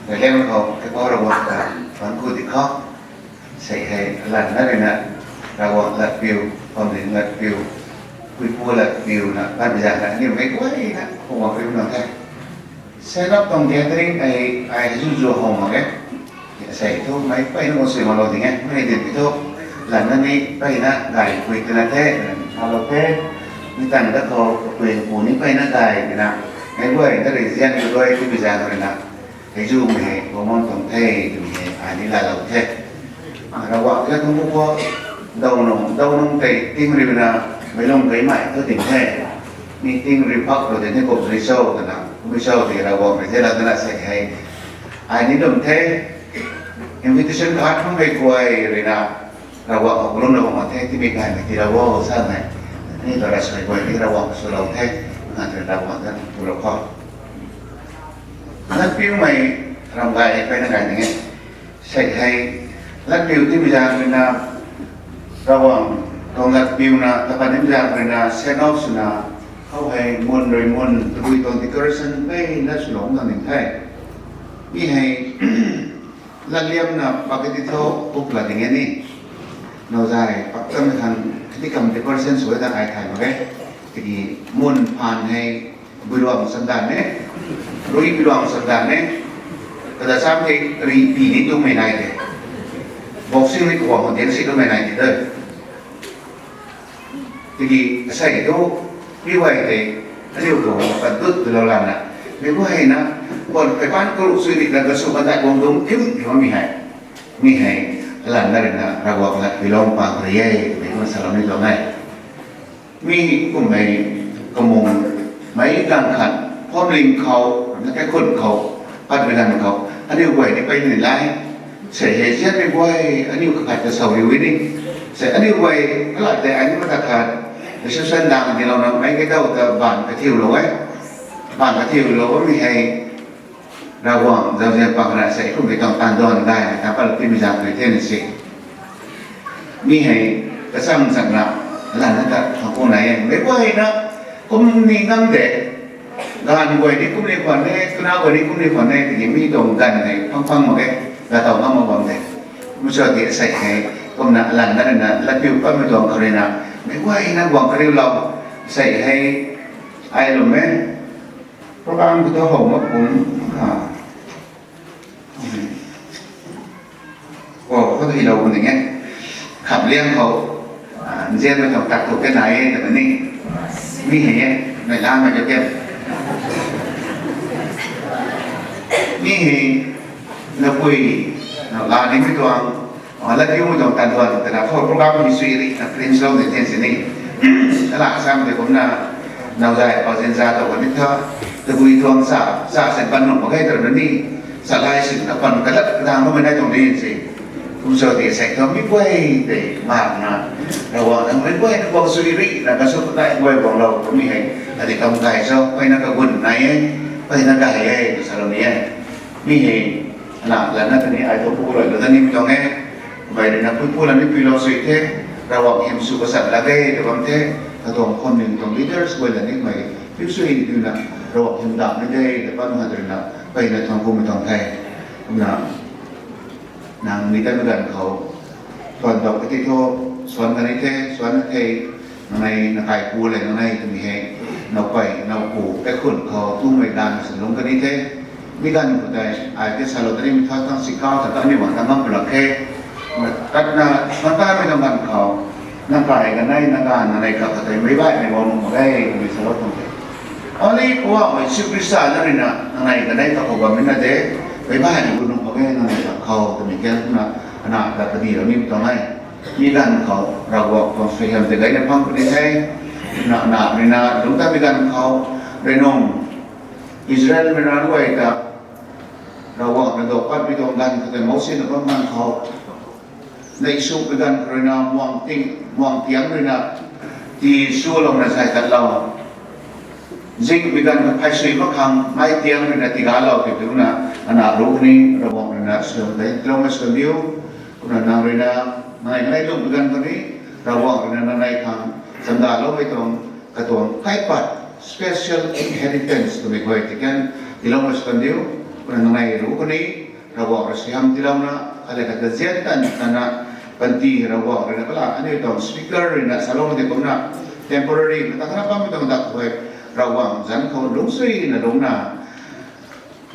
ꯔꯦꯂꯦꯝ ꯈꯧ ꯀꯦꯄꯥꯎ ꯔꯣꯕꯣꯠꯇ ꯐꯪ ꯈꯨꯗꯤ ꯈꯧ꯫ ꯁꯩ ꯍꯩ ꯂꯟꯅ ꯔꯤꯅ ꯔꯥꯋꯥꯡ ꯂꯥꯛꯄꯤꯌꯨ, ꯄꯝꯂꯤꯡ ꯂꯥꯛꯄꯤꯌꯨ, ꯀꯨꯏꯄꯨ ꯂꯥꯛꯄꯤꯌꯨꯅ ꯄꯟꯕꯤꯖꯥꯅ ꯑꯅꯤꯃꯩ ꯀꯣꯏꯅ ꯈꯣꯡ ꯋꯥꯄꯤꯌꯨ ꯅꯪ ꯍꯦ꯫ Set up tuang gathering ai, ai hei zu zu hou mak e. Sei thu mei peyna mo sui mak lou ding e. Mei din pi thu lan na ni peyna gay pui tina the, halou the. Ni tan da khou pui pu ni peyna gay tina. Mei guay ta rui zian ni guay ti bi zan rui na. Hei zu mei hei bo mon tuang the, tu mei hei ai ni la lou the. Ravguangc ta tuang bu khou daw nung, daw nung tei ting riu na, mei lung kei mei thu ting the. Mi ting riu phak lou tei ni kum rui cho twna, kum rui cho tei Ravguangc rui the la twna sei hei. Ai ni lum the, invitation card khang rui guay rui na, Ravguangc khou lum na bam the, timi gaymei ti Ravguangc sa mei. Ni ta rai sui guay ni Ravguangc sw lou the, na tei Ravguangc ta pu lou khou. Latpiumei ram gay hei peyna gay ding e. Sei hei, latpiu timi zaeng rui na, Ravguangc tuang latpiuna, tapat nim zaeng rui na, set up swna, khou hei mun rui mun, tabui tuang decoration peyna swlou na ning the. Mi hei, latliamna pakati tho, kuk la ding e ni. Nau zai, pak tam khang, kati kam decoration sw e ta ai thay mak e. Tiki mun phaan hei, Builuang sandan e, rui builuang sandan e, kada sam the rui pi ni tumei nai the, boxing ni kuang hon den si tumei nai the de. Tiki asei thu, pi guay the, aliu tuang pat dut tu lou lana, mi guay na, kon kai pan kru sui ni kan kasu kan dai guang dung kim kim mi hei, mi hei, lan na rui na Ravguangc lat pi lou pa rui e, mi guay salou ni tuang e. Mi kummei kamung mei gang khat, phomling khou, na kaikhun khou, patmei lang khou, Aniu guay ni pei ni lai. Sei hei zian ni guay, aniu kakhat ta sau riu ni. Sei aniu guay, kalat tei aniu mata khat, reception dang ni lou na, mei ke dau ta ban kathiu lou e. Ban kathiu lou mi hei, Ravguangc zauzian pang ra sei kum mi tuang tan duan dai, ta pal ti mi zang kri the ni si. Mi hei, kasam zang na, lan na ta, thang kum nai e. Mei guay na, kum ni ngam de, gan guay ni kum ni kwan ne, tuna guay ni kum ni kwan ne, tiki mi tuang gan hei, pang pang mak e, la tau ngam mak bam de. Kum sa ti sei hei, kum na lan na na, la piu pa mi tuang kari na, mei guay na guang kariu lou, sei hei, ai lum e, program ki tu hou mak kum, ha. Ko, ko tu hi lou kum ding e. Khap liang khou, ah, nzian mei tuang tak tu ke nai e, ta ni. Mi hei e, mei lan mei jo ke. Mi hei, na pui, na la ni mi tuang, ah, la kiu mi tuang tan duan, ta na khou program ni sui ri, na print lou ni ten si ni. Ala sam de kum na, nau zai pau zin za tu ni tha, tabui tuang sa, sa sen pan nung mak e ta na ni. Sa lai sin na pan kalat kadang kum mei nai tuang ni si. Kum sa ti sei tuang mi guay de, ma na, Ravguangc nang mei guay na guang sui ri, na ka su dai guay guang lou, mi hei, adi kam kai so, pei na kagun nai e, pei na kai e, sa lou ni e. Mi hei, na, la na ta ni ai tu pu lou, la ta ni mi tuang e. Mei rui na pui pu la ni pui lou sui the, Ravguangc hym sw kasat la ge, ta bam the, katuang khon ning tuang leaders guay la ni mei, piu sui ni tu na, Ravguangc hym dam ni de, ta bam ha tu na, pei na tuang kum mi tuang the. Kum na, nang ni ta mi ganv khou, tuan dau ka ti thu, suan ka ni the, suan na the, nang nei, na kai pu le, nang nei, tumi hei, nau pei, nau pu, kaikhun khou, tumei ganv na sin lung ka ni the, mi ganv khou tei, ai ke salou ta ni mi tha tang si kau ta ta ni wan ta ngam pu lak khe, kat na, nang ta mi nang ganv khou, nang kai ka nei, nang ganv, nang nei ka ka tei, mei bai, mei bau nung mak e, tumi salou tuang the. Only Poubauhmei Jisu Khrista na rui na, nang nei ka nei ka khou bam mi na de, mei bai, mei bau nung mak e, nang nei ka khou, tumi kian na, ana ta ka di lou ni tuang e. Mi ganv khou, Ravguangc tuang suaihiam tei gayna phang puni the, na, na, rui na, lungc ta mi ganv khou, rui nung, Israelmei rui na guay ta, Ravguangc na dau pat mi tuang ganv khou tei Mosi na bam ganv khou, nei suk mi ganv khou rui na, muang ting, muang tiang rui na, ti su lou na zay tat lou. Zing mi ganv khou phey sui mak khang, mei tiang rui na tiga lou ti tu na, ana ru ni, Ravguangc rui na, suaihiam tei, tiloumei suan diu, kumna nang rui na, nang nei lung mi ganv khou ni, Ravguangc rui na, nang nei khang, chamdaloumei tuang, katuang kaipat, special inheritance twmei guay ti kan, tiloumei suan diu, kumna nang nei ru ni, Ravguangc rui suaihiam tilouna, ale kata zian tan tana, panty Ravguangc rui na kala, aniu tuang speaker rui na, saloumei tei kumna, temporary, na ta kana bammei tuang dak khou, Ravguangc zanc khou lungcsuina lungna,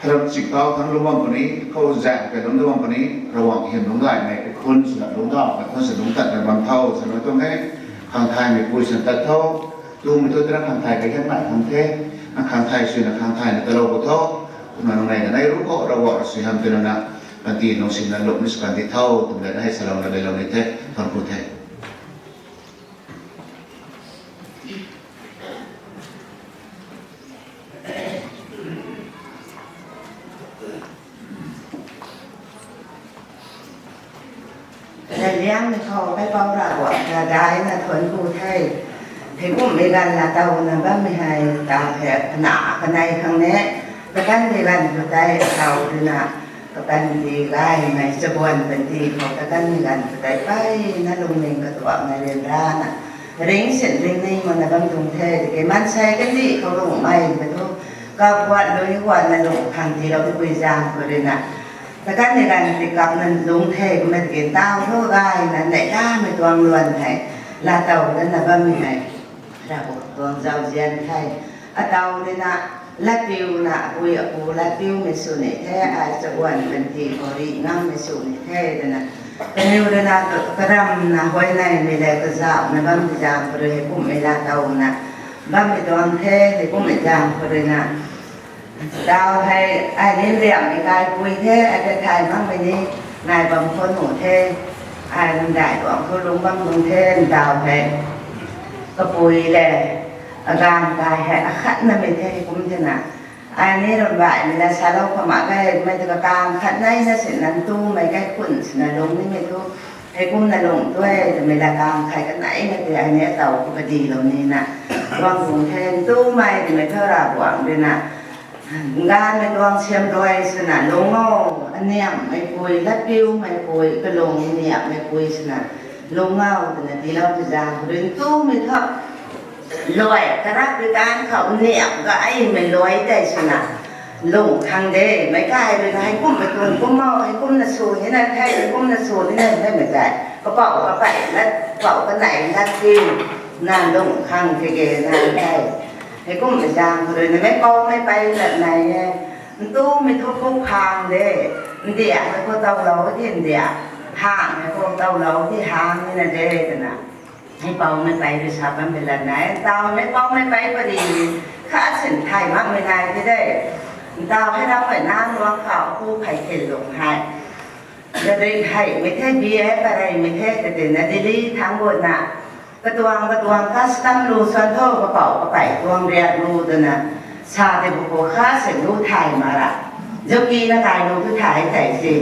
Haram chikau thangc lungc bam puni, khou zaeng kai lungc bam puni, Ravguangc hym lungc gaymei, kaikhun swna lungc dau, kaikhun swna lungc tat na bam tho, swna tuang e, khang thaymei pui swna tat tho, tumei thu tana khang thay kahian nai khang the, na khang thay swna khang thay na talou khou tho, kumna nang nei kanei ru khou, Ravguangc rui suaihiam tilouna, panty lungcsimna lungc ni sw kan di tho, twmei na hei salouna leilou ni the, thuanc ku the. Zaliangmei khou Kaipouc Ravguangc ta daina thuanc ku the. Heikumhmei ganv na tauna bammei hei ta the, na kanei khang ne, katanmei ganv khou tei tau twna, kapanty gaymei chabuan panty khou katanmei ganv khou tei mpeyna lungning katuakna ryanrana, ringcsin ringning makna bam tuang the, tiki maansei kandih khou lungmei mei thu, kaguat lui guatna lung khang tiilou tipui zaeng khou rui na, katanmei ganv tikakna lungc the, kumna tiki tau thu gayna neihlamei tuang luan hei, laatow lana bammei hei, Ravguangc tuang zauzian the. Ataw rui na, latpiuna, apui apu latpiumei sw ni the, ai chaguan panty khou rih ngammei sw ni the, twna. Kaniw rui na, karamna huayneymei le kazauhna bammei zaeng khou rui heikumhmei laatowna bammei tuang the, heikumhmei zaeng khou rui na, tau hei, ai ni riammei kaipui the, ai ta thay makmei ni, nai bam khou nuh the, ai rundai tuang khou lungc bam tuang the, tau hei, kapui le, aganv kai hei akhatnamei the, heikum thena, Ai ni ramh baihmei la salou khou mak ge, mei tu kakang khat nei na si nang tumei kai khun sina lung nimei thu, hei kumna lung tu e twmei la kang khat kanei na ti ai ni ataw khou kadilou ni na. Guang gung the tumei twmei thu Ravguangc rui na. Ganmei tuang siam rui sina lung o, aniamhmei pui, latpiumei pui, kalung niamhmei pui sina lung o twna tiilou pi zang khou rui tumei thu. Luai, karak pi kan khou niam ka aimei luai tei sina. Lung khang de, meic kai rui na hei kum mei tun kum o, hei kumna sw ni na the, hei kumna sw ni na the mei tei. Kapouc kapei lat, kapouc kanei lat kiu, na lung khang kage na the. Hei kum mei zang khou rui na meic pou mei pei lat nai e. Ntumei thu puk khang de, ndiamhmei khou towlou ti ndiam, hangmei khou towlou ti hang ni na de twna. Meic pou mei pei rui sa bammei lat nai, ntaw meic pou mei pei pari, khat sin thay makmei nai the de. Ntaw hei rammei nac luang khou pu phey khen lung hei. Gadrik heimei the, B A pareymei the, katina Delhi thangc gutna. Katuang katuang custom lu suan tho, kapouc kapei tuang riak lu twna. Sa tei bu khou khat sin lu thay mak ra. Joki na kai lu tu thay tei si.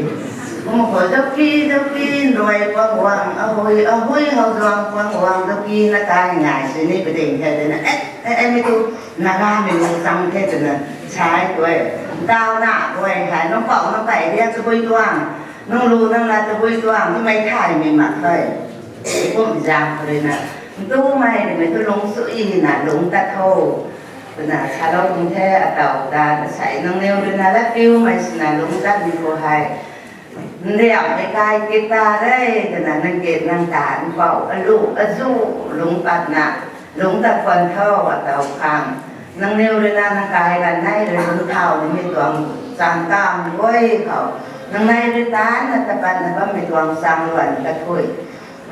Kum khou joki, joki, nruai puang guang, ahui, ahui hou zuang puang guang, joki na kai ngai si ni pading the twna. E, e, e, mi tu Nagamei lu chang the twna. Sai tu e. Ntaw na tu e, hei, nang pouc nang pei riak tabui tuang. Nang lu nang lat tabui tuang, twmei thaymei mak the. Kum zang khou rui na. Ntumei twmei thu lung sui na lung tat tho. Twna salou tung the ataw ta na sei nangniw rui na latpiumei sina lung tatmei khou hei. Ndiamhmei kai kit ta re, twna nang kit nang ta, npouc, alu, azu, lung patna, lung tat khwan tho, ataw khang. Nangniw rui na nang kai ganv nei rui lung thau nimei tuang chang kam guay khou. Nang nei rui tanna tapatna bammei tuang chang luan kathui.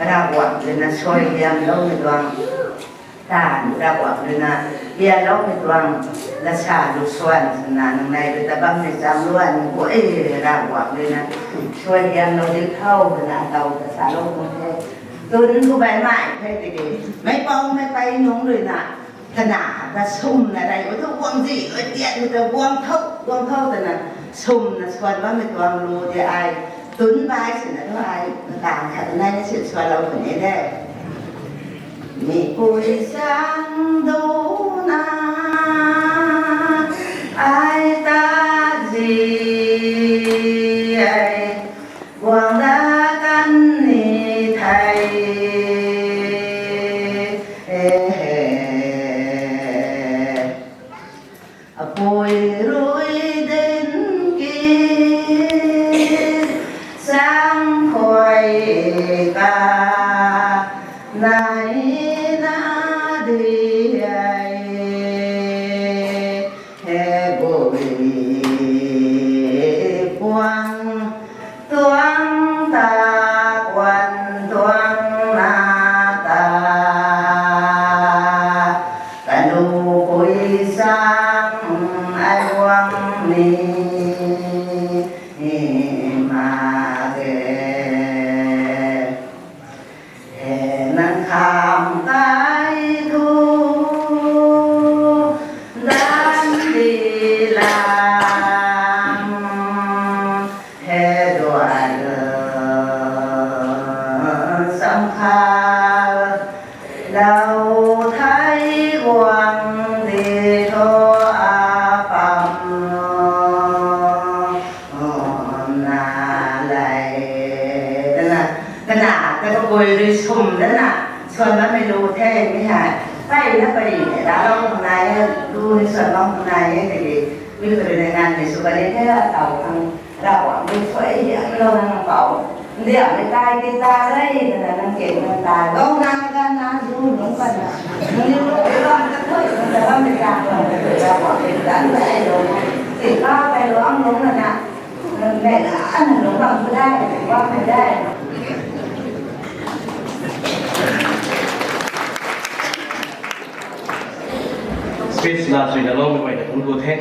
Ravguangc rui na suaihiamloumei tuang. Taanv Ravguangc rui na, pianloumei tuang, lasa lu suan swna nang nei rui ta bammei chang luan, guay Ravguangc rui na, suaihiamlou di tho twna ataw ta salou tung the. Tun khou baihmei the tiki, meic pou mei pei nungc rui na, kana ta sumna rei, tu guangzi, ui tiat, tu guang thou, guang thou twna, sumna suan bammei tuang lu de ai, tun bai sina tu ai, na tang khat nai na si suanlou puni de. Mipui sang duna, ai ta zi, ai guang da kan ni thei. Apui rui dinc ki, sang khuay ka, nai na di ai, he bui puang, tuang ta, kuan tuang na ta, kanu pui sang ai guang ni, ni ma de. He nang kham kai thu, dan di lang, he duan sam kha, lou thei guang di tho apam. Na lei, twna, twna, ta kapui rui sum dana, suan bammei lu the mi hei, pei na pei, da lou khang nai e, lu ni suan lou khang nai e, tiki, mi khou rui na nganvmei sw kani the, ataw khang, Ravguangc rui suaihiamlou na nang pou. Ndiamhmei kai ti ta rei, twna nang keng nang ta, gou nang gan na, lu nung pan na, nang ni lu kei bam ta thui, nang ta bammei ta, Ravguangc rui ta rei lou na, si ka kai lou ang lung na na. Speech la sui na lou mei ta kum ku the.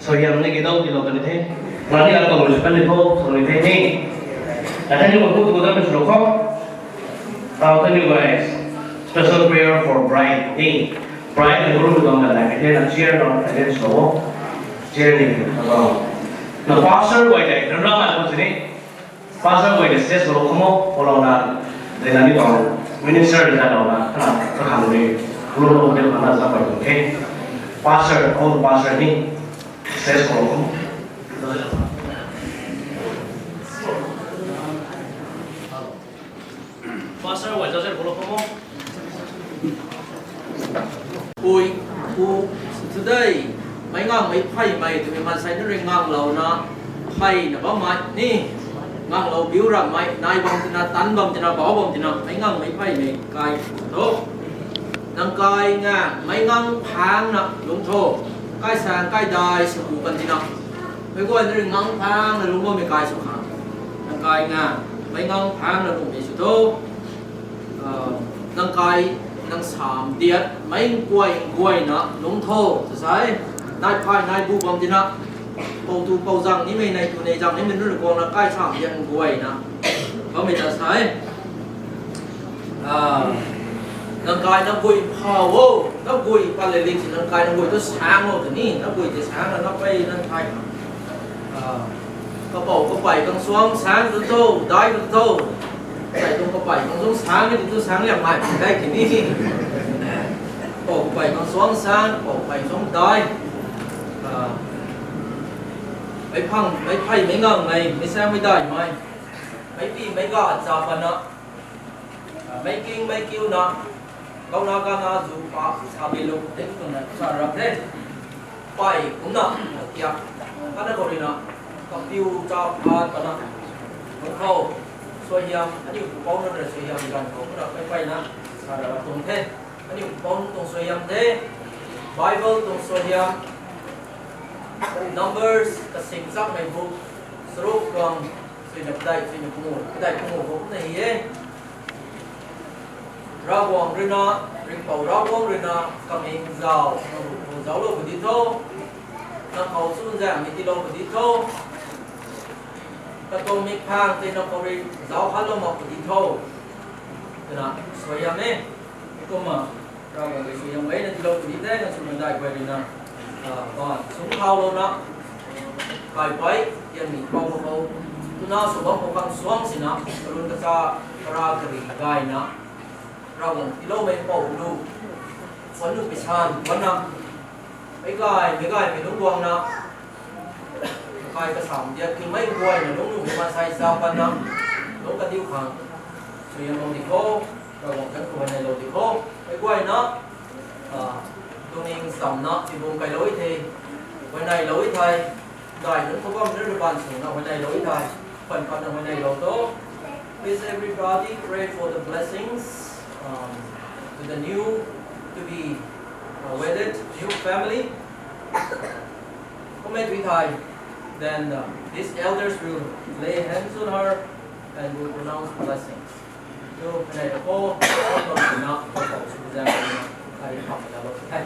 Suaihiam ni ki dou ti lou ta ni the. Mani la kum rui pan ni tho, so ni the ni. Kata ni kum ku tu dam ni sw lou khou. Tau ta ni guys. Special prayer for bride ni. Bride ni guru ni dong na lai ni the na chair dong na the so. Chair ni, na pastor guay tei, ramramei khou sini, pastor guay tei stage khou lou khamo, khou lou na, dena ni tuang minister ni ta lou na, kana, kakhang ni, lou lou de khana sa pai tuang the. Pastor, all the pastor ni, stage khou lou khamo. Pastor guay ta stage khou lou khamo. Pui, pu, today, meic ngang meic pheymei twmei maansei nunc rui nganglouna, pheyna bammei ni, nganglou biu rammei, nai bam tina, tan bam tina, bauc bam tina, meic ngang meic pheymei kai tho. Nang kai nga, meic ngang phangna lungc tho, kai sang kai dai sw ku kan tina. Meic guay nunc rui ngang phangna lungc bammei kai sw khang. Nang kai nga, meic ngang phangna lungcmei sw tho. Nang kai, nang sam diat, meic guay guayna lungc tho, tw sa e. Nai phay nai bu bam tina, pou tu pou zang nimei, nai tu nei zang nimei nunc rui guangna kai sam diat guayna bammei ta sa e. Nang kai nang guay pha o, nang guay pat le ling si nang kai nang guay tu sang o tw ni, nang guay tei sang na nang pey nang thay. Kapou kapey kang suang sang tu tho, dai tu tho. Kai tuang kapey kang suang sang ni tu sang liang mai dai ki ni. Kapou kapey kang suang sang, kapou kapey suang dai. Meic phang, meic phey, meic ngang mei, meic sang meic dai mei. Meic pi meic ga cha pana, meic king meic kiuna, kauna kana zu pa sa bi lu ding twna sa rap the. Pey kumna, kia, kana khou rui na, kapiu cha phat pana, lungc khou, suaihiam, aniu pupouc nunc rui suaihiam ganv khou kumna pey peyna sa rap tuang the. Aniu pupouc nunc tuang suaihiam the. Bible tuang suaihiam, Numbers kasing chakmei bu, charuk tuang, suina padeih, suina pungu, padeih pungu khou kumna hi e. Ravguangc rui na, ringhpouc Ravguangc rui na, kamei zauc, nang khou zauclou pw di tho, nang khou chunzaenghmei tiilou pw di tho, katuang mikphang tei nang khou rui zauc khatlou mak pw di tho, twna suaihiam e. Kumna, Ravguangc rui suaihiam gayna tiilou pw di the, nang sw mandai guay rui na, baan sung thaulouna, kaipei, tianmei pou khou, twna sw bam khou khang suang sina, karun kacha, kara kari gayna, Ravguangc tiiloumei pou lu, puan lu pisan, puanna, meic gay, meic gaymei lungc guangna, kai kasam diat kimei guayna lungc lu maansei sa patna, lungc kadiu khang, suaihiam lou di kho, Ravguangc zanc khou huayneylou di kho, meic guayna, lungning chamna, tibung kailou e the, huayneylou e thei, gay nunc khou bam nunc rui baan swna huayneylou e thei, pan patna huayneylou tho. Please everybody pray for the blessings, um, to the new, to be, uh, wedded, new family. Kummei tu thei, then, uh, these elders will lay hands on her and will pronounce blessings. Tu, kanei ta kho, kho na, kho kho sw zang na, ai kha na lo the.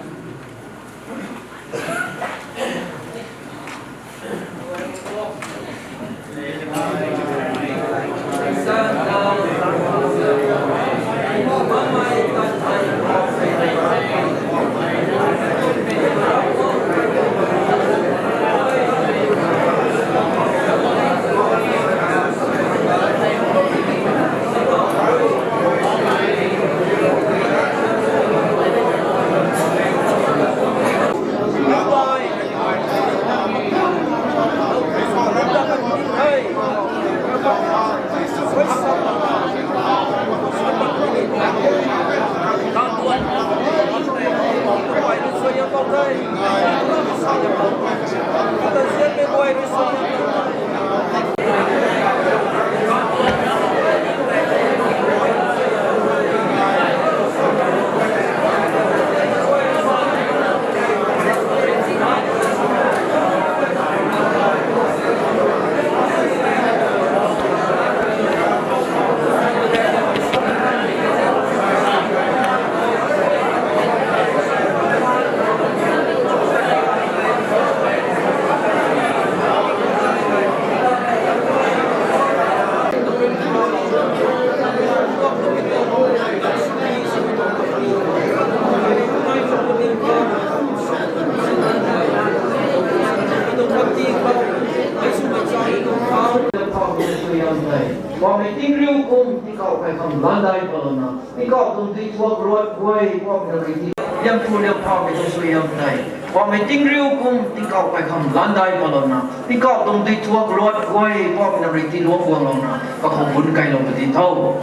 Landai palouna, tingkauh tuang dui thuak ruat guay, Poubauhmei nang rui ti, liamphu liamphamei tuang suaihiam tei, Poubauhmei tingriu kum tingkauh kai khang landai palouna, tingkauh tuang dui thuak ruat guay, Poubauhmei nang rui ti luang guanglouna, kakhou bun kailou padi tho.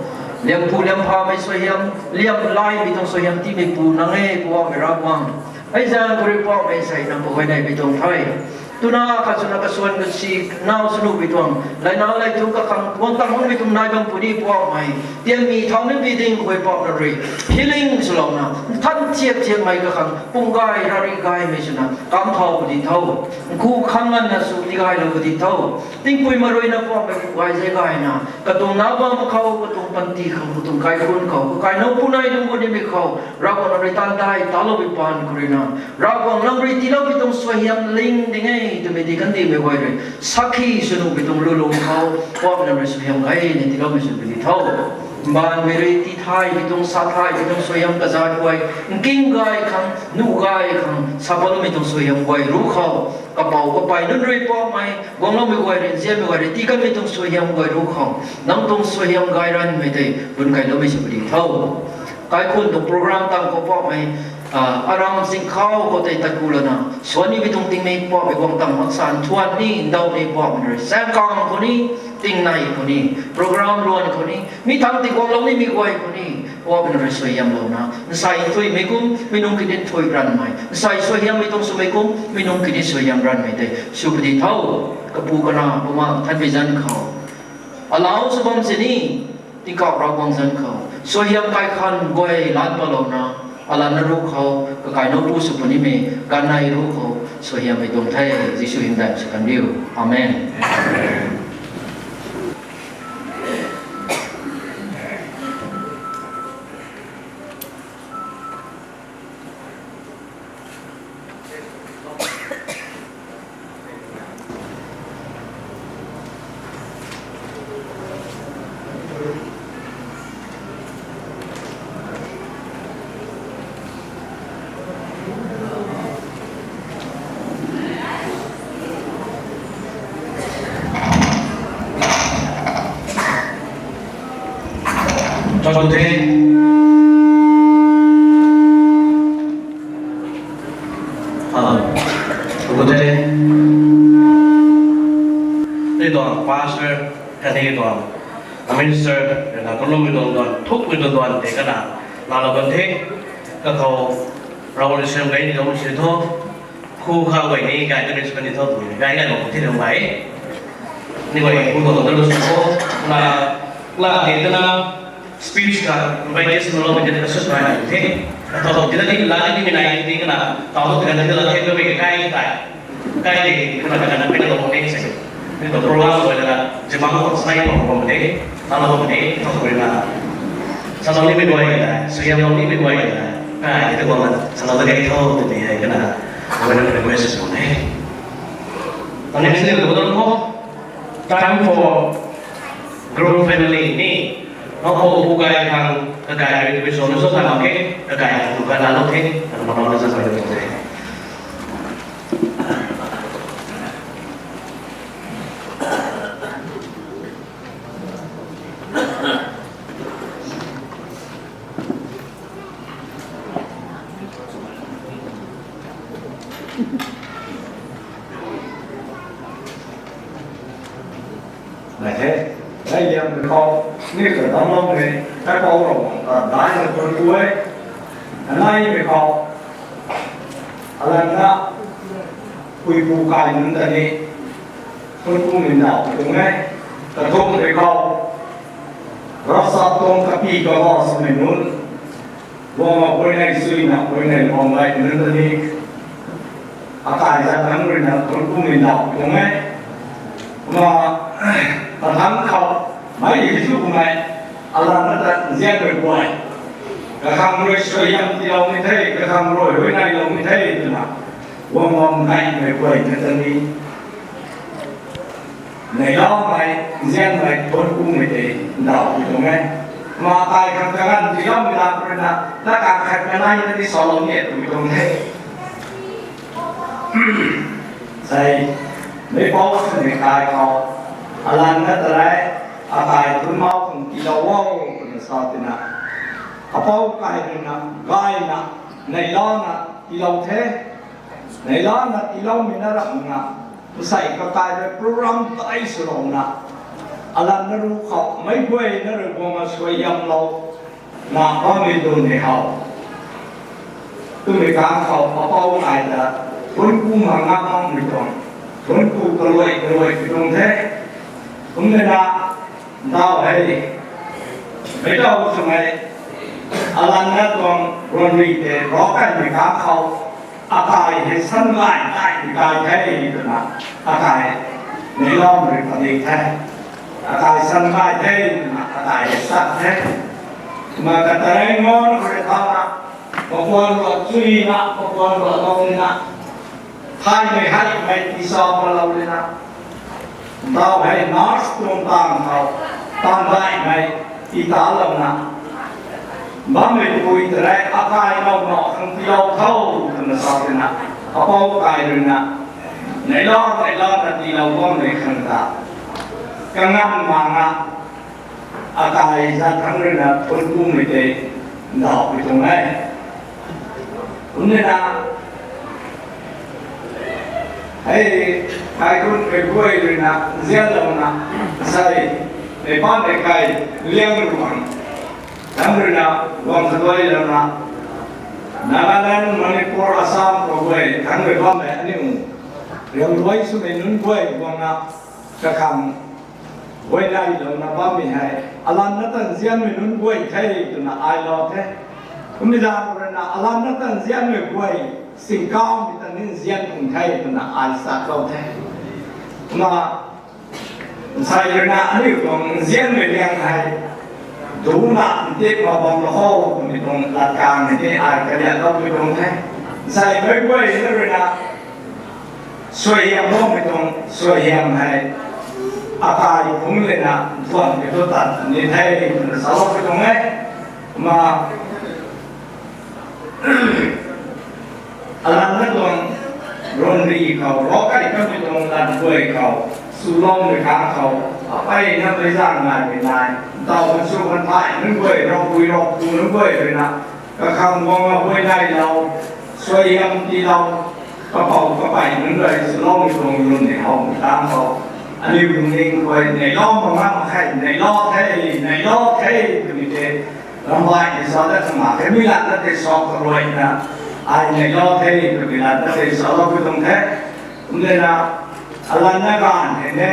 Liamphu liamphamei suaihiam, liamlaimei tuang suaihiam tiimei pu nang e, Poubauhmei Ravguangc. Hei zaeng khou rui Poubauhmei sei nang khou huayneymei tuang the. Twna khat swna kasuan kasi nau swnuhmei tuang, laina lei tuang kakhang tuang tang hungmei tuang nai bam puni Poubauhmei. Tianmei thau ni pi ding khou Poubauhmei nang rui healing swlouna, nthan thiak thiakmei kakhang pung gay, rari gaymei swna, kam thau padi tho. Nkhou khang nganvna sw tigaylou padi tho. Tingpui maruina Poubauhmei pung gay zei gayna, katuang na bam khou, katuang panty khou, katuang kaikhun khou, kakai nau punai lungc gu nimei khou, Ravguangc nang rui tan dai, taloupui paan khou ruina, Ravguangc nang rui tiiloumei tuang suaihiam ling ding e twmei di kandihmei guay rui, sakhi swnuhmei tuang lulung khou, Poubauhmei nang rui suaihiam gayna tiiloumei sw padi tho. Mbaanvmei rui tithaymei tuang, sathaymei tuang suaihiam kazat guay, nking gay khang, nuh gay khang, sapalmei tuang suaihiam guay ruc khou, kapou kapey nunc rui Poubauhmei, guangloumei guay rui, nzianmei guay rui, tii kanmei tuang suaihiam guay ruc khou, nang tuang suaihiam gay ranvmei tei, bun kailoumei sw padi tho. Kaikhun tuang program tang khou Poubauhmei, aram zing khou khou tei tat ku lana, suan nimei tuang tingmik Poubauhmei guang tang maksan thuan ni, ndau ni Poubauhmei nang rui, saengkang khou ni, tingnei khou ni, program luan khou ni, mi thangc ti guanglou nimei guay khou ni, Poubauhmei nang rui suaihiamlouna, nsei nthuihmei kum, mi nungc kini nthuih ranvmei, nsei suaihiammei tuang swmei kum, mi nungc kini suaihiam ranvmei tei, sw padi tho, kapu kana, buma, nthanmei zanc khou. Alau sw bam sini, tingkauh Ravguangc zanc khou, suaihiam kaikhun guay lan palouna, alanna ruc khou, kakai nau pu sw punimei, ganvnei ruc khou, suaihiammei tuang the, Jisu hymdaihmei sw kan diu. Amen. Chakute. Hello. Chakute. Ni tuang pastor, khatni tuang minister, na kalum mi tuang tuang, thuk mi tuang tuang, te kana, lalo kan the, kakhou, Revelation gay ni tuang si tho, khu kha gay ni, gay ni, gay ni, gay ni, gay ni, gay ni, gay ni, na, na, ni, na, speech ka, invitation lo, mei ka sut rai the. Ka tho tho, tina ni la ni mi nai ni kana, tau tho tina ni la the, mei ka kai tai. Kai ni kana kana mei ka lo ni se. Ni to program ko na, jemang ko sai ko ko de. Talo ko de, tho ko na. Sa lo ni mi ko ai na, suaihiam lo ni mi ko ai na. Kai ni ko na, sa lo de tho ni hai kana. Ko na request ko ne. Tani ni ko na ko. Time for group family ni. Nang khou bu kai khang, kakai rui tw so na so khang mak khe, kakai khang tu kai la lo the, kan ma lo na sa sa lo the. Nai the, nai liammei khou, ni kha dam lou ni, kai pau rou, ka dai na khun ku e, naimei khou, alanna, pui pu kai nunc ta ni, khun ku min dau tuang e, kathumhmei khou, rasa tuang kapi kawa swmei nunc, Guangmei puinei suina puinei guangmei nunc ta ni, akai zat nang ruina khun ku min dau tuang e. Kumna, kathang khou, mei hi zu kumei, alanna ta nzianmei guay. Kakhang rui suaihiam tiilou ni the, kakhang rui huayneylou ni the twna, guang guang naimei guay nunc ta ni. Neiloumei, nzianmei, thuanc kumei tei ndauh pui tuang e. Ma kai khang kaganv tiiloumei lam ruina, na kang khat kanei na ni salou ni e twmei tuang the. Sei, meic pou sini kai khou, alanna ta rei, akai thuanc mau khang tiilou o, twna sa tina, apou kai ruina gayna, neihlana tiilou the, neihlana tiiloumei na ramna, nsei kakai rui program tei swlouna, alanna ru khou meic guayna rui guangna suaihiamlou, na bammei dun ni how. Twmei kang khou apou kai ta, thunc ku ma nga makmei tuang, thunc ku kaluai kaluai pi tuang the. Kumna, ndau hei, meic dau swmei, alanna tuang ruanri tei rav kaimei kang khou, akai hei san gay gay kai the twna, akai neihlana rui padik the. Akai san gay the twna, akai hei sat the. Kumna kata rei ngon khou rui thana, pakuan ruat chuina, pakuan ruat lou nina, thaymei heimei tii sa palou nina, ndau hei nurse tuang tang khou, tan daihmei tii talouna, bammei pui ta rei akai nau nau khang tiilou tho, twna sa tina, apou kai ruina, neihla neihla ta tiilou bammei khang ta, kanganv manga, akai zat thangc ruina thunc kumei tei, ndauhpui tuang e. Kumna, hei, kaikhunc mei guay ruina nzianlouna, sei, mei pan mei kai, liang ruang, thangc ruina, guang khaduailouna, Nagaland, Manipur, Assam khou guay thangc rui bammei aniu, riang luai swmei nunc guay guangna, kakhang, guayneilouna bammei hei, alanna ta nzianmei nunc guay the twna ai lou the. Kummei zaeng ruina alanna ta nzianmei guay, singkawmei ta ni nzian kum the twna ai satlou the. Kumna, nsei ruina aniu tuang nzianmei liang hei, duna ntip ma bam lou kho twmei tuang latkaeng hei ni ai kaliaklou pui tuang the. Nsei meic guayna ruina, suaihiamloumei tuang suaihiam hei, akai phungc lena, nthuanmei thu tat ni the twna saloupui tuang e. Kumna, alanna tuang ruanri khou, rav kai kamei tuang lat guay khou, swloumei kang khou, apeina mei zaeng naimei nai, ntaw kan sw kan thay nunc guay, ravpui ravpu nunc guay ruina, kakhang guangna guayneilou, suaihiam tiilou, kapou kapey nunc rui swloumei tuang lwm ni howmei tang khou, aniu lungning khou neihla mak nga mak khe, neihla the, neihla the twmei tei, ramhbaihmei sa dat kha mak khe, mi lat na tei sa kaluaina, ai neihla the twmei lat na tei saloupui tuang the. Kumna, alanna ganv hei ne,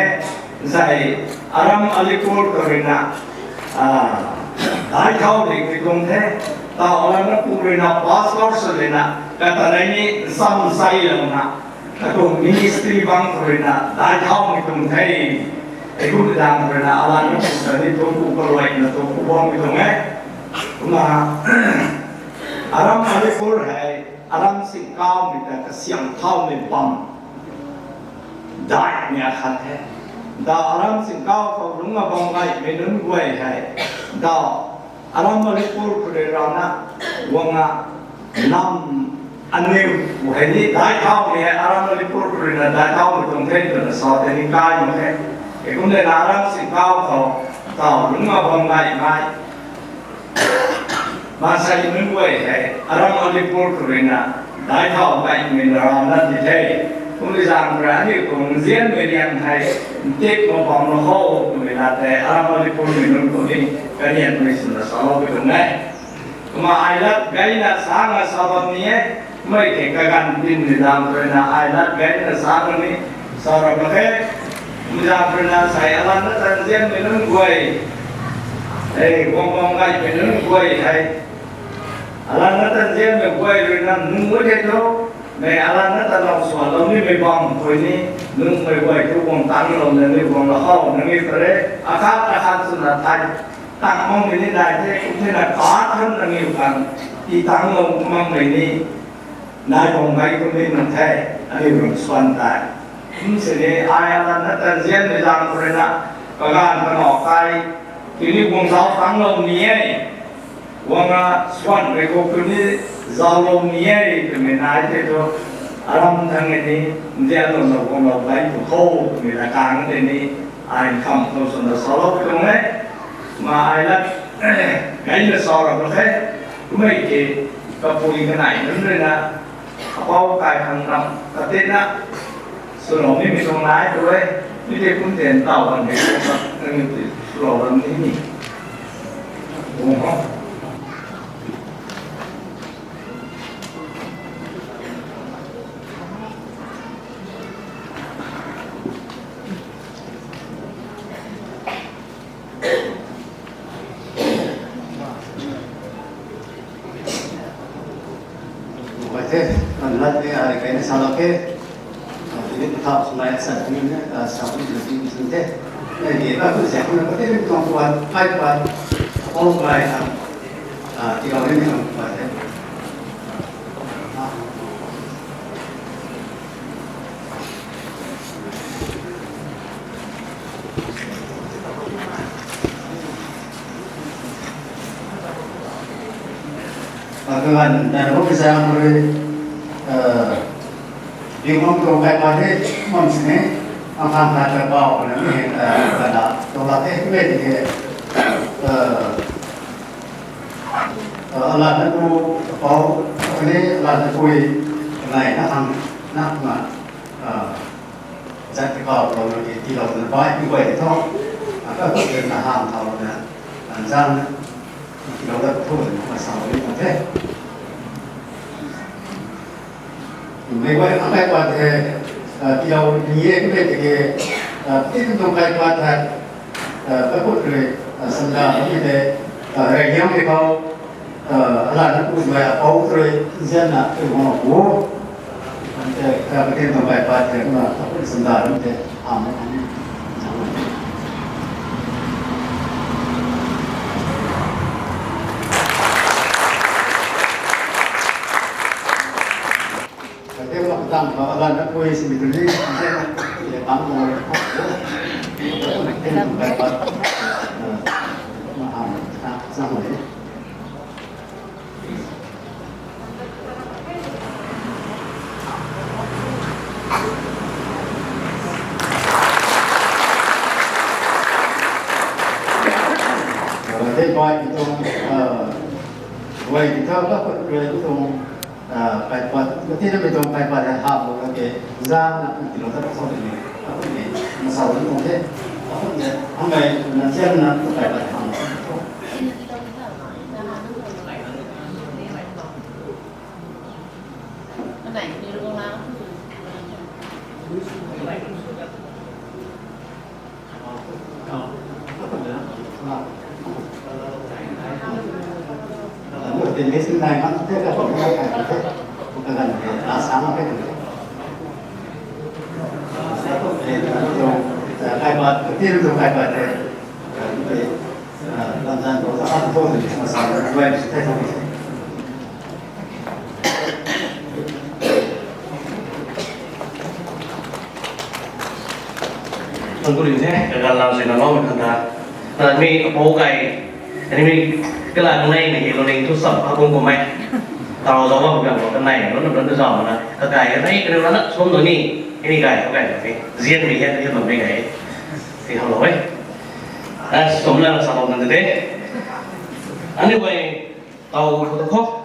nsei, aram Alipur khou ruina, daic thau ding pui tuang the, taw alanna pu ruina pastor sw lena, kata rei ni nsam sailouna, katuang ministry bang khou ruina daic thaumei tuang the. Heikum zaeng ruina alanna pu ta ni thunc ku kaluaina thunc ku bammei tuang e. Kumna, aram Alipur hei, aram singkawmei ta kasiam thaumei bam, daihmei akhat the. Daw aram singkau khou lungc abam gaymei nunc guay hei, daw aram Manipur khou rui rana, guangna, nam aniu, hei ni daic thaumei hei aram Manipur khou ruina daic thaumei tuang the twna sa tei ni kai mak khe. Heikum lena aram singkau khou, taw lungc abam gaymei, maansei nunc guay hei aram Manipur khou ruina daic thau gaymei na rana di the. Kumna zaeng rui aniu tuang nzianmei liang hei, ntip mak bam lou kho twmei lat tei aram Manipurmei nunc khou ni, kanianmei swna saloupui tuang e. Kumna ai lat gayna sa nga sa bam ni e, mei khe kaganv tinmei zaeng ruina ai lat gayna sa nga ni, sa ra mak khe. Kumna zaeng ruina sei alanna ta nzianmei nunc guay, e, guang bam gaymei nunc guay hei, alanna ta nzianmei guay ruina nunc guay the thu, mei alanna ta lou swanlou nimei bam khou ni, nunc mei guay thu guang tangclouna ni guang lou khou nangniw ta re, akhat akhat swna thay, tang makmei ni nai the, kum thena kathun nangniw khang, tii tangclou makmei ni nai bam gay kum ni nang the, aniu rui swan tei. Kum sini ai alanna ta nzianmei zaeng khou ruina, kaganv kanac kai, tini guang zauc tangclou ni e, guangna swanmei khou tuni zauclou ni e twmei nai tei thu, aram thangc ni, nzianlouna guanglou gay tu kho twmei lat kang tei ni, ai kham khou swna saloupui tuang e. Kumna ai lat Kaina sau ram lo khe, kumei ke, kapui kanei nunc rui na, apou kai khang ram, katina, swlou nimei tuang nai tu e, mi tei kum ten tau kan de, nang ni swlou ram ni ni. Bung ho. Bai the, kan lat ni ai kaina sa lak khe. Tini thau swmei sa ni ne, sa ni ni ni the. Ni ni ka tu se ko na ko te ni tuang kuan, kai kuan. Apou kai na. Ah, ti ka ni ni tuang kuan the. Kaganv, nang rui kazang rui, eh, Tingwang tuang kaipat the, mam sini, ang khang khat ta bau na ni, eh, kana tuang lat the, kime the, eh, eh, alat na pu, apou, kane alat na pui, kanei na khang, na khang, eh, zat ti kau lou na ki, tilou na bai, ti guay ti tho. Aka tu na ham thau na, zang na, tilou da thu na, ma sa ni ma the. Mei guay, a kaipat the, ah, tilou ni e, kime tiki, ah, tin tuang kaipat the, ah, kaput rui, ah, sanda, kime the, ah, rei hiam ni khou, ah, alat na pu mei apou rui, nzian na, tu guang pu. Ante, ka, ka tin tuang kaipat the, na, kaput sanda, kime the, ham na, ham na. Kate mak tang ba alat na pui simi tu ni, kate mak tang ba, kate mak tang ba, ma ham na, sa mo ni. Kate bai ki tuang, ah, bai ki thau ka pat rui ki tuang, ah, kaipat, kati na mi tuang kaipat hei hap lou kage, zang na, tilou ta thau ni, apun ni, masau ni tuang the, apun ni, hamei na thiam na, kaipat hap lou. Tangkuri the, kaganv lam sina lou khang ta. Na mi apou kai, ani mi kala nai ni hi lou ning thu sam ha kung kumei. Tau zau bam kan lou kanei, lou na lou na zau na. Kakai kanei, kanei lou na som lou ni, ani kai, kakai ni. Zian mi hian, hian bam mi kai. Ti ha lou e. As som la sa lou kan de. Anyway, tau khou ta khou.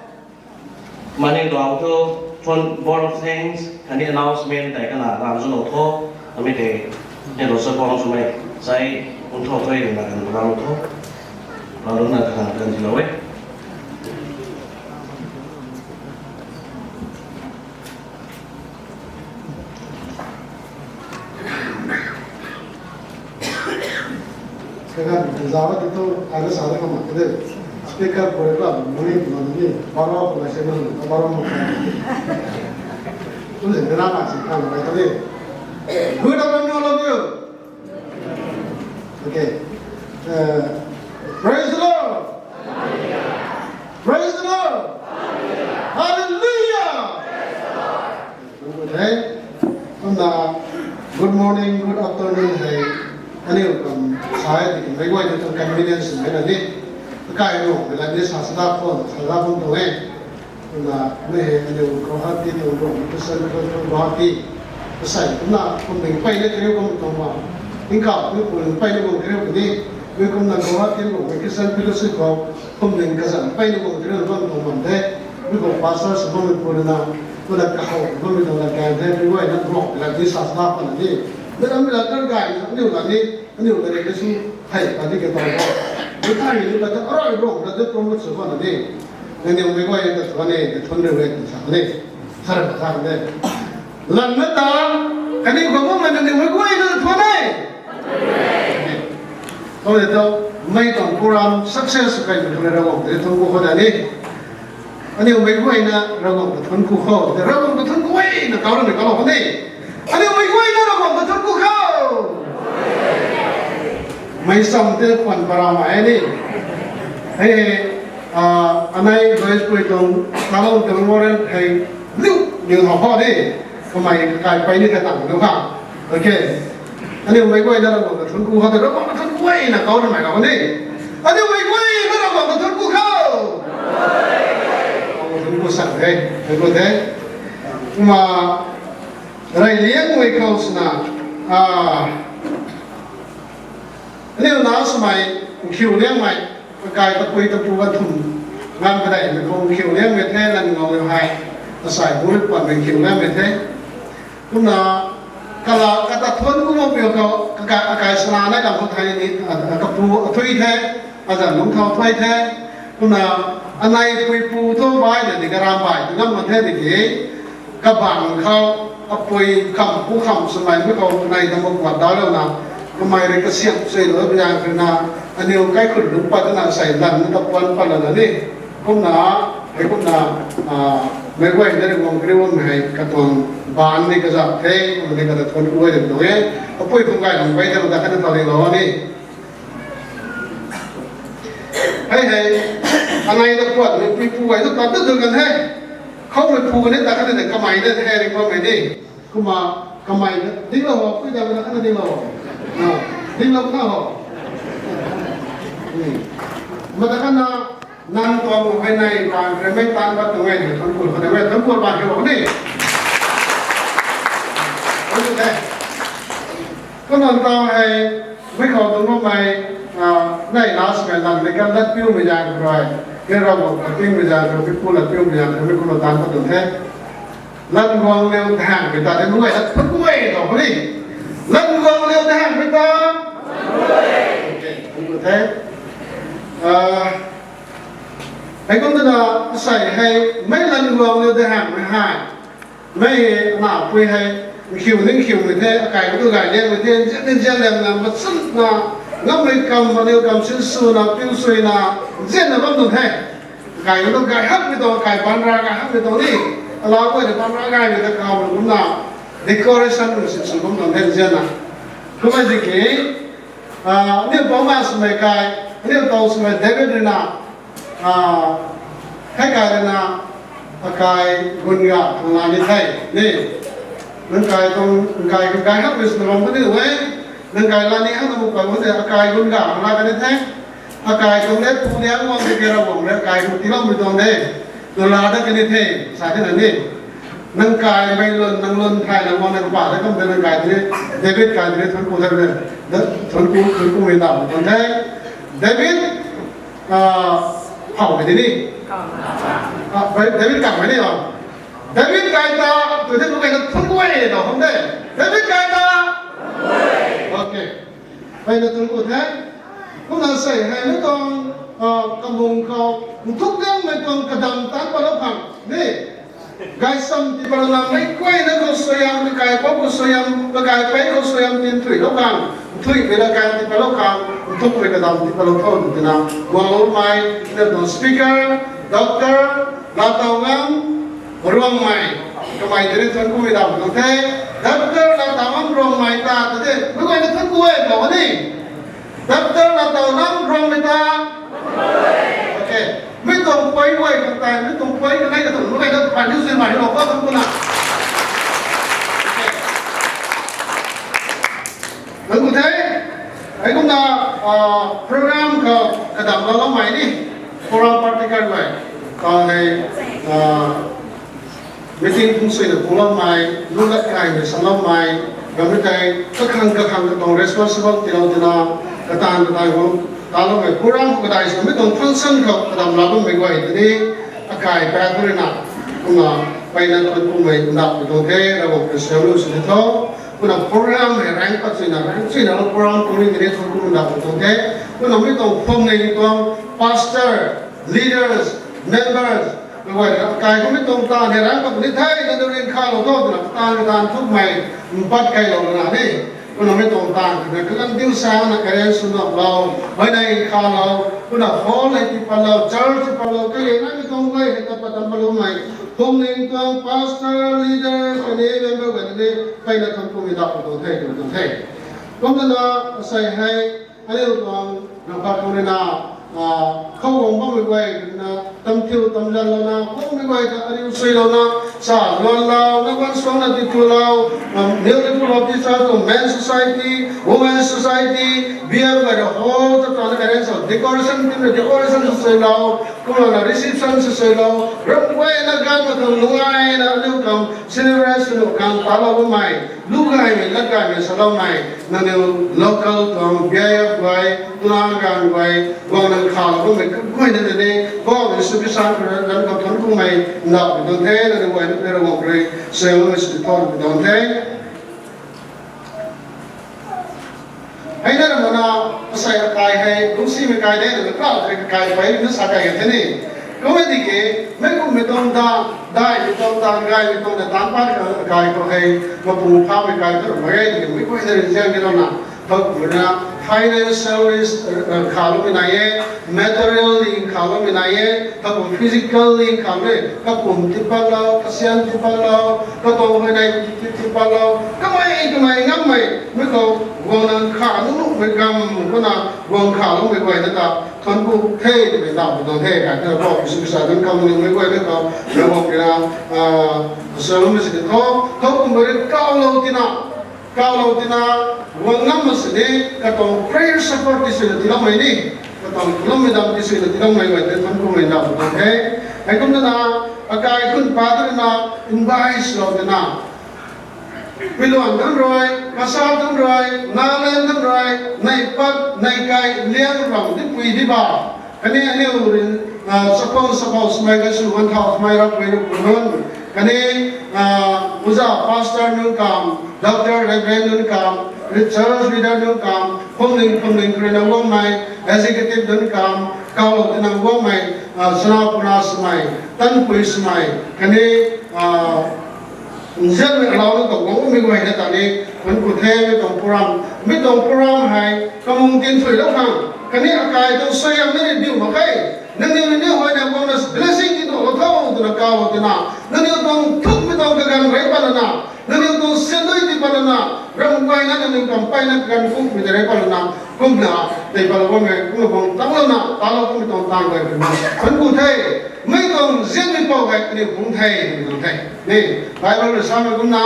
Mani tuang thu, phone, vote of thanks, khatni announcement tei kana lam zu lou tho, ami tei, ne lou sa bang swmei, sai, kum tho thoi rui na kan lam lou tho, lam lou na kan kan di lou e. Kaganv zau ti tu, ai na sa na kamak de. Speaker pura kala muni puna ni, baro puna se na, baro mo. Tu se na ma se kan bai ta ni. Good afternoon, all of you. Okay. Uh, praise the Lord. Praise the Lord. Hallelujah. Hey, kumna, good morning, good afternoon, hey. Aniu kum sai di kum mei guay ni tuang convenience mei na ni. Kai no, mei la ni sa sa da phone, sa da phone tuang e. Kumna, mei hei aniu Guwahati tuang rong, tu Central Guwahati. Tu sai, kumna, kum ding pai ni kariu kum tuang ma. Tingkauh, kum pai ni kum kariu kum ni. Mei kumna Guwahati Lungmei Christian Fellowship khou kum ning kazanc peyna guang tini bam tuang bam the. Mei khou pastor sw bammei pu rui na, kumna kahou bammei tuang lat kan the, mei guayna Ruangmei lat ni sa sa pat na ni. Mei lam mei lat kan gay na, aniu lat ni, aniu lat ni su hei pat di ke tau khou. Mei thai ni lat ta arai Ruangmei lat de promote sw pat na ni. Nangniw mei guayna ta thuan e, ta thuan rui e, ta sa ni. Sa ra sa de. Lan na ta, kaniw khou bammei nangniw mei guayna ta thuan e. Kum de tho, mei tuang program success kai mei khou Ravguangc ta thuancku khou da ni. Aniu mei guayna Ravguangc ta thuancku khou, Ravguangc ta thuancku e na kau ramei kau khou ni. Aniu mei guayna Ravguangc ta thuancku khou. Mei sam te khwan para mai ni. Hei, ah, anei Joyce pui tuang, talou tuang Warren hei, liu, liu thau khou ni. Kamei kai pey ni kha tang nu kha. Okay. Aniu mei guayna Ravguangc ta thuancku khou, Ravguangc ta thuancku e na kau ramei kau ni. Aniu mei guayna Ravguangc ta thuancku khou. Ravguangc ta thuancku sak the, thuancku the. Kumna, rey liangmei khou swna, ah, aniu na swmei, nkhiu liangmei, kakai tapui tapu ganv thum, nganv padeihmei khou nkhiu liangmei the, lan ngau liu hei, asei bu rui puanmei nkhiu liangmei the. Kumna, kala, kata thuancku mak piu khou, kakai, kakai sana nai lam khou thei ni, a, a, kapu athui the, azanc lungc thau thuai the, kumna, anei pui pu thu bai na di karam bai, tu ngam mak the di ki, kabang khou, apui kham, pu kham swmei mei khou, anei ta mak puat dau lou na, kamei rui kasiam sui lou biang khou na, aniu kaikhun lungc pat na sei lan ni ta puan pat lana ni, kumna, hei kumna, ah, mei guay na ri guang kari wang hei katuang ban ni kazap the, kumna ni kata thuancku e de tuang e, apui kum gay lung bai de ta khatna thau di lou ni. Hei hei, anei ta puatmei pui pu gay tu pat tu tu kan he. Khoumei pu ni ta khatna de kamei de the ri kuammei ni. Kumna kamei na dinglou ho, pui dam na khatna dinglou ho. Na, dinglou kha ho. Hmm. Mata khatna, nang tuang hei nai bang rui mei tan pat tuang e, thuancku, khatna mei thuancku bang hei ho ni. Kum nang tau hei, mei khou tuang bammei, ah, nai na swmei lan mei kan lat piumei zaeng rui, khe Ravguangc ta piumei zaeng rui, mei pu lat piumei zaeng rui, mei pu lat tan pat tuang the. Lan guang liu dahangmei ta de, mei guay ta thuancku e tau khou ni. Lan guang liu dahangmei ta. Okay, thuancku the. Ah, hei kum twna asei hei, mei lan guang liu dahangmei hei. Mei na pui hei, nkhiu ni nkhiumei the, akai tu gay liangmei the, nzian ni nzian liangna, machunna, ngammei kam, maniw kam sinswna, piu suina, nzianna bam tuang the. Kai tu gay hakmei tuang, kai banra gay hakmei tuang ni. Alau guay na banra gaymei ta kam kumna, decoration rui sinsw bam tuang the nzianna. Kummei tiki, ah, aniu pou na swmei kai, aniu tow swmei David rui na, ah, hei kai rui na, akai gun ga thangla ni the, ni. Nang kai tuang, nang kai, nang kai hakmei swna bam kani e, nang kai la ni hakna muk pat khou de, akai gun ga thangla kani the. Akai tuang de, pu de, angwang de, kera bam de, akai tuang tiiloumei tuang de. Nang la dat kani the, sa the na ni. Nang kaimei lun, nang lun thay, nang guang, nang pa de, kum de nang kai de, David kai de, thuancku the, thuancku, thuanckumei ndauh tuang the. David, ah, how mei de ni. Ah, David kamei ni o. David kai ta, tu the, tu kai ta, thuancku e, tau kum de. David kai ta. Okay. Hei na thuancku the. Kumna sei hei mei tuang, ah, kamung khou, nthuk liangmei tuang kadam tan patlou khang ni. Gaysam tii patlouna meic guayna khou suaihiam, kakaipouc khou suaihiam, kakaipei khou suaihiam tin thuilou khang, nthuihmei la kan tii patlou khang, nthukmei kadam tii patlou tho twna, guangloumei, aniu tuang speaker, Doctor Latawngam Ruangmei, kamei tei ni thuanckumei dam tuang the, Doctor Latawngam Ruangmei ta ta de, meic guayna thuancku e tau ni. Doctor Latawngam Ruangmei ta. Okay. Mei tuang pui guay khang tei, mei tuang pui kanei katuang meic guayna pan ni sui mai lou pa thuancku na. Thuancku the, hei kumna, ah, program khou kadam lou loumei ni, program particular guay, ta hei, ah, meeting phung suina phungloumei, lu lat kaimei saloumei, ramei tei kakhang kakhang katuang responsible tiilou twna, Kataanv kataanv khou taloumei program khou kadai swmei tuang function khou kadam la bammei guay tei ni akai pat khou rui na kumna mpeyna thuanc kumei ndauhmei tuang the, Ravguangc rui suaihiam lou sw the tho. Kumna program hei rank pat swna, rank swna program khou ni tei ni thuanc kumei ndauhmei tuang the. Kumna mi tuang phwamling tuang pastor, leaders, members, mei guay akai khou mi tuang taanv hei rank pat ni the, nang rin khalou tho twna kataanv kataanv thukmei mpat kailou na ni. Kumna mi tuang taanv khou ni kalan diu sana arrange sw nuhlou, mei nai khalou, kumna hall hei tii patlou, church tii patlou, kage nai mi tuang guay hei tat pat tan patloumei, phwamling tuang pastor, leader, khatni member guay ni mpeyna thuanc kumei ndauhmei tuang the, twmei tuang the. Kumna asei hei aniu tuang rampat khou rui na, khou guang bammei guay rui na, tam thiu tam zan lou na, khou mei guay ta ariu sui lou na, sa luan lou na, guan suang na ti tu lou, newly developed teachers tuang men society, women society, B F guay rui hall ta ta na arrange sw, decoration team rui decoration sw sui lou, kumna reception sw sui lou, ram guay na ganv ma tuang nungaina aniu tuang celebration khang talou bammei, lu gaymei, lat gaymei saloumei, nangniw local tuang B I F guay, tuna ganv guay, guang nang khalou bammei kaguayna tei ni, Pu Jisu Khrista rui ganv khou thuanc kumei ndauhmei tuang the, nangniw guay na tei Ravguangc rui suaihiam lou sw the tho, twmei tuang the. Hei na ramna, asei akai hei lungcsimei kai de, na kau tei kakai pey na sa kai ka the ni. Kum e tiki, meic kumhmei tuang ta, daihmei tuang ta, gaymei tuang ta, taanc pat akai khou hei mapung phamei kai tu ram mak ge tiki, meic guayna rui nzian di lou na, thowkumhmei na, financially khaloumei nai e, materially khaloumei nai e, thowkumh physically khalou e, kapumc tii patlou, kasian tii patlou, katuang huayney tii tii patlou, kamei kamei ngammei mei khou guang nang kha nuh nuhmei gam kumna guang khaloumei guayna ta thuanc ku the twmei ndauhmei tuang the. Kai thena Pu Jisu Khrista tuang kamnimei guayna khou Ravguangc rui na suaihiam lou sw the tho. Thowkumhmei rui kaulou tina, kaulou tina, guang ngam mak sini, katuang prayer support tisuina tiiloumei ni, katuang loumei dam tisuina tiiloumei guay tei thuanc kumei ndauhmei tuang the. Heikum twna, akai khun pa twna invite lou tina, Puiluan tan rui, Kasa tan rui, Nagaland tan rui, nai pat nai kai liang ram dipui diba, khatni aniu rui chakhwang sakhou swmei kasw ganthau swmei Ravpui Ravpu nunc, khatni oja pastor nunc kam, doctor, reverend nunc kam, church leader nunc kam, phwamling phwamling khou rui na guangmei, executive nunc kam, kaulou tina guangmei, chana puna swmei, tanpui swmei, khatni nzianmei alauc na tuang guangmei guayna ta ni thuanc ku the. Mi tuang program, mi tuang program hei kamung tin thuilou khang, khatni akai tuang suaihiam na rui diu mak khe. Nangniw rui ni huayna guangna blessing tiduaklou tho twna kaulou tina, nangniw tuang thukmei tuang kaganv rey patlana, nangniw tuang sandui tii patlana, ram guayna nangniw kam mpeyna kaganv kumhmei tei rey patlana, kumna tei patlou bammei kumna guang tanglouna talou kummei tuang taanv guay rui na thuanc ku the. Mi tuang nzianmei pou hei aniu phungc the twmei tuang the. Ni, Bible rui samei kumna,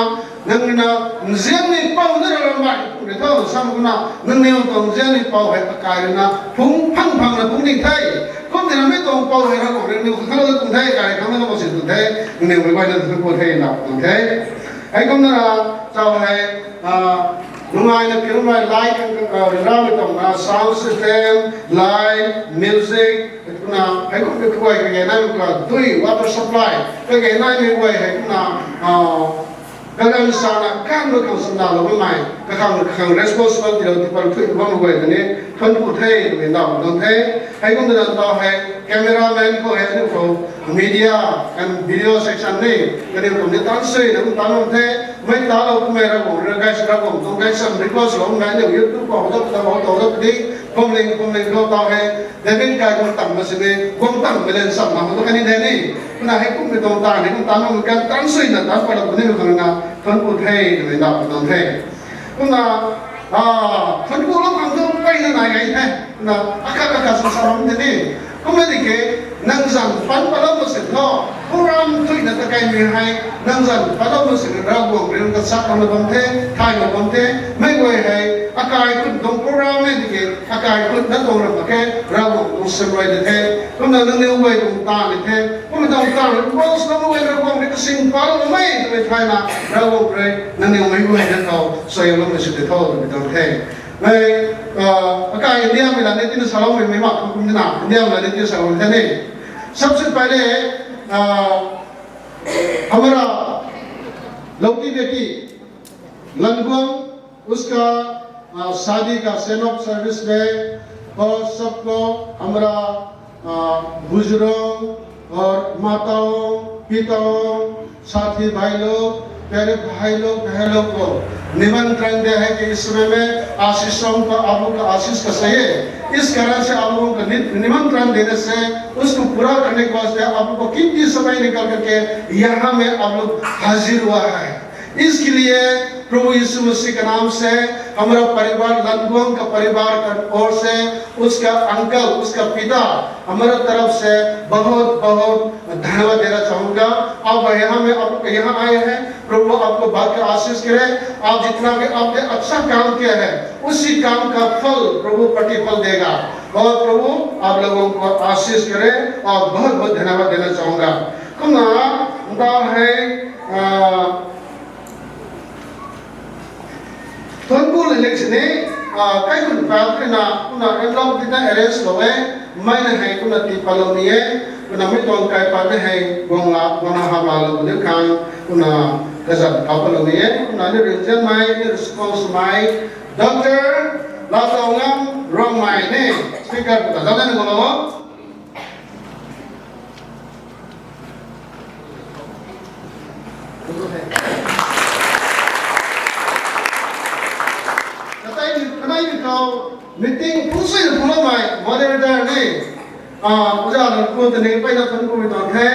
nang rui na nzianmei pou na rui ram bai pu rui tho samei kumna, nangniw tuang nzianmei pou hei akai rui na phungc phang phang na phungc ding the. Kum tina mi tuang pou hei Ravguangc rui nangniw khang khang na tuang the, kai khang na tuang si tuang the, nangniw mei guayna thuanc ku the na tuang the. Heikumna, chau hei, nungaina piumei light, ramei tuang na sound system, light, music, kumna heikum kaguay kage naimei ka dui, water supply kage naimei guay hei kumna kaganv sana kanmei khang sandalou bammei, kakhang kakhang responsible tiilou tiipat thui bammei guay ta ni thuanc ku the twmei ndauhmei tuang the. Heikum twna tau hei cameraman khou hei aniu khou media and video section ni, kaniw kum ni taanc sui na kum taanc bam the. Mei talou kummei Ravguangc rui na gay sw, Ravguangc tuang gay sam request lou mei aniu YouTube khou ta ta ta ta ta di, phwamling phwamling khou tau hei David kai guang tang ma sini, guang tangmei lan sam na khou ta kani de ni. Kumna heikumhmei tuang taanv ni kum taanc bammei kan taanc sui na taanc patlou puni khang na thuanc ku the twmei ndauhmei tuang the. Kumna thuanc kulou khang thu mpeyna nai gay the. Kumna akhat akhat sw sa bam the ni. Kum e tiki, nang zanc pan patlou mak sini tho, program thuina ta kaimei hei, nang zanc patlou mak sini Ravguangc rui nang ta sak khang na bam the, thay na bam the. Mei guay hei akai khun tuang program e tiki, akai khun na tuang ram mak khe, Ravguangc tuang sim rui na the. Kumna nangniw guay tuang taanv ni the. Kumna tuang taanv rui boss na mei guay Ravguangc rui kasing paloumei twmei thayna, Ravguangc rui nangniw mei guay na khou suaihiam loumei sw the tho twmei tuang the. Mei, akai India mei la ni tina saloumei mei mak kum tina India mei la ni tina saloumei ta ni. सबसे पहले, हमारा लौती बेटी लंगुआंग, उसका शादी का send off service में, और सबको हमारा बुजुर्गों और माताओं, पिताओं, साथी भाई लोग, प्यारे भाई लोग, बहन लोग को निमंत्रण दिया है कि इस समय में आशीषों का, आप लोग का आशीष का चाहिए। इस कारण से आप लोगों को नि-, निमंत्रण देने से उसको पूरा करने के वास्ते आप लोग को कीमती समय निकाल करके यहाँ में आप लोग हाजिर हुआ है। इसके लिए प्रभु यीशु मसीह के नाम से हमारा परिवार, लंगुआंग का परिवार का ओर से उसका अंकल, उसका पिता, हमारा तरफ से बहुत बहुत धन्यवाद देना चाहूंगा। आप यहाँ में, आप यहाँ आए हैं, प्रभु आपको बात का आशीष करे। आप जितना भी आपने अच्छा काम किया है, उसी काम का फल प्रभु प्रतिफल देगा। और प्रभु आप लोगों को आशीष करे और बहुत बहुत धन्यवाद देना चाहूंगा। Kumna, nta hei, thuanc ku le lek sini, kaikhun pa twna kumna envelope tina arrange lou e, mei na hei kumna tii patlou ni e, kumna mei tuang kai pat na hei guang la, guang la hap laalou ni khang, kumna kazat kau patlou ni e, kumna ni rinzianmei, ni response mei, Doctor Latongam Rongmei ni speaker ta zauc ni guang lou. Katai ni, kanei ni khou meeting phungsuina phungloumei moderator ni, oja Lanku ta ni mpeyna thuanc kumei tuang the,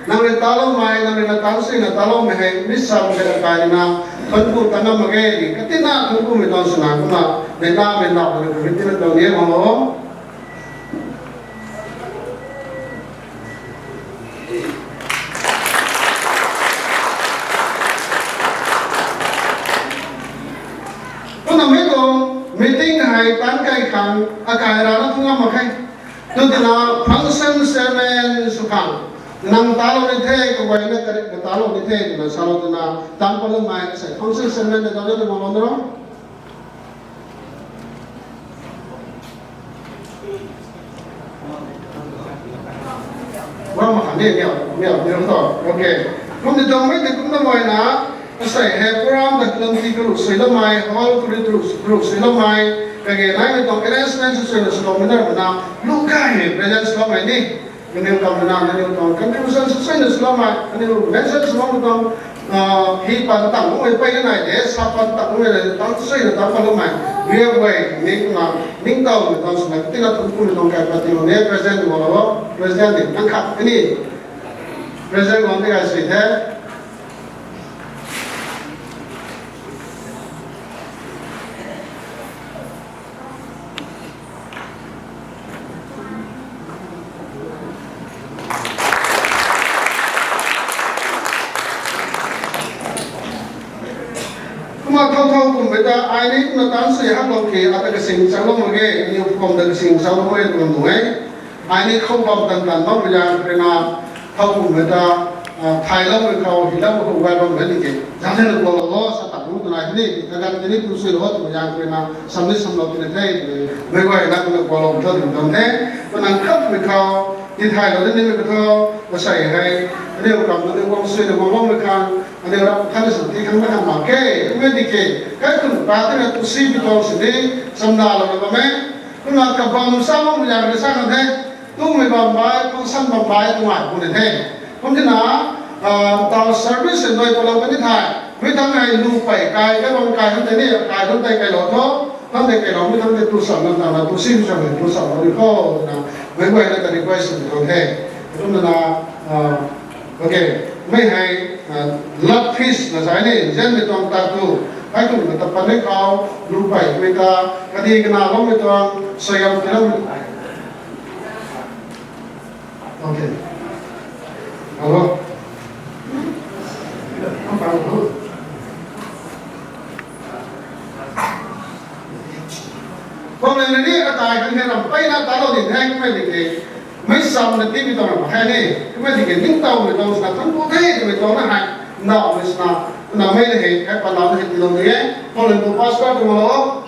nang rui taloumei, nang rui na tansuina taloumei hei mi sam kena kaina thuanc ku ta ngam mak ge ni, katina thuanc kumei tuang swna kumna mei na mei na ni committee na tuang ni e mang o. Kumna mei tuang meeting hei tanc kai khang akai rana thu ngam mak khe. Tw tina function chairman sw khang, nang talou ni the, kaguayna karik na talou ni the twna salou twna tanc patloumei sei function chairman na zauc ni guang lou na ro. Guang mak kha ni, miau, miau, miau tho. Okay. Kum ti tuang mei ti kumna mei na, asei hei program ta lungti karuh suiloumei, hall karuh, karuh suiloumei, kage naimei tuang arrangement swsuina swloumei na, lu kai hei present swloumei ni. Kaniw kam na, kaniw tuang contribution swsuina swloumei, kaniw mention swloumei tuang, hi pan tang mei peyna nai de, sa pan tang mei nai de, tang suina tang patloumei. Riak guay ni kumna ningtowmei tuang swna tina thuanc kumei tuang kai pat ti lou ni, president guang lou, president ni nang khat kani, president guang ni kai sui the. Kumna thau thau kummei ta ai ni kumna tanc sui haklou khe, ata kasing changlou mak ge, aniw phuam ta kasing changlou mak ge twna tuang e. Ai ni khou bam tan tan bammei zaeng khou rui na, thau kummei ta, thayloumei khou, hiloumei khou gay bammei ni ke, zaeng thena guang lou o, sa tak nu twna hei ni, kaganv tini tu suilou o twmei zaeng khou rui na, sam ni samlou tina the, meic guayna kumna guang lou tho twmei tuang the, kumna khatmei khou, tithaylou ni nimei khou tho, asei hei, aniw kam aniw guang suina guang loumei khang, aniw rap khatna sam ti khang na khang mak ke, kummei di ke, kaikhun pa tina tu si bi tuang sini, samdalou na bam e, kumna kabam sa bammei zaeng khou rui sa kan the, tumei bam bai, function bam bai, tumei pu ni the. Kum tina, tau service nai palou kan ni the. Mi thangc hei lu pey kai, kai bam kai han tei ni, kai han tei kailou tho. Han tei kailou, mi thangc tei tu sam na, tana tu si sam tei tu sam lou ni kho, twna meic guayna ta request sw tuang the. Kumna, okay, mei hei, love feast na sa ni, nzianmei tuang ta tu, kaikhun ta pat ni khou, lu pey mei ta, kadi kana loumei tuang, suaihiam tiiloumei. Okay. Hello. Problem ni atai khang khe ram peyna talou ni the, kummei di ke. Mei sam na ti mi tuang ram khe ni. Kummei di ke ningtowmei tuang swna thuanc ku the twmei tuang na hei. Nowmei swna, na mei na hei, hei pa nau na hei tiilou ni e. Problem tu pastor tu lou.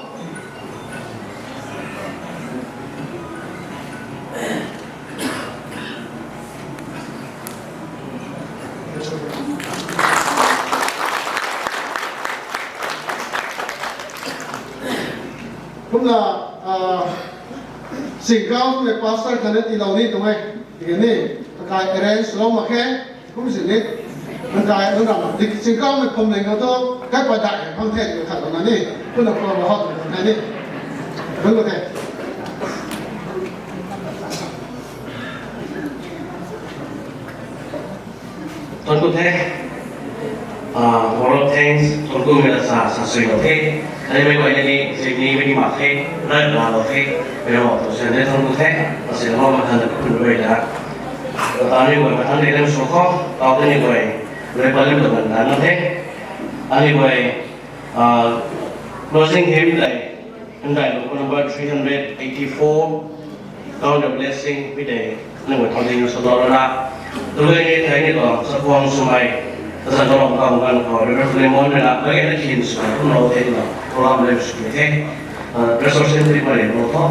Kumna, ah, Singkau twmei pastor khat ni tiilou ni tuang e. Tiki ni, kakai arrange lou mak khe. Kum si ni, kakai nunc ram dik Singkau mei pum leng khou tu, kai padai phang the, khat lou na ni, kumna program hot kan the ni. Bun ko the. Thuanc ku the. Ah, vote of thanks, thuanc ku mei la sa, sa sui lou the. Aniu mei guay ni, sini mei ni mak the, rai la lou the. Mei ram tu sini thuanc ku the. Asi ram ma than da kun rui da. Tata ni guay ma than de lam sw khou, tau te ni guay, rui pa lim da man dan the. Aniu guay, ah, closing hymn tei, hymn tei lou number three hundred eighty-four, Count Your Blessing, mi tei, nang guay thau ding sw lou na. Tu le ni thei ni tuang, sa kuang swmei, ta sa tuang kang kan khou, Reverend Philemon na, na, na, na, kin sw, kum lou the na, program le sw the, ah, resource center ma le lou tho.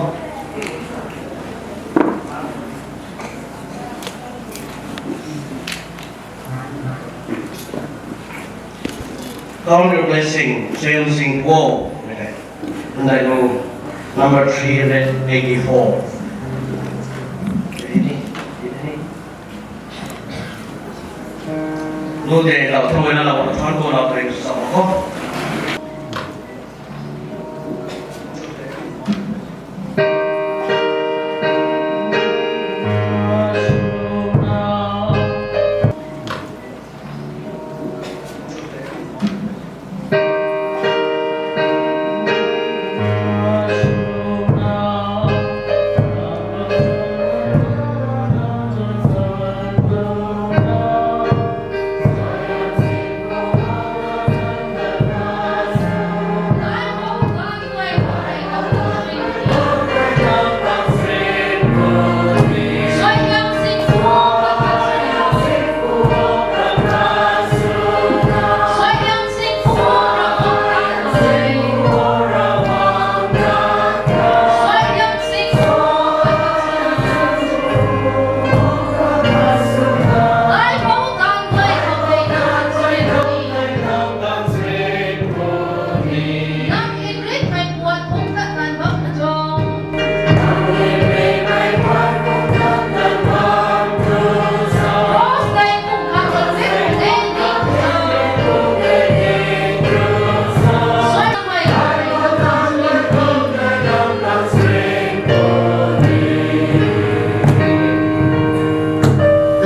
Count Your Blessing, Sale Sing Kuo. Number three hundred eighty-four. Lu de lau thau na lau thon ko lau tring sa ko.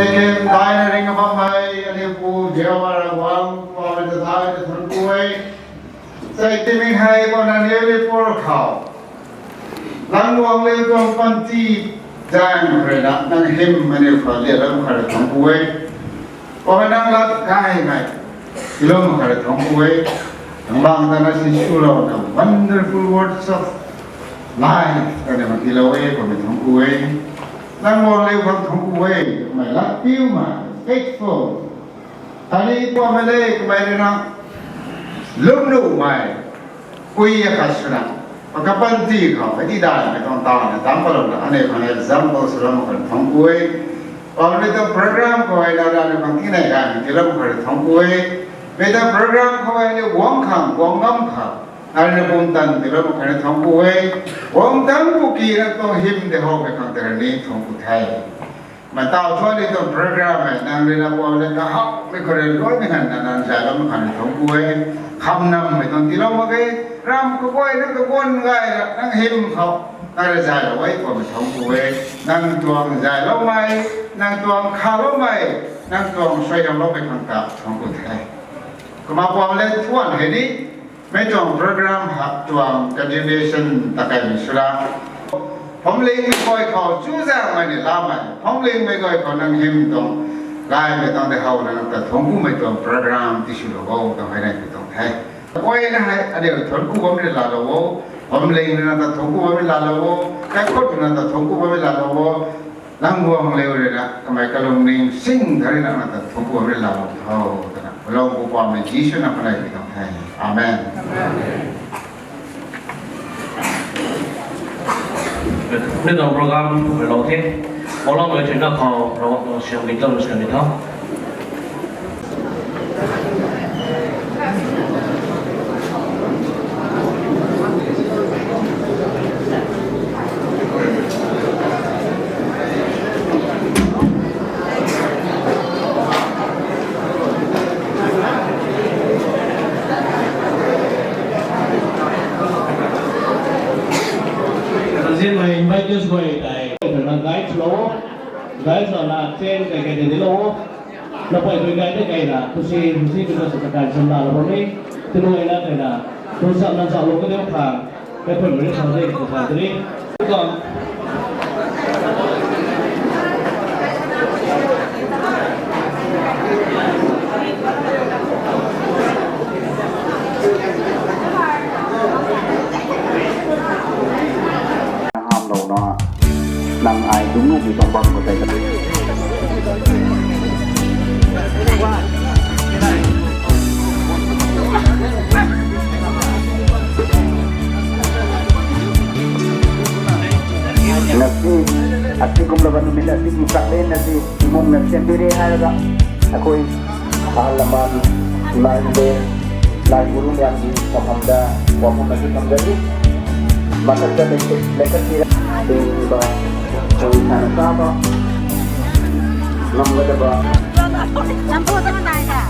Tiki daina ring bam hei, aniu Pu Jehova Ravguangc, Poubauhmei ta thayna thuanc ku e. Sei timei hei, Poubauhmei nangniw rui pur khou. Langguang liu tuang panty zaeng rui na, nang hym aniu khou lialam khou rui thuanc ku e. Poubauhmei nang lat gaymei, tiiloumei khou rui thuanc ku e. Nang bang tana sinswlou na wonderful words of life, kaniw khang tiilou e, Poubauhmei thuanc ku e. Langguang liu khang thuanc ku e, kamei lat piumei, faithful. Tani Poubauhmei le kamei rui na, lwmnuhmei, pui akhat swna, pakapanty khou, hei ti daihmei tuang taw na, tam palou na, aniu khang example swloumei khou rui thuanc ku e. Poubauhmei tuang program khou hei na, aniu khang tinei gaymei tiiloumei khou rui thuanc ku e. Mei tuang program khou hei aniu guang khang, guang ngam khang, aniu pumtan tiiloumei khou rui thuanc ku e. Guang tang ku ki na tuang hym de howmei khang tei rui ni thuanc ku the. Mataw thu aniu tuang program hei, nang rui na Poubauhmei le kahawmei khou rui luaimei nganvna nang zayloumei khang rui thuanc ku e. Khamnammei tuang tiilou mak ge, ram kaguayna kaguan gay ra, nang hym khou, nang rui zaylou e, Poubauhmei thuanc ku e. Nang tuang zayloumei, nang tuang khaloumei, nang tuang suaihiamloumei khang ta thuanc ku the. Kumna Poubauhmei le thuan hei ni, mei tuang program hei tuang continuation ta kaimei swna, phuamlingmei guay khou chuzaenghmei ni lamei, phuamlingmei guay khou nang hym tuang, gaymei tuang de howna nang ta thuanc kumei tuang program tiswlou o, tuang hei nai tu tuang the. Guayna hei, aniu thuanc ku bammei rui laalou o, phuamling rui nang ta thuanc ku bammei laalou o, kaikhunc rui nang ta thuanc ku bammei laalou o, Langguang liu rui na, kamei kalungning sing tha rui na, nang ta thuanc ku bammei rui laalou tho, twna. Kalung ku Poubauhmei Jisu na kanei ti tuang the. Amen. Ni tuang program khou lou the. Poubauhmei twna khou Ravguangc tuang siam ni tuang siam ni tho. Lo, guys, na chen kai kai de lo. Na pai dui kai de kai na, tu si, tu si tu sa kai sam na lo ni. Tu lo na kai na, tu sa na sa lo ka de kha. Kai pai mari sa de ko sa de. Ko. Hamlou na, nang ai dungc nuh bi tuang bam khou tei. Ngasi, asi kumlou ba numei na si ki chaklen na si, imung na siam biri hai ga, akoi Ahal laman, nai de, nai guru liang di, pamham da, pamham na di, pamham da di. Matak da lekhat, lekhat di ra, di ba, koi sana sa ba, ngam ga da ba. Lam phu tang nai da.